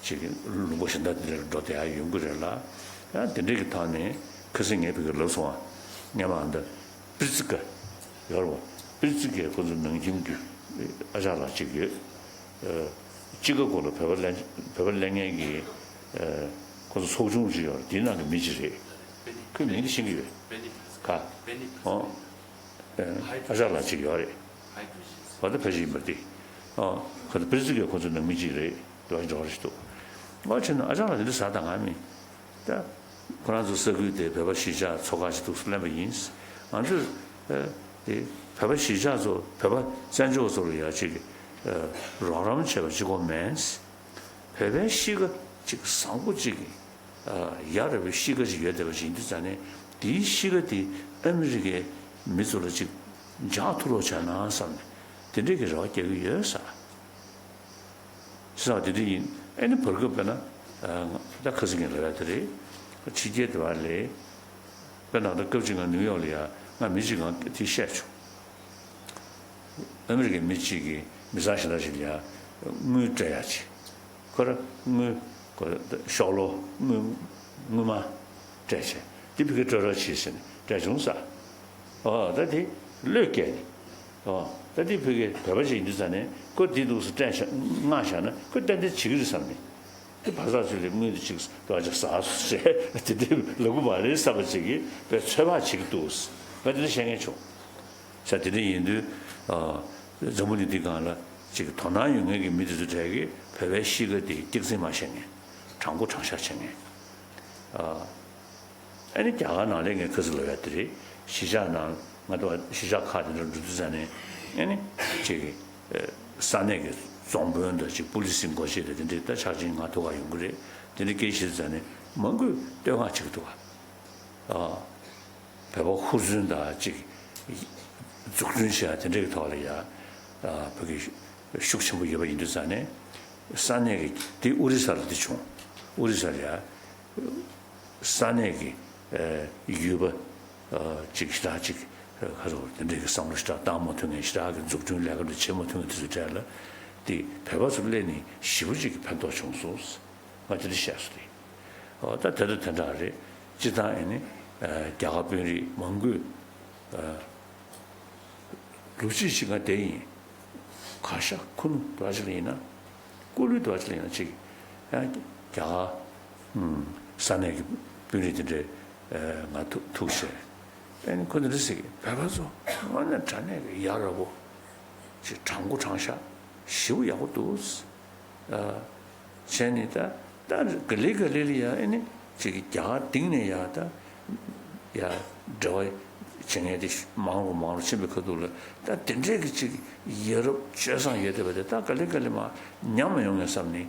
ཅིག་ལུང་པ་གཞན་དག་དེ་འདྲར་འགྲོ་བསྡད་ཡག་ཡོང་གི་རེད་ལ། ཡང་དེ་འདྲའི་གི་ཐོག་ནས་ཁ་སང་ངས་ཕ་གིར་ལབ་སོང་བ། སྔོན་མ་འདི་པིར་ཙི་ཀ་ཡོད་རེད་བ། པིར་ཙི་ཀའི་ཁོ་ཚོ་ནང་ཁྱིམ་གྱི་ཨ་ཅག་ལགས་ཅིག་ཡོད། ཅི་ཀ་གོ་ལ་བོད་པ་ལེན་བོད་པ་ལེན་མཁན་གྱི་ཁོ་ཚོ་ཚོགས་ཆུང་ཅིག་ཡོད་རེད། དེའི་ནང་གི་མི་ཅིག་རེད། ཁོའི་མིང་དེ་ཤེས་ཀྱི་ཡོད། ག་ཨོ། ཨ་ཅག་ལགས་ཅིག་ཡོད་རེད། བ་ད་ཕལ་ཆེར་ཡིན་པ་དེ། ཨ་ཁོ་ད་པིར་ཙི་ཀའི་ཁོ་ཚོ་ནང་མི་གཅིག་རེད། དེ་བ་འགྲོ་རེད་འདུག་ཨ་བྱས་ན་ཨ་ཅག་ལགས་དེ་འདྲ་ཟ་དང་ང་མིན། ད་ཁོ་རང་ཚོ་ས་ཁུལ་དེ་བོད་པ་གཞིས་ཆགས་ཚོ་ཁག་ཅིག་འདུག་སེ་ལེན་པ་ཡིན། ང་ཚོས་དེ་བོད་པ་གཞིས་ཆགས་ཚོ་བོད་པ་བཙན་བྱོལ་ཚོ་ལ་ཡ་ཅིག་རོགས་རམ་བྱས་པ་གཅིག་པོ་མིན། བོད་པའི་གཤིས་ཀ་ཅིག་བཟང་པོ་ཅིག་ཡ་རབས་པའི་གཤིས་ཀ་ཅིག་ཡོད་བསྡད་པ་ཅིག་ཡིན་དུས་ཙང་ནས་དེའི་གཤིས་ཀ་དེ་ཨ་མི་རི་ཀའི་མི་ཚོ་ལ་ཅིག་འཇགས་ཐུབ་རོགས་བྱས་ན་བསམ་ནས་དེ་འདྲས་ཀྱི་རེ་བ་རྒྱག་གི་ཡོད་ས། བྱས་ཙང་དེ་འདྲ་ཡིན། ཨ་ནི་བར་སྐབས་དཔེར་ན་ད་ཁ་སང་ངས་ལབ་ཡ་དེ་རེད། ཕྱི་རྒྱལ་དེ་བ་ལས་དཔེར་ན་ད་སྐབས་ཅིག་ང་ནིའུ་ཡོག་ལ་ཡ་ང་མི་ཅིག་ང་དེ་བཤད་བྱུང་། ཨ་མི་རི་ཀའི་མི་གཅིག་གིས་མི་ཚང་གཞན་དག་ཅིག་ལ་ཡ་དངུལ་སྤྲད་ཡ་ཅིག་ཁོ་ར་དངུལ་ཁོ་ཤོག་ལོ་དངུལ་དངུལ་མ་སྤྲད་བྱས་འདི་ཕ་གིར་སྤྲོད་རོགས་གྱིས་ཟེར་ནས་སྤྲད་བྱུང་ས། ཨོ་ད་དེ་བློས་བཀལ་ནས་ཨོ་ད་དེ་ཕ་གི་བོད་པ་ཅིག་ཡིན་དུས་ཙང་ནས་ཁོ་འདི་འདུག་སེ་སྤྲད་བཞག་མངགས་བཞག་ན་ཁོ་ཏན་ཏན་བྱེད་ཀྱི་རེད་བསམ་ནས། དེ་བར་ཐག་ཚོད་ལས་དངུལ་དེ་ཅིག་ཏོག་ཙམ་ཟ་སོང་ཟེར་དེ་འདྲའི་ལབ་གི་མ་རེད་བསམ་པ་ཅིག་གིས་དཔེ་ཚོད་དཔག་བྱེད་ཀྱི་འདུག་ང་དེ་འདྲ་བཤད་མཁན་བྱུང་། ས་དེ་འདྲ་ཡིན་དུས་ཨ་འཛམ་བུ་གླིང་འདི་སྒང་ལ་ཅིག་དོ་སྣང་ཡོད་མཁན་གྱི་མི་དེ་ཚོ་གྲས་ཀྱིས་བོད་པའི་གཤིས་ཀ་དེ་སྐྱག་རྫུན་མ་བཤད་མཁན། དྲང་པོ་དྲང་བཞག་བྱེད་མཁན། ཨ་ཨ་ནི་རྒྱ་གར་ནང་ལ་ངས་ཁ་སང་ལབ་ཡ་དེ་རེད། གཞིས་ཆགས་ནང་ང་ཚོ་གཞིས་ཆགས་ཁག་དེ་འདྲ་འགྲོ་དུས་ཙང་ནས་ཨ་ནི་ཅིག་ས་གནས་ཀྱི་རྫོང་དཔོན་དང་ཅིག་པུ་ལི་སི་འགོ་བྱེད་དང་དེ་འདྲའི་ད་ཆ་ཅིག་ང་ཐུག་ག་ཡོང་གི་རེད། དེ་འདྲའི་སྐད་ཆ་བཤད་དུས་ཙང་ནས་མང་པོས་བསྟོད་བསྔགས་བྱེད་ཀྱི་འདུག་ག་ཨ། བོད་པ་ཧུར་བརྩོན་དང་ཅིག་འཛུགས་སྐྲུན་བྱེད་ཡ་དེ་འདྲའི་ཐོག་ལ་ཡ་བོད་ཀྱི་ཤུགས་ཆེན་པོ་ཡོད་པ་ཡིན་དུས་ཙང་ནས་ས་གནས་ཀྱི་དེ་ཨོ་རི་ས་ལ་དེ་བྱུང་། ཨོ་རི་ས་ལ་ཡ་ས་གནས་ཀྱི་ཡུལ་པ་ཅིག་ཞེ་དྲག་ཅིག་ཁ་རོག་དེ་འདྲའི་གི་བསམ་བློ་ཞེ་དྲག་བཏང་མ་ཐུབ་མཁན་ཞེ་དྲག་གི་འཛུགས་སྐྲུན་ལས་ཀ་འདྲ་བྱེད་མ་ཐུབ་མཁན་དེ་ཚོའི་གྲས་ལ་དེ་བོད་པ་ཚོ་སླེབས་ནས་ཞེ་པོ་ཅིག་གི་ཕན་ཐོགས་བྱུང་སོང་། ང་དེ་འདྲ་བཤད་སོང་རེད། ཨོ་ད་དེ་འདྲ་དེ་འདྲ་རེད། སྤྱིར་བཏང་ཨེ་ནི་རྒྱ་གར་དཔོན་རིགས་མང་པོས་ལོ་གཅིག་ཅིག་ང་བསྡད་ཡིན། ག་ཤ་ཁུ་ནུ་འདྲ་ཅིག་ལ་ཡིན་ན་སྐུ་ལུས་འདྲ་ཅིག་ལ་ཡིན་ན་ཅིག་ཡང་རྒྱ་གར་ས་གནས་ཀྱི་དཔོན་རིགས་དེ་འདྲས་ང་ཐུག་ཐུག་བྱས་ཨེ་ནི་ཁོ་འདི་འདྲ་ཟེར་གི་བོད་པ་ཚོ་དངོས་གནས་དྲང་གནས་ཀྱི་ཡ་རབས་པོ་ཅིག་དྲང་པོ་དྲང་བཞག་ཞེ་པོ་ཡག་པོ་འདུག་བྱས་ནས་ད་ད་ག་ལེ་ག་ལེ་ལ་ཡ་ཨེ་ནི་ཅིག་རྒྱ་གར་སྟེང་ནས་ཡ་ད་ཡ་འབྲེལ་བ་ བྱེད་མཁན་དེ་མང་རུ་མང་རུ་ཕྱིན་པའི་ཁ་ཐུག་ལ། ད་དེ་འདྲའི་གི་ཅིག་ཡ་རབས་སྤྱོད་བཟང་ཡོད་བསྡད་པ་དེ་ད་ག་ལེ་ག་ལེ་མར་ཉམས་མ་ཡོང་ངེས་བསམ་ནས་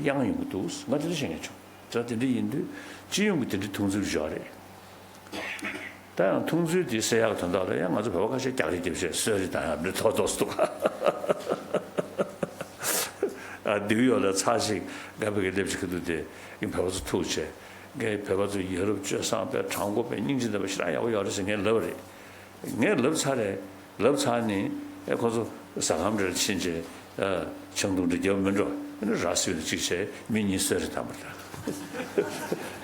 གཡེང་ཡོང་གི་འདུག། ང་དེ་འདྲ་བཤད་མཁན་བྱུང་། ད་དེ་འདྲ་ཡིན་དུས་སྤྱི་ཡོངས་ཀྱི་དེ་འདྲའི་མཐོང་ཚུལ་བཞག་རེད། ད་ཡང་མཐོང་ཚུལ་དེ་གསལ་ཡག་དོན་དག་ལ་ཡང་ང་ཚོ་བོད་པ་ཁ་ཤས་རྒྱག་རེས་རྒྱབ་བྱས་གསོད་རེས་བཏང་ཡག་འདྲ་ཐོག་ཐོག་སུ་འདུག། ཨ་འདིའུ་ཡོག་ལ་ཚར་ཞིག་སྐབས་ཀྱི་སླེབས་ཀྱི་ཁ་ཐུག་དེ་ངས་བོད་པ་ཚོ་ཐུག་བྱས། ངས་བོད་པ་ཚོ་ཡ་རབས་སྤྱོད་བཟང་པའི་དྲང་པོ་པའི་སྙིང་རྗེ་ལྡན་པ་ཞེ་དྲག་ཡག་པོ་ཡོད་རེད་ཟེར་ངས་ལབ་པ་རེད། ངས་ལབ་ཚར་རེད། ལབ་ཚར་ནས་ཨེ་ཁོ་ཚོ་ཟ་ཁང་འདྲ་ལ་ཕྱིན་བྱས་ཨ་ཆང་འཐུང་འདྲ་རྒྱབ་མི་འགྲོ། ཨ་ནི་ར་བཟི་བ་གཅིག་བྱས་མི་གཉིས་གསོད་རེས་བཏང་པ་རེད།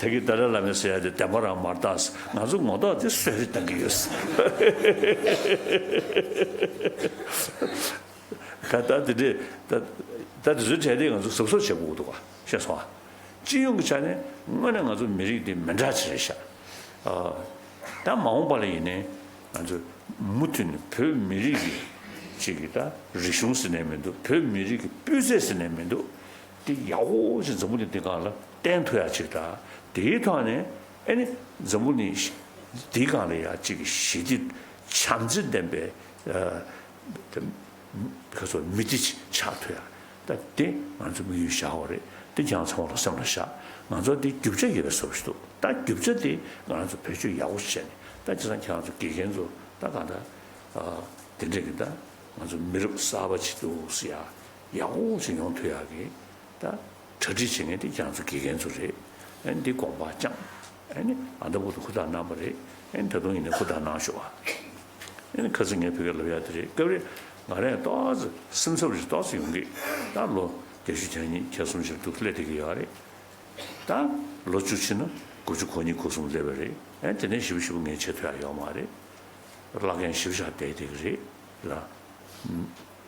ད་གི་ཏཱ་ལའི་བླ་མས་ཟེར་ཡ་དེ་བདེན་པ་རང་མ་རེད་ད། ང་ཚོ་ངོ་ཐོག་དེ་གསོད་རེས་བཏང་གི་ཡོད། ད་ད་དེ་འདྲས་ད་ད་དེ་ཚོའི་གྲས་དེ་ང་ཚོ་གཟབ་གཟབ་བྱེད་དགོས་འདུག་ག། ཤེས་སོང་ཨ། སྤྱི་ཡོངས་ཀྱི་ཆ་ནས་དངོས་གནས་ང་ཚོ་མི་རིགས་འདི་མི་འདྲ་ཅིག་རེད་ཤག། ཨ། ད་མ་འོངས་པ་ལ་ཡིན་ནའི་ང་ཚོ་མུ་མཐུད་ནས་བོད་མི་རིགས་ཀྱི་ཅིག་གི་ད་རིག་གཞུང་ཟེར་ནའི་མི་འདུག། བོད་མི་རིགས་ཀྱི་སྤུས་ཚད་ཟེར་ནའི་མི་འདུག། དེ་ཡག་པོ་ཞིག་འཛམ་བུ་གླིང་འདི་སྒང་ལ་བསྟན་ཐུབ་ཡག་ཅིག་དང་། དེའི་ཐོག་ནས་ཨ་ནི་འཛམ་བུ་གླིང་འདིའི་སྒང་ལ་ཡ་ཅིག་གི་ཞི་བདེ་བྱམས་བརྩེ་ལྡན་པའི་ཨ། ཁ་སོ་མི་སྡེ་ཆགས་ཐུབ་ཡ། ད་དེ་ང་ཚོ་དམིགས་ཡུལ་བཞག་པ་རེད། དེ་ཁྱེད་རང་ཚང་མ་ལ་སེམས་ལ་བཞག། ང་ཚོ་དེ་རྒྱུ་ཆ་ཡོད་པའི་བཟོ་ཞིག་འདུག། ད་རྒྱུ་ཆ་དེ་ང་རང་ཚོ་བེད་སྤྱོད་ཡག་པོ་བྱས་ནས། ད་བྱས་ཙང་ཁྱེད་རང་ཚོ་དགེ་རྒན་ཚོ་ད་གང་ལྟར་དེ་འདྲས་ཀྱི་ད་ང་ཚོ་མི་རབས་གསར་པ་ཅིག་འདུག་ཟེར་ཡ་ཡག་པོ་ཞིག་ཡོང་ཐུབ་ཡ་གི་ད་གྲ་སྒྲིག་བྱེད་མཁན་དེ་ཁྱེད་རང་ཚོ་དགེ་རྒན་ཚོ་རེད། ཨ་ནི་འདི་དགོངས་པ་བཅངས། ཨ་ནི་ཨ་མདའ་ཕུག་ཏུ་ཧུར་ཐག་གནང་བ་རེད། ཨ་ནི་ད་དུང་ཡིན་ན་ཧུར་ཐག་གནང་ཤོག་ཨ། ཨ་ནི་ཁ་སང་ངས་བོད་སྐད་ལབ་ཡ་དེ་རེད། སྐབས་རེ་ང་རང་ཏོག་ཙམ་སེམས་འཚབ་རེ་ཏོག་ཙམ་ཡོང་གི། ད་ལོ་བརྒྱད་ཅུ་གྱ་གཉིས་གྱ་གསུམ་ཞིག་འདུག་སླེབས་བསྡད་ཀྱི་ཡོད་རེད། ད་ལོ་བཅུ་ཕྱིན་ན་དགུ་བཅུ་གོ་གཉིས་གོ་གསུམ་སླེབས་པ་རེད། ཨ་ནི་དེ་ནས་ཞིབ་ཞིབ་ངས་བྱེད་ཐུབ་ཡ་ཡོད་མ་རེད། བླ་རྒན་ཞིབ་ཆ་བསྡད་བསྡད་ཀྱི་རེད་ལ།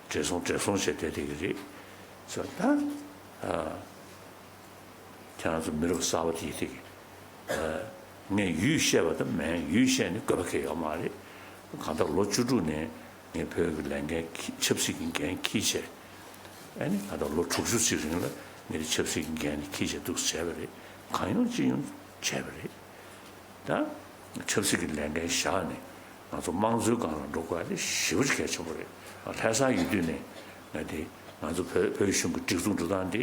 བགྲེས་སོང་བགྲེས་སོང་བྱས་བསྡད་བསྡད་ཀྱི་རེད། ཟེར་ད། ཨ། ཁྱེད་རང་ཚོ་མི་རབས་གསར་པ་དེ་དེ་གི། ཨ། ངས་ཡུལ་བཤད་པ་དང་མིན་ཡུལ་བཤད་ནི་དགོས་པ་གང་ཡང་ཡོད་མ་རེད། གང་ལྟར་ལོ་བཅུ་དྲུག་ནས་ངས་བོད་ཀྱི་ལས་འགན་འཁྱེར། ཆབ་སྲིད་ཀྱི་འགན་འཁྱེར་བྱས། ཨ་ནི་གང་ལྟར་ལོ་དྲུག་ཅུ་ཅིག་རིང་ལ་ངས་ཆབ་སྲིད་ཀྱི་འགན་འཁྱེར་བྱས་འདུག་བྱས་པ་རེད། གང་ཡོང་ཅི་ཡོང་བྱས་པ་རེད། ད་ཆབ་སྲིད་ཀྱི་ལས་འགན་བཞག་ནས་ང་ཚོ་དམངས་གཙོའི་སྒང་ལ་འགྲོ་དགོས་ཡ་དེ་ཞེ་པོ་ཅིག་གལ་ཆེན་པོ་རེད། ལྷ་ས་ཡོད་དུས་ནས་ང་དེ་ང་ཚོ་བོད་བོད་གཞུང་གི་སྒྲིག་འཛུགས་འགྲོ་སྟངས་དེ་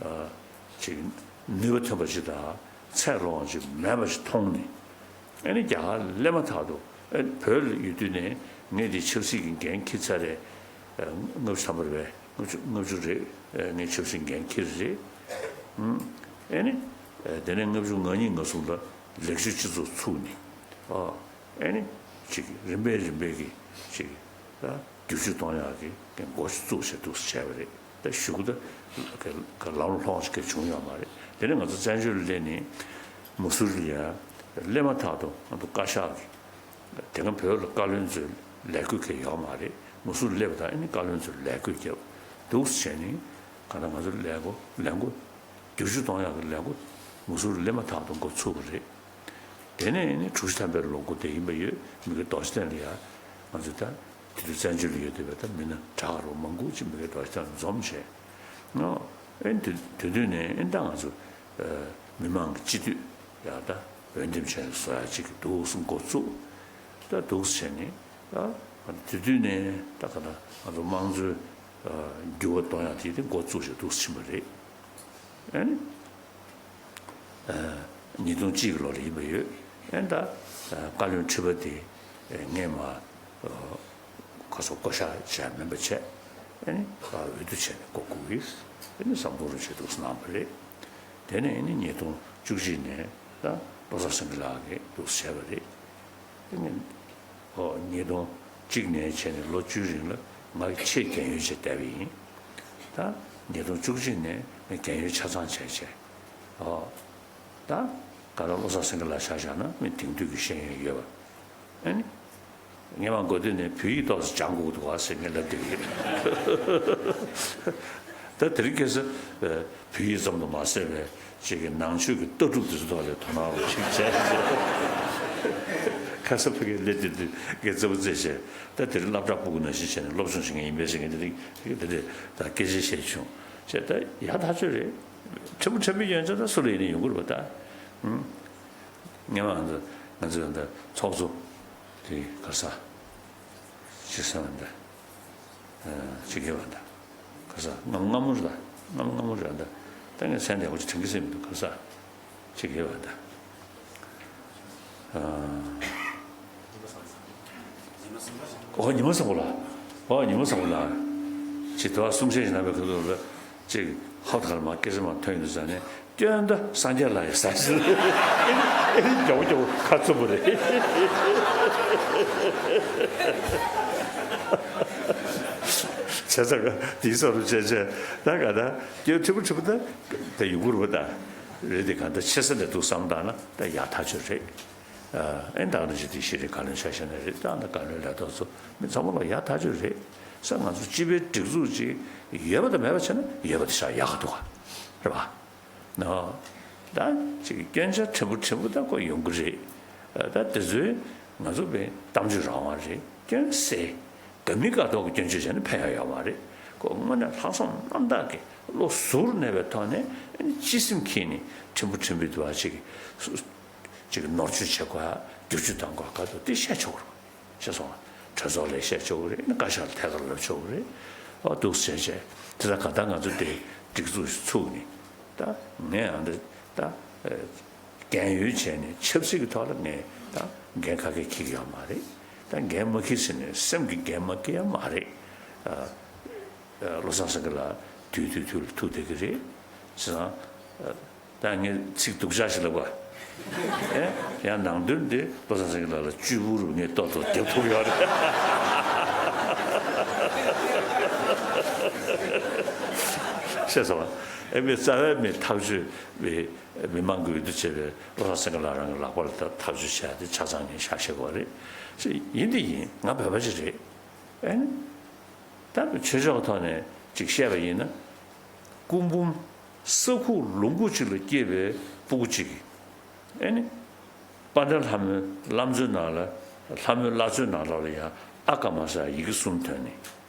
ཨ་ཅིག་ནུས་པ་ཐོན་པ་ཅིག་དང་ཚད་ལོངས་ཅིག་མེད་པ་ཞིག་མཐོང་ནས། ཨ་ནི་རྒྱ་གར་སླེབས་མ་ཐག་ཏུ་ཨ་བོད་ལ་ཡོད་དུས་ནས་ངས་དེ་ཆབ་སྲིད་ཀྱི་འགན་འཁྱེར་ཚར་རེད། ཨ་ལྔ་བཅུ་ཐམ་པ་རེད་པས། ལྔ་བཅུ་ལྔ་བཅུ་རེད། ཨ་ངས་ཆབ་སྲིད་འགན་འཁྱེར་རེད། ཨ་ནི་ཨ་དེ་ནས་ལྔ་བཅུ་ང་གཉིས་ང་གསུམ་ལ་ལེགས་བཅོས་སྤྱི་ཚོགས་ཚུགས་ནས། ཨ། ཨེ་ནི། ཅིག་རིམ་པས་རིམ་པས་ཀྱི་ཅིག་ད་བསྒྱུར་བཅོས་གཏོང་ཡག་གི་འགོ་བཙུགས་བྱས་འདུག་སེ་བྱས་པ་རེད། ད་གཞུག་གུ་ད་ལམ་ལྷོང་ཞིག་བྱུང་ཡོད་མ་རེད། དེ་ནས་ང་ཚོ་བཙན་བྱོལ་ལ་སླེབས་ནས་མུ་སུ་རི་ལ་ཡ་སླེབས་མ་ཐག་ཏུ་ང་ཚོ་བཀའ་ཤག་གི་དེ་སྔ་བོད་ལ་བཀའ་བློན་ཚོའི་ལས་བགོས་གང་ཡང་ཡོད་མ་རེད། མུ་སུ་རི་སླེབས་པ་དང་ཨེ་ནི་བཀའ་བློན་ཚོའི་ལས་བགོས་བརྒྱབ་འདུག་སེ་བྱས་ནས་གང་ལྟར་ང་ཚོ་ལས་འགོ་ལས་འགོ་བསྒྱུར་བཅོས་གཏོང་ཡག་གི་ལས་འགོ་མུ་སུ་རི་སླེབས་མ་ཐག་ཏུ་འགོ་ཚུགས་པ་རེད། དེ་ནས་ནི་དྲུག་ཅུ་ཐམ་པའི་ལོ་འགོ་དེ་ཡིན་པ་ཡོད། མི་དགེ་རྡོ་རྗེ་གདན་ལ་ཡ་ང་ཚོ་ད་དེ་དུས་བཙན་བྱོལ་ལ་ཡོད་བསྡད་པའི་ད་མི་སྣ་གྲགས་རོགས་མང་པོ་ཅིག་མི་དགེ་རྡོ་རྗེ་གདན་ལ་འཛོམས་བྱས། ཨེ་དེ་དེ་དུས་ནས་ཨེ་ད་ང་ཚོ་མི་མང་གི་སྤྱི་འཐུས་ཡ་ད་འོས་འདེམས་བྱས་ནས་བཟོ་ཡ་ཅིག་གི་འདུག་སེ་འགོ་བཙུགས། ད་འདུག་སེ་བྱས་ནས་ད་དེ་དུས་ནས་ད་ག་ད་ང་ཚོ་དམངས་གཙོའི་འགྱུར་བ་གཏོང་ཡ་དེ་དེ་འགོ་བཙུགས་བྱས་འདུག་སེ་ཕྱིན་པ་རེད། ཨེ་ནི། ཉིས་སྟོང་གཅིག་གི་ལོ་ལ་ཡིན་པ་ཡོད། ཨེ་ད་བཀའ་བློན་ཁྲི་པ་དེ་ངས་མ་ཁ་སོ་བསྐོ་བཞག་བྱས་མིན་པ་བྱས། ཨེ་ནི་འོས་བསྡུ་བྱས་ནས་བསྐོ་དགོས་ཀྱི། ཨེ་ནི་ཟམ་གདོང་རིན་པོ་ཆེས་འདུག་སེ་གནང་བ་རེད། དེ་ནས་ཨེ་ནི་ཉིས་སྟོང་བཅུ་གཅིག་ནས་ད་བློ་བཟང་སེང་གེ་ལགས་ཀྱིས་འདུག་སེ་བྱས་པ་རེད། ཨེ་ནི་ཨོ་ཉིས་སྟོང་གཅིག་ནས་བྱས་ནས་ལོ་བཅུའི་རིང་ལ་ང་གི་ཆེས་རྒན་ཡོལ་བྱས་བསྡད་པ་ཡིན། ད་ཉིས་སྟོང་བཅུ་གཅིག་ནས་ངས་རྒན་ཡོལ་ཆ་ཚང་བྱས་བྱས། ཨོ། ད་ག་ལ་བློ་བཟང་སེང་གེ་ལགས་ཆ་བཞག་ན་མི་དེང་དུས་ཀྱི་ཤེས་ཡོན་ཡོད་པ། ཨ་ནི། ངས་མ་འགོ་སྟོད་ནས་བོད་ཡིག་ཏོག་ཙམ་སྦྱང་དགོས་འདུག་བ་ཟེར་ངས་ལབ་བསྡད་ཀྱི་ཡོད། ད་དེ་རིང་ཁ་སང་བོད་ཡིག་ཙམ་དུ་མ་ཟད་པའི་ཅིག་གི་ནང་ཆོས་ཀྱི་ལྟ་གྲུབ་དེ་ཚོ་ཐོག་ལ་དོ་སྣང་རོགས་ཅིག་བྱས། ཁ་སང་ཕ་གིར་སླེབས་དུས་དུས་ངས་རྩེད་པོ་རྩེས་བྱས། ད་དེ་རིང་སློབ་གྲྭ་སྤུ་གུ་ནང་བཞིན་བྱས་ནས་སློབ་སྦྱོང་བྱེད་མཁན་ཡིན་པས་ཟེར་མཁན་དེ་རིང་དེ་རེད། ད་སྐད་ཆ་བཤད་བྱུང་བྱས། ད་ཡག་ཐག་ཆོད་རེད། ཕྲན་བུ་ཕྲན་བུ་ཡོན་ཆབ་ད་སུ་ལ་ཡིན་ན་ཡོང་གི་རེད་པ་ད། ཧུམ། ངས་མ་ང་ཚོ་ང་ཚོ་ད་ཚོགས་གཙོ་ དེ་ག་ས་ཅི་ས་འདི་ཅི་གེ་བ་འདི་ག་ས་སྔ་སྔ་མོ་རེད། ད་སྔ་སྔ་མོ་རེད། ད་ད་ངས་མཚན་དེ་ཧོ་ཅི་དྲན་གི་སེམས་འདུག་ག་ས་ཅི་གེ་བ་འདི། ཨོ་ཉི་མ་བཟང་པོ་ལགས། ཨོ་ཉི་མ་བཟང་པོ་ལགས། ཅི་ཐོག་གསུང་བཤད་ཞིག་གནང་བའི་ཁ་ཐུག་ལ་ཅིག་ཧོབ་ཐག་མ་སྐད་ཆ་མ་ཐོན་ཡོང་དུས་ཙང་ནས་སྐྱོན་ད་སངས་རྒྱས་ལ་ཡི་ཟ་ཞིག་ཨེ་ནི་རྒྱ་བོ་རྒྱ་བོ་ཁ་རྩུབ་པོ་རེད། བྱས་ཙང་དེའི་ས་རུ་བྱས་བྱས་ད་ག་ད་སྐྱོན་ཕྲན་བུ་ཕྲན་བུ་ད་ད་ཡོང་གི་རེད་པ། ད་རེད་དེ་ག་ད་ཆེ་ས་ལས་འདུག་བསམ་བཏང་ན་ད་ཡག་ཐག་ཆོད་རེད། ཨ་ཨེ་ད་ག་ནང་བཞིན་དེ་ཤེས་རིག་བཀའ་བློན་ཆ་བཞག་ན་རེད། ད་ད་བཀའ་བློན་ལས་ཐོག་ཚོ་མི་ཚང་མ་ལ་ཡག་ཐག་ཆོད་རེད་ས། ང་ཚོ་སྤྱི་པའི་སྒྲིག་འཛུགས་ཅིག་ཡོད་པ་དང་མེད་པ་བྱས་ན་ཡོད་པ་དེ་ཤ་ཡག་ག་འདུག་ག་རེད་པ། ནོ། ད་ཅིག་སྐྱོན་ཆ་ཕྲན་བུ་ཕྲན་བུ་ད་ཁོ་ཡོང་གི་རེད། ད་དེ་ཚོའི་ང་ཚོ་པའི་གཏམ་བརྗོད་རང་དབང་རེད། སྐྱོན་སེ་ག་མི་ག་ཐོག་གི་སྐྱོན་བརྗོད་བྱས་ན་ཕན་ཡག་ཡོད་མ་རེད། ཁོ་དངོས་གནས་ལྷག་བསམ་རྣམ་དག་གིས་བློ་གཟུར་གནས་པའི་ཐོག་ནས་སྤྱི་སེམས་འཁྱེར་ནས་ཕྲན་བུ་ཕྲན་བུའི་དུ་བ་ཅིག་ཅིག་ནོར་བཅོས་བྱེད་དགོས། བསྒྱུར་བཅོས་གཏང་དགོས་ག་ཐོག་དེ་བཤད་ཆོག་གི་རེད། ཤེས་སོང་ང་། གྲོས་ཚོགས་ལ་བཤད་ཆོག་གི་རེད། བཀའ་ཤག་ལ་ཐད་ཀར་ལབ་ཆོག་གི་རེད། ཨོ་འདུག་སེ་བྱས་བྱས་དེ་ད་ག་ད་ང་ཚོ་དེ་སྒྲིག་འཛུགས་ཤིག་ཚུགས་ནས་ད་ངས་ཨ་འདི་ད་རྒན་ཡོལ་བྱས་ནས་ཆབ་སྲིད་ཀྱི་ཐོག་ལ་ངས་ད་འགན་ཁ་ཁེ་འཁྱེར་གྱི་ཡོད་མ་རེད། ད་འགན་མ་འཁྱེར་ཟེར་ནས་སེམས་ཀྱི་འགན་མ་འཁྱེར་ཡ་མ་རེད། ཨ་བློ་བཟང་སེང་གེ་ལགས་དུས་དུས་དུས་ལ་ཐུག་བསྡད་ཀྱི་རེད། བྱས་ཙང་། ད་ངས་ཚིག་སྡུག་ཅག་ཞིག་ལབ་པ། ཨེ། ཡང་ནང་དོན་འདི་བློ་བཟང་སེང་གེ་ལགས་ལ་གཅིག་པུ་རུ་ངས་ཏོག་ཏོག་རྒྱབ་ཐུབ་ཡོད་རེད། ཤེས་སོང་ཨ། ཨེ་མི་རྩ་བའི་མི་ཐག་གཅོད་པའི་མི་མང་གི་འོས་བསྡུ་བྱས་པའི་བློ་བཟང་སེང་གེ་ལགས་རང་གི་ལག་པ་ལ་ད་ཐག་གཅོད་བྱས་ཏེ་ཆ་ཚང་ངས་བཞག་ཤེས་དགོས་རེད། ཡིན་དེ་ཡིན། ང་བོད་པ་ཞིག་རེད། ཨེ་ནི། ད་ཆོས་ཕྱོགས་ཐོག་ནས་ཅིག་བཤད་པ་ཡིན་ན། སྐུ་འབུམ་ས་ཁུག་ལུང་ཁུག་ཅིག་ལ་སྐྱེས་པའི་སྤུ་གུ་ཅིག་གིས། ཨེ་ནི། དཔལ་ལྡན་ལྷ་མོའི་བླ་མཚོའི་ནང་ལ། ལྷ་མོའི་བླ་མཚོའི་ནང་ལོགས་ལ་ཡང་ཨ་ཀ་མ་ས་ཡི་གེ་གསུམ་ཐོན་ནས།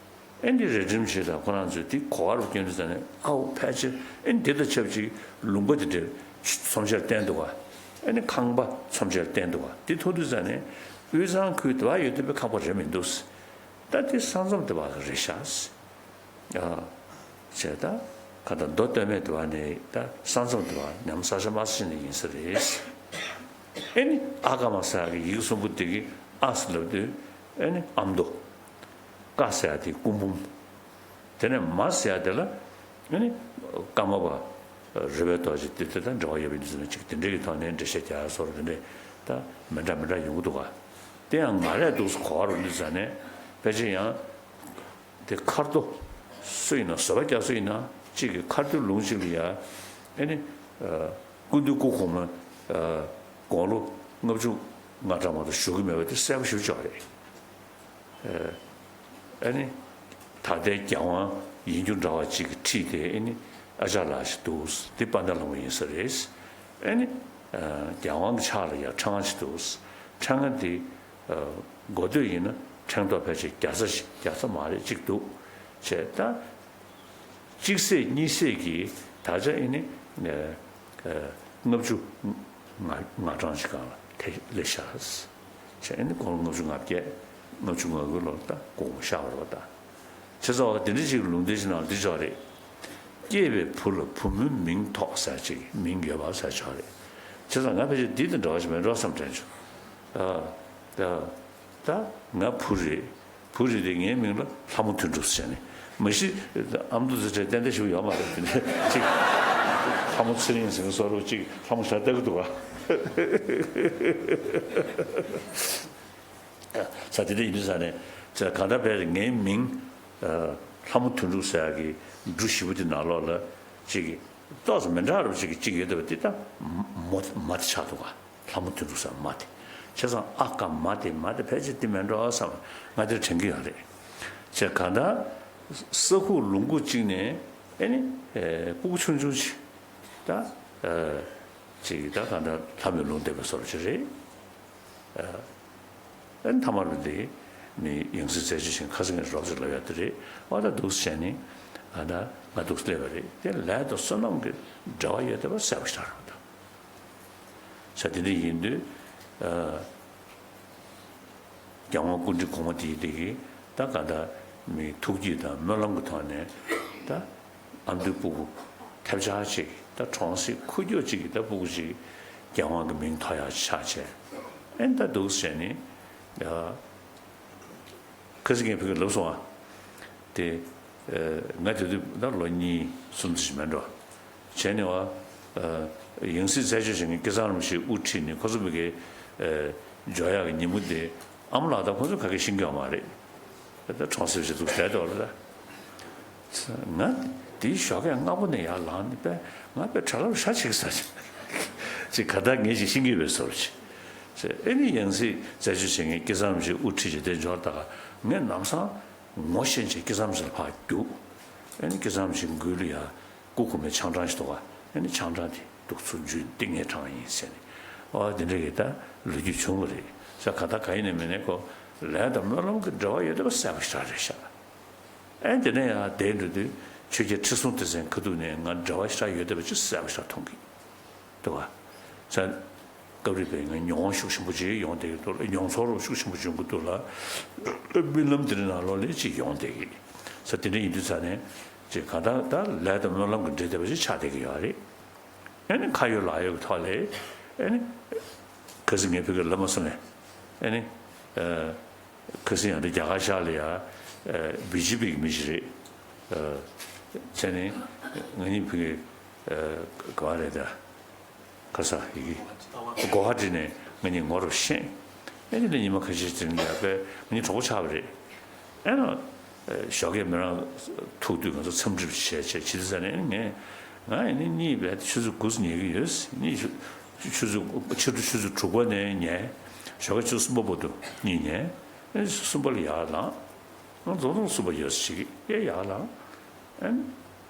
ཨེ་འདི་རས་ཁྲིམས་ཆེ་དང་ཁོ་རང་ཚོས་འདི་གོ་བ་རུ་བསྐྱོན་དུས་ཙང་ནས་ཨའོ་ཕལ་ཆེར་ཨེ་འདི་དང་ཆབས་ཅིག་ལུང་པ་འདི་འདྲའི་ཚོམས་ཆེར་བསྟན་འདུག་ག་ཨེ་ནི་ཁང་པ་ཚོམས་ཆེར་བསྟན་འདུག་ག་འདི་མཐོང་དུས་ཙང་ནས་དབུས་གཙང་ཁུལ་དུ་བ་ཡོད་བསྡད་པའི་ཁང་པ་རེད་མི་འདུག་ད་དེ་ས་མཚམས་དེ་བ་རེད་ཤག་ཨ། བྱས་ད་ཁ་ད་མདོ་སྟོད་སྨད་དེ་བ་ནས་ད་ས་མཚམས་དེ་བ་ཉམས་ས་ཆ་མ་ས་ནས་ཡིན་ས་རེད། ཨེ་ནི་ཨ་ཀ་མ་ས་གི་ཡིག་གསུམ་པོ་དེ་གི་ཨ་ས་ལབ་དུས་ཨེ་ནི་ཨ་མདོ། ཀ་ས་ཡ་དེ་སྐུ་འབུམ། དེ་ནས་མ་ས་ཡ་དེ་ལ་ཨེ་ནི་ཀརྨ་པ་རོལ་པའི་རྡོ་རྗེ་དེ་དེ་དང་འབྲེལ་བ་ཡོད་པའི་འདུ་ཚོད་ཅིག་དེ་འདྲ་གི་ཐོག་ནས་འགྲེལ་བཤད་རྒྱག་ཡ་སོགས་དེ་འདྲས་ད་མི་འདྲ་མི་འདྲ་ཡོང་གི་འདུག་ག་དེ་ཡང་ང་རས་འདུག་སེ་གོ་བ་རུ་འདུག་ས་ནས་ཕལ་ཆེར་ཡང་། དེ་མཁར་རྡོ་སུ་ཡིན་ན་བཟོ་པ་རྒྱག་སུ་ཡིན་ན་གཅིག་གི་མཁར་རྡོའི་ལུང་གཅིག་ལ་ཡ་ཨེ་ནི་སྐུ་མདུན་སྐུ་གོང་མ་དགུང་ལོ་ལྔ་བཅུ་ང་གྲངས་མ་གཏོགས་བཞུགས་ཀྱི་མེད་པ་དེ་གསལ་པོ་ཞེ་པོ་ཅིག་རེད། ཨེ་ནི་ད་ལྟའི་རྒྱལ་དབང་ཡིན་རྒྱུ་འདྲ་བ་གཅིག་གི་ཁྲི་དེ་ཨེ་ནི་ཨ་ཅག་ལགས་ཤིག་འདུག་འདི་དཔལ་ལྡན་ལྷ་མོ་ཡིན་ས་རེད། ཨེ་ནི་རྒྱལ་དབང་གི་ཕྱག་ལ་ཡ་ཕྲེང་བ་ཅིག་འདུག་ཕྲེང་བ་འདི། འགོ་སྟོད་ཡིན་ན་ཕྲེང་རྡོག་ཕལ་ཆེར་བརྒྱ་རྩ་བརྒྱ་རྩ་མ་རེད་གཅིག་འདུག་བྱས་ད། གཅིག་ཟེར་གཉིས་ཟེར་གྱིས་ད་ཆ་ཨེ་ནི། ལྔ་བཅུ་ང་ང་གྲངས་ཤིག་སྒང་ལ་དེ་སླེབས་ཤག་བྱས་ཨེ་ནི་དགུང་ལོ་ལྔ་བཅུ་ང་བརྒྱད་ལྔ་བཅུ་ང་དགུའི་ལོར་ད་དགུང་ལོ་ཤར་བ་རེད་པ་ད། བྱས་ཙང་བ་དེ་འདྲ་ཞིག་ལུང་བསྟན་ཞིག་ནང་འདི་ཅོག་རེད། སྐྱེས་པའི་བུ་ལ་བུ་མོའི་མིང་ཐོགས་ཟེར་ཅིག་མིང་ཡོད་པ་ཟེར་ཅོག་རེད། བྱས་ཙང་ང་ཕལ་ཆེར་འདི་དང་འདྲ་བ་ཞིག་མེད་འགྲོ་བསམ་དྲན་བྱུང་། ཨ། ད། ད་ང་བུ་རེད། བུ་རེད་དེ་ངའི་མིང་ལ་ལྷ་མོ་དོན་གྲུབ་ཟེར་ནས་མ་གཞི་ཨ་མདོ་ཚེ་ཁྲལ་ཏན་ཏན་ཞིག་ཡོད་མ་རེད་དེ་ནས་ཅིག་ལྷ་མོ་ཚེ་རིང་ཟེར་མཁན་བཟོ་འདྲ་ཅིག་ལྷ་མོ་ཟེར་ལྟ་གི་འདུག་ག་ས་དེ་འདྲ་ཡིན་དུས་ས་ནས་ཚེ་གང་ལྟར་བས་ངའི་མིང་ལྷ་མོ་དོན་གྲུབ་ཟེར་ཡག་གི་འབྲུ་བཞི་པོ་དེ་ནང་ལོགས་ལ་ཅིག་ཏོག་ཙམ་མི་འདྲ་རབ་ཅིག་གཅིག་ཡོད་འདུག་པ་དེ་ད་མོ་མ་དེ་ཆགས་འདུག་ག་ལྷ་མོ་དོན་གྲུབ་ཟེར་མ་དེ། བྱས་ཙང་ཨ་ཀ་མ་དེ་མ་དེ་ཕལ་ཆེར་དེ་མིན་འགྲོ་བསམ་ང་དེར་དྲན་གྱི་ཡོད་རེད། བྱས་གང་ལྟར་ས་ཁུག་ལུང་ཁུག་གཅིག་ནས་ཨེ་ནི་སྤུ་གུ་ཆུང་ཆུང་ཅིག་ད་ཅིག་ད་གང་ལྟར་ལྷ་མོའི་ལུང་བསྟན་པའི་བཟོ་འདྲ་ཅིག་རེད། ཨ་ནི་ཐ་མར་བུ་དེ་ནི་ཡང་སྲིད་རྩད་གཅོད་བྱེད་ཁ་སང་ངས་རོབ་ཙམ་ལབ་ཡག་དེ་རེད། ཨ་ད་འདུག་སེ་བྱས་ནི་ཨ་ད་ང་འདུག་སེ་སླེབས་པ་རེད། དེ་ལས་དང་བསོད་ནམས་ཀྱི་འབྲེལ་བ་ཡོད་བསྡད་པ་གསལ་པོ་ཞིག་རེད་པ་ད། ས་དེ་འདྲ་ཡིན་དུས་ཨ་ རྒྱལ་དབང་སྐུ་ཕྲེང་གོང་མ་དེ་ཡིན་དེ་གིས་ད་ག་ད་མི་ཐུགས་བསྐྱེད་དང་སྨོན་ལམ་གྱི་ཐོག་ནས་ད་ཨ་མདོའི་སྤུ་གུ་ཐབས་ཆག་ཅིག་ད་གྲོང་གསེབ་ཁུག་ཀྱོག་ཅིག་གི་ད་སྤུ་གུ་ཅིག་རྒྱལ་དབང་གི་མིང་ཐོགས་ཡག་ཆགས་བྱས། ཨེ་ད་འདུག་ཟེར་ནས་ཡ། ཁ་སང་ངས་ཕ་གིར་ལབ་སོང་ཨ། དེ། ཨ། ང་དེ་དུས་ད་ལོ་གཉིས་གསུམ་ཙམ་ཞིག་མེད་འགྲོ། བྱས་ནས་བ། ཨ། ཡང་སྲིད་རྩད་གཅོད་བྱེད་མཁན་སྐལ་བཟང་རིན་པོ་ཆེས་དབུ་ཁྲིད་ནས་ཁོ་ཚོ་ཕ་གིར། ཨ། འབྱོར་ཡག་གི་ཉིན་མོ་དེ་ཨ་མ་ལགས་དང་ཁོ་ཚོ་ག་གེ་ཤེས་ཀྱི་ཡོད་མ་རེད། ད་གྲོང་གསེབ་ཅིག་འདུག་བསྡད་འདུག་ལ་ད། ང་དེའི་ཞོགས་ཀས་སྔ་པོ་ནས་ཡར་ལངས་ནས་པས་ང་པས་གྲྭ་ལ་ཞག་ཅིག་ཟ་ཅིག་ག་ད་ངས་ཅིག་ཤེས་ཀྱི་ཡོད་པའི་བཟོ་འདྲ་ཅིག་ཨེ་ནི་ཡང་སྲིད་རྩད་གཅོད་བྱེད་མཁན་སྐལ་བཟང་རིན་པོ་ཆེས་དབུ་ཁྲིད་བྱས་དེ་འབྱོར་ད་ག་ངས་ལམ་སང་ངོ་ཤེས་བྱས་སྐལ་བཟང་རིན་པོ་ཆེ་ལ་ཕར་རྒྱུགས། ཨེ་ནི་སྐལ་བཟང་རིན་པོ་ཆེའི་མགུལ་ལ་ཡ་སྐུ་གོང་མའི་ཆང་གྲངས་ཤིག་འདུག་ག་ཨེ་ནི་ཆང་གྲངས་དེ་འདུག་ཚུར་འཇུས་ཏེ་ངས་དྲངས་ཡིན་ཟེར་ནས། ཨོ་དེ་འདྲ་གི་ད་ལོ་རྒྱུས་བྱུང་བ་རེད་ཟེར། ག་ད་ག་ཡིན་ནའི་མིན་ནའི་ཁོ་ལས་དང་སྨོན་ལམ་གྱི་འབྲེལ་བ་ཡོད་བསྡད་པ་གསལ་པོ་ཞེ་དྲག་རེད་ཤག་ཨེ་དེ་ནས་ཡང་དེ་འགྲོ་དུས་ཆོས་རྒྱལ་ཁྲི་སྲོང་ལྡེ་བཙན་ཁ་ཐུག་ནས་ང་འབྲེལ་བ་ཞེ་དྲག་ཡོད་བསྡད་པ་ཅིག་གསལ་པོ་ཞེ་དྲག་མཐོང་གི་འདུག་ག་ས། སྐབས་རེ་བས་ང་མྱོང་བ་ཤུགས་ཆེན་པོ་ཅིག་ཡོང་བསྡད་ཀྱི་འདུག་ལ། མྱོང་ཚོར་ཤུགས་ཆེན་པོ་ཅིག་ཡོང་གི་འདུག་ལ། རྨི་ལམ་འདི་འདྲའི་ནང་ལོགས་ལ་ཅིག་ཡོང་བསྡད་ཀྱི་ས། དེ་འདྲ་ཡིན་དུས་ཙང་ནས་ཅིག་གང་ལྟར་ད་ལས་དང་སྨོན་ལམ་གྱི་འབྲེལ་བསྡད་པ་ཅིག་ཆགས་བསྡད་ཀྱི་ཡོད་རེད། ཨེ་ནི་ཁ་ཡོད་ལག་ཡོད་ཀྱི་ཐོག་ལས་ཨེ་ནི་གལ་སྲིད་ངས་ཕ་གིར་ལབ་མ་སོང་ནས་ཨེ་ནི། ཁ་སང་ཡང་འདི་རྒྱ་གར་ཤར་ལ་ཡ། བི་ཇེ་པི་གི་མི་ཞིག་རེད། བྱས་ནས་ང་གཉིས་ཕ་གི་ག་བ་རེད་ད། ག་ས་ཡི་གེ་གོ་ཧ་ཊི་ནས་ང་གཉིས་ངོ་རུ་ཤེས། ཨེ་ནི་ཉི་མ་ཁ་ཤས་ཙམ་ལ་ཡ་པས་ང་གཉིས་གྲོགས་པོ་ཆགས་པ་རེད། ཨེ་ན་ཞོགས་ཀས་མི་རང་ཐུག་དུས་ང་ཚོ་འཚམས་འདྲི་བྱས་བྱས་བྱེད་དུས་ཙ་ནས་ངས་ང་ཨེ་ནི་གཉིད་པས་ཆུ་ཚོད་དགུ་ཙམ་ཉལ་གི་ཡོད། གཉིད་ཆུ་ཆུ་ཚོད་ཕྱི་དྲོ་ཆུ་ཚོད་དྲུག་པ་ནས་ཉལ། ཞོགས་ཀས་ཆུ་ཚོད་གསུམ་པ་བར་དུ་གཉིད་ཉལ། ཨེ་གསུམ་པ་ལ་ཡར་ལངས། ང་རྫོང་རྫོང་གསུམ་པ་ཡོད་ཟེར་གྱི་ཨེ་ཡར་ལངས། ཨེ་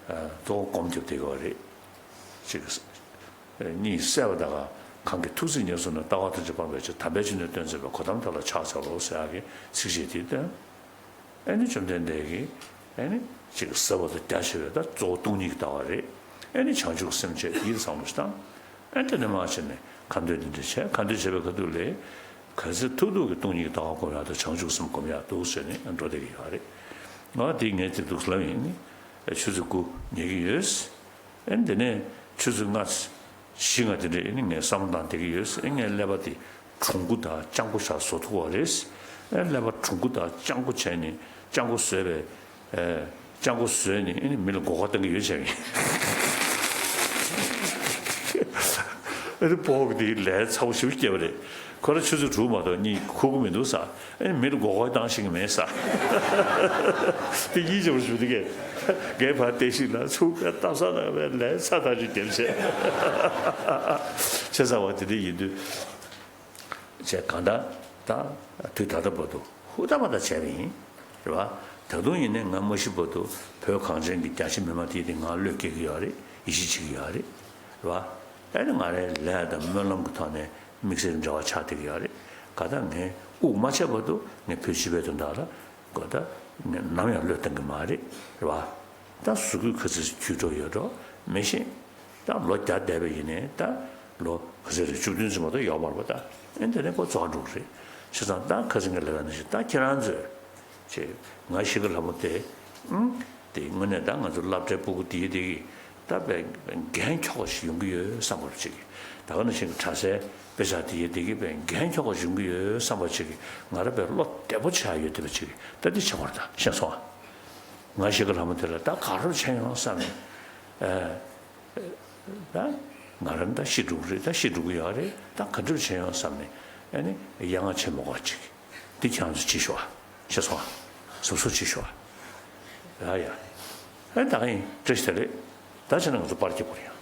ཨ་གཙོ་བོ་སྒོམ་རྒྱབ་བསྡད་ཀྱི་ཡོད་རེད། ཅིག་གཉིད་སད་པ་དང་གང་གི་ཐུགས་རྗེ་ཉེར་བཟུང་ནས་ལྟ་བ་ཐམས་ཅད་སྤངས་པའི་ཕྱིར་དམ་པའི་ཆོས་ནི་སྟོན་མཛད་པ་གོ་ཏམ་དེ་ལ་ཕྱག་འཚལ་ལོ་ཟེར་ཡག་གི་ཚིགས་བཅད་དེ་བཏོན། ཨེ་ནི་བཅོམ་ལྡན་འདས་ཀྱིས་ཨེ་ནི་ཅིག་ཟབ་པ་དང་རྒྱ་ཆེ་བའི་ད་གཙོ་བོ་སྟོང་ཉིད་ཀྱི་ལྟ་བ་རེད། ཨེ་ནི་བྱང་ཆུབ་སེམས་བསྐྱེད་ཡིད་བཟང་པོ་ཞིག་དང་། ཨེ་དེ་ནས་མར་ཕྱིན་ནས་ཁ་འདོན་འདི་འདྲ་བྱས། ཁ་འདོན་བྱས་པའི་ཁ་ཐུག་ལས་གལ་སྲིད་ཐུགས་སྡུག་གི་སྟོང་ཉིད་ཀྱི་ལྟ་བ་སྒོམ་ཡག་དང་བྱང་ཆུབ་སེམས་སྒོམ་ཡག་འདུག་ཟེར་ནས་འགྲོ་བསྡད་ཀྱི་ཡོད་རེད། ང་དེ་ངས་དེ་འདུག་ལབ་ཡིན་ནི་ཆུ་ཚོད་དགུ་ཉལ་གྱི་ཡོད། ཨེ་དེ་ནས་ཆུ་ཚོད་ལྔ། བཞི་ལྔ་དེ་འདྲ་ཨེ་ནི་ངས་བསམ་བློ་བཏང་བསྡད་ཀྱི་ཡོད། ཨེ་ངའི་ཀླད་པ་དེ་གྲུང་པོ་དང་སྤྱང་པོ་ཞིག་བཟོ་ཐུབ་པ་རེད། ཨེ་ཀླད་པ་གྲུང་པོ་དང་སྤྱང་པོ་བྱས་ནས་སྤྱང་པོ་བཟོས་པའི་ཨེ་སྤྱང་པོ་བཟོས་ནས་ཨེ་ནི་མི་ལ་མགོ་སྐོར་གཏོང་གི་ཡོད་བྱས་ཀྱི། ཨེ་ནི་སྤོ་བོ་དེ་ལས་ཚ་པོ་ཞེ་པོ་སྐྱེས་པ་རེད། ཁོ་རང་ཆུ་ཚོད་དྲུག་མ་གཏོགས་གཉིད་ཁུག་གི་མི་འདུག་ས། ཨེ་མི་ལ་མགོ་སྐོར་བཏང་ཤེས་ཀྱི་མེད་ས། དེ་ཡིད་ཆེས་པོ་ཞུ་དེ་གས། ངས་ཕར་བལྟས་ཤིག་ན་ཚུར་ཕར་ལྟ་ས་ན་བས་ལས་ཚ་ཐག་ཆོད་རྒྱབ་བྱས། བྱས་ཙང་བ་དེ་འདྲ་ཡིན་དུས་བྱས་གང་ལྟར་ད་དུས་ད་ལྟ་བར་དུ་ཧུར་ཐག་པ་ད་བྱས་པ་ཡིན། རེད་བ། ད་དུང་ཡིན་ནའི་ང་མ་ཤི་བར་དུ་བོད་གངས་ཅན་གྱི་རྒྱ་ཆེ་མི་མང་དེ་དེ་ང་བློས་འགེལ་གྱི་ཡོད་རེད། ཡིད་ཆེས་བྱེད་ཀྱི་ཡོད་རེད། རེད་བ། ཨེ་ནི་ང་རའི་ལས་དང་སྨོན་ལམ་གྱི་ཐོག་ནས་དམིགས་བསལ་འབྲེལ་བ་ཆགས་བསྡད་ཀྱི་ཡོད་རེད། ག་ད་ངས་དབུགས་མ་ཆད་བར་དུ་ངས་བོད་སྤྱི་པའི་དོན་དག་ལ་གོ་ད་ངས་ནམ་ཡང་བློས་གཏོང་གི་མ་རེད། རེད་བ། ད་གཟུགས་པོ་ག་ཚོད་ཅིག་འཁྱུད་འགྲོ་ཡོད་འགྲོ་མི་ཤེས། ད་ལོ་བརྒྱ་འདས་པ་ཡིན་ནའི་ད་ལོ་ག་ཚོད་རེད། བཅུ་བདུན་ཙམ་མ་གཏོགས་ཡོད་མ་རེད་པ། ད་ཨེ་དེ་ནས་ཁོ་རྫོགས་འགྲོ་གི་རེད། བྱས་ཙང་ད་ཁ་སང་གི་ལབ་ཡག་ནང་བཞིན་ད་ཁྱེད་རང་ཚོས་ཅེས་ང་ཤི་ཁ་ལྷ་མོ་དེ། ཨང་། དེ་དངོས་གནས་ད་ང་ཚོ་སློབ་གྲྭའི་སྤུ་གུ་དེ་ཡི་དེ་གི་ད་དཔེ་འགན་འཁྱོག་པ་ཞིག་ཡོང་གི་ཡོད་བསམ་པ་ཅིག་གི། ད་ག་ནང་བཞིན་གྱི་གྲྭ་སའི་དཔེ་ཆ་དེ་ཡི་དེ་གི་དཔེ་འགན་འཁྱོག་པ་ཞིག་ཡོང་གི་ཡོད་བསམ་པ་ཅིག་གི། ང་རང་དཔེ་བློ་བདེ་པོ་ཆགས་ཡོད་བསྡད་པ་ཅིག་གི། ད་འདི་བྱེད་དགོས་རེད། ད་ཤེས་སོང་ཨ། ང་ཤི་ཁ་ལྷ་མོ་དེ་ལ་ད་ག་རེ་བྱས་ཡོང་བསམ་ནས། ཨ། ད་ང་རང་ད་ཤི་འགྲོ་གི་རེད། ད་ཤི་འགྲོ་གི་ཡོད་རེད། ད་ག་འདྲ་བྱས་ཡོང་བསམ་ནས་ཨ་ནི་གཡང་ང་ཆེན་མོ་ག་ཅིག་འདི་ཁྱེད་རང་ཚོ་ཅིག་ཤོག་ཨ། ཤེས་སོང་ཨ། གཟབ་གཟབ་ཅིག་ཤོག་ཨ། ཡ་ཡ། ཨ་ད་ག་ཡིན། བཀྲ་ཤིས་བདེ་ལེགས། ད་བྱས་ན་ང་ཚོ་པར་རྒྱག་དགོས་རེད་ཡ།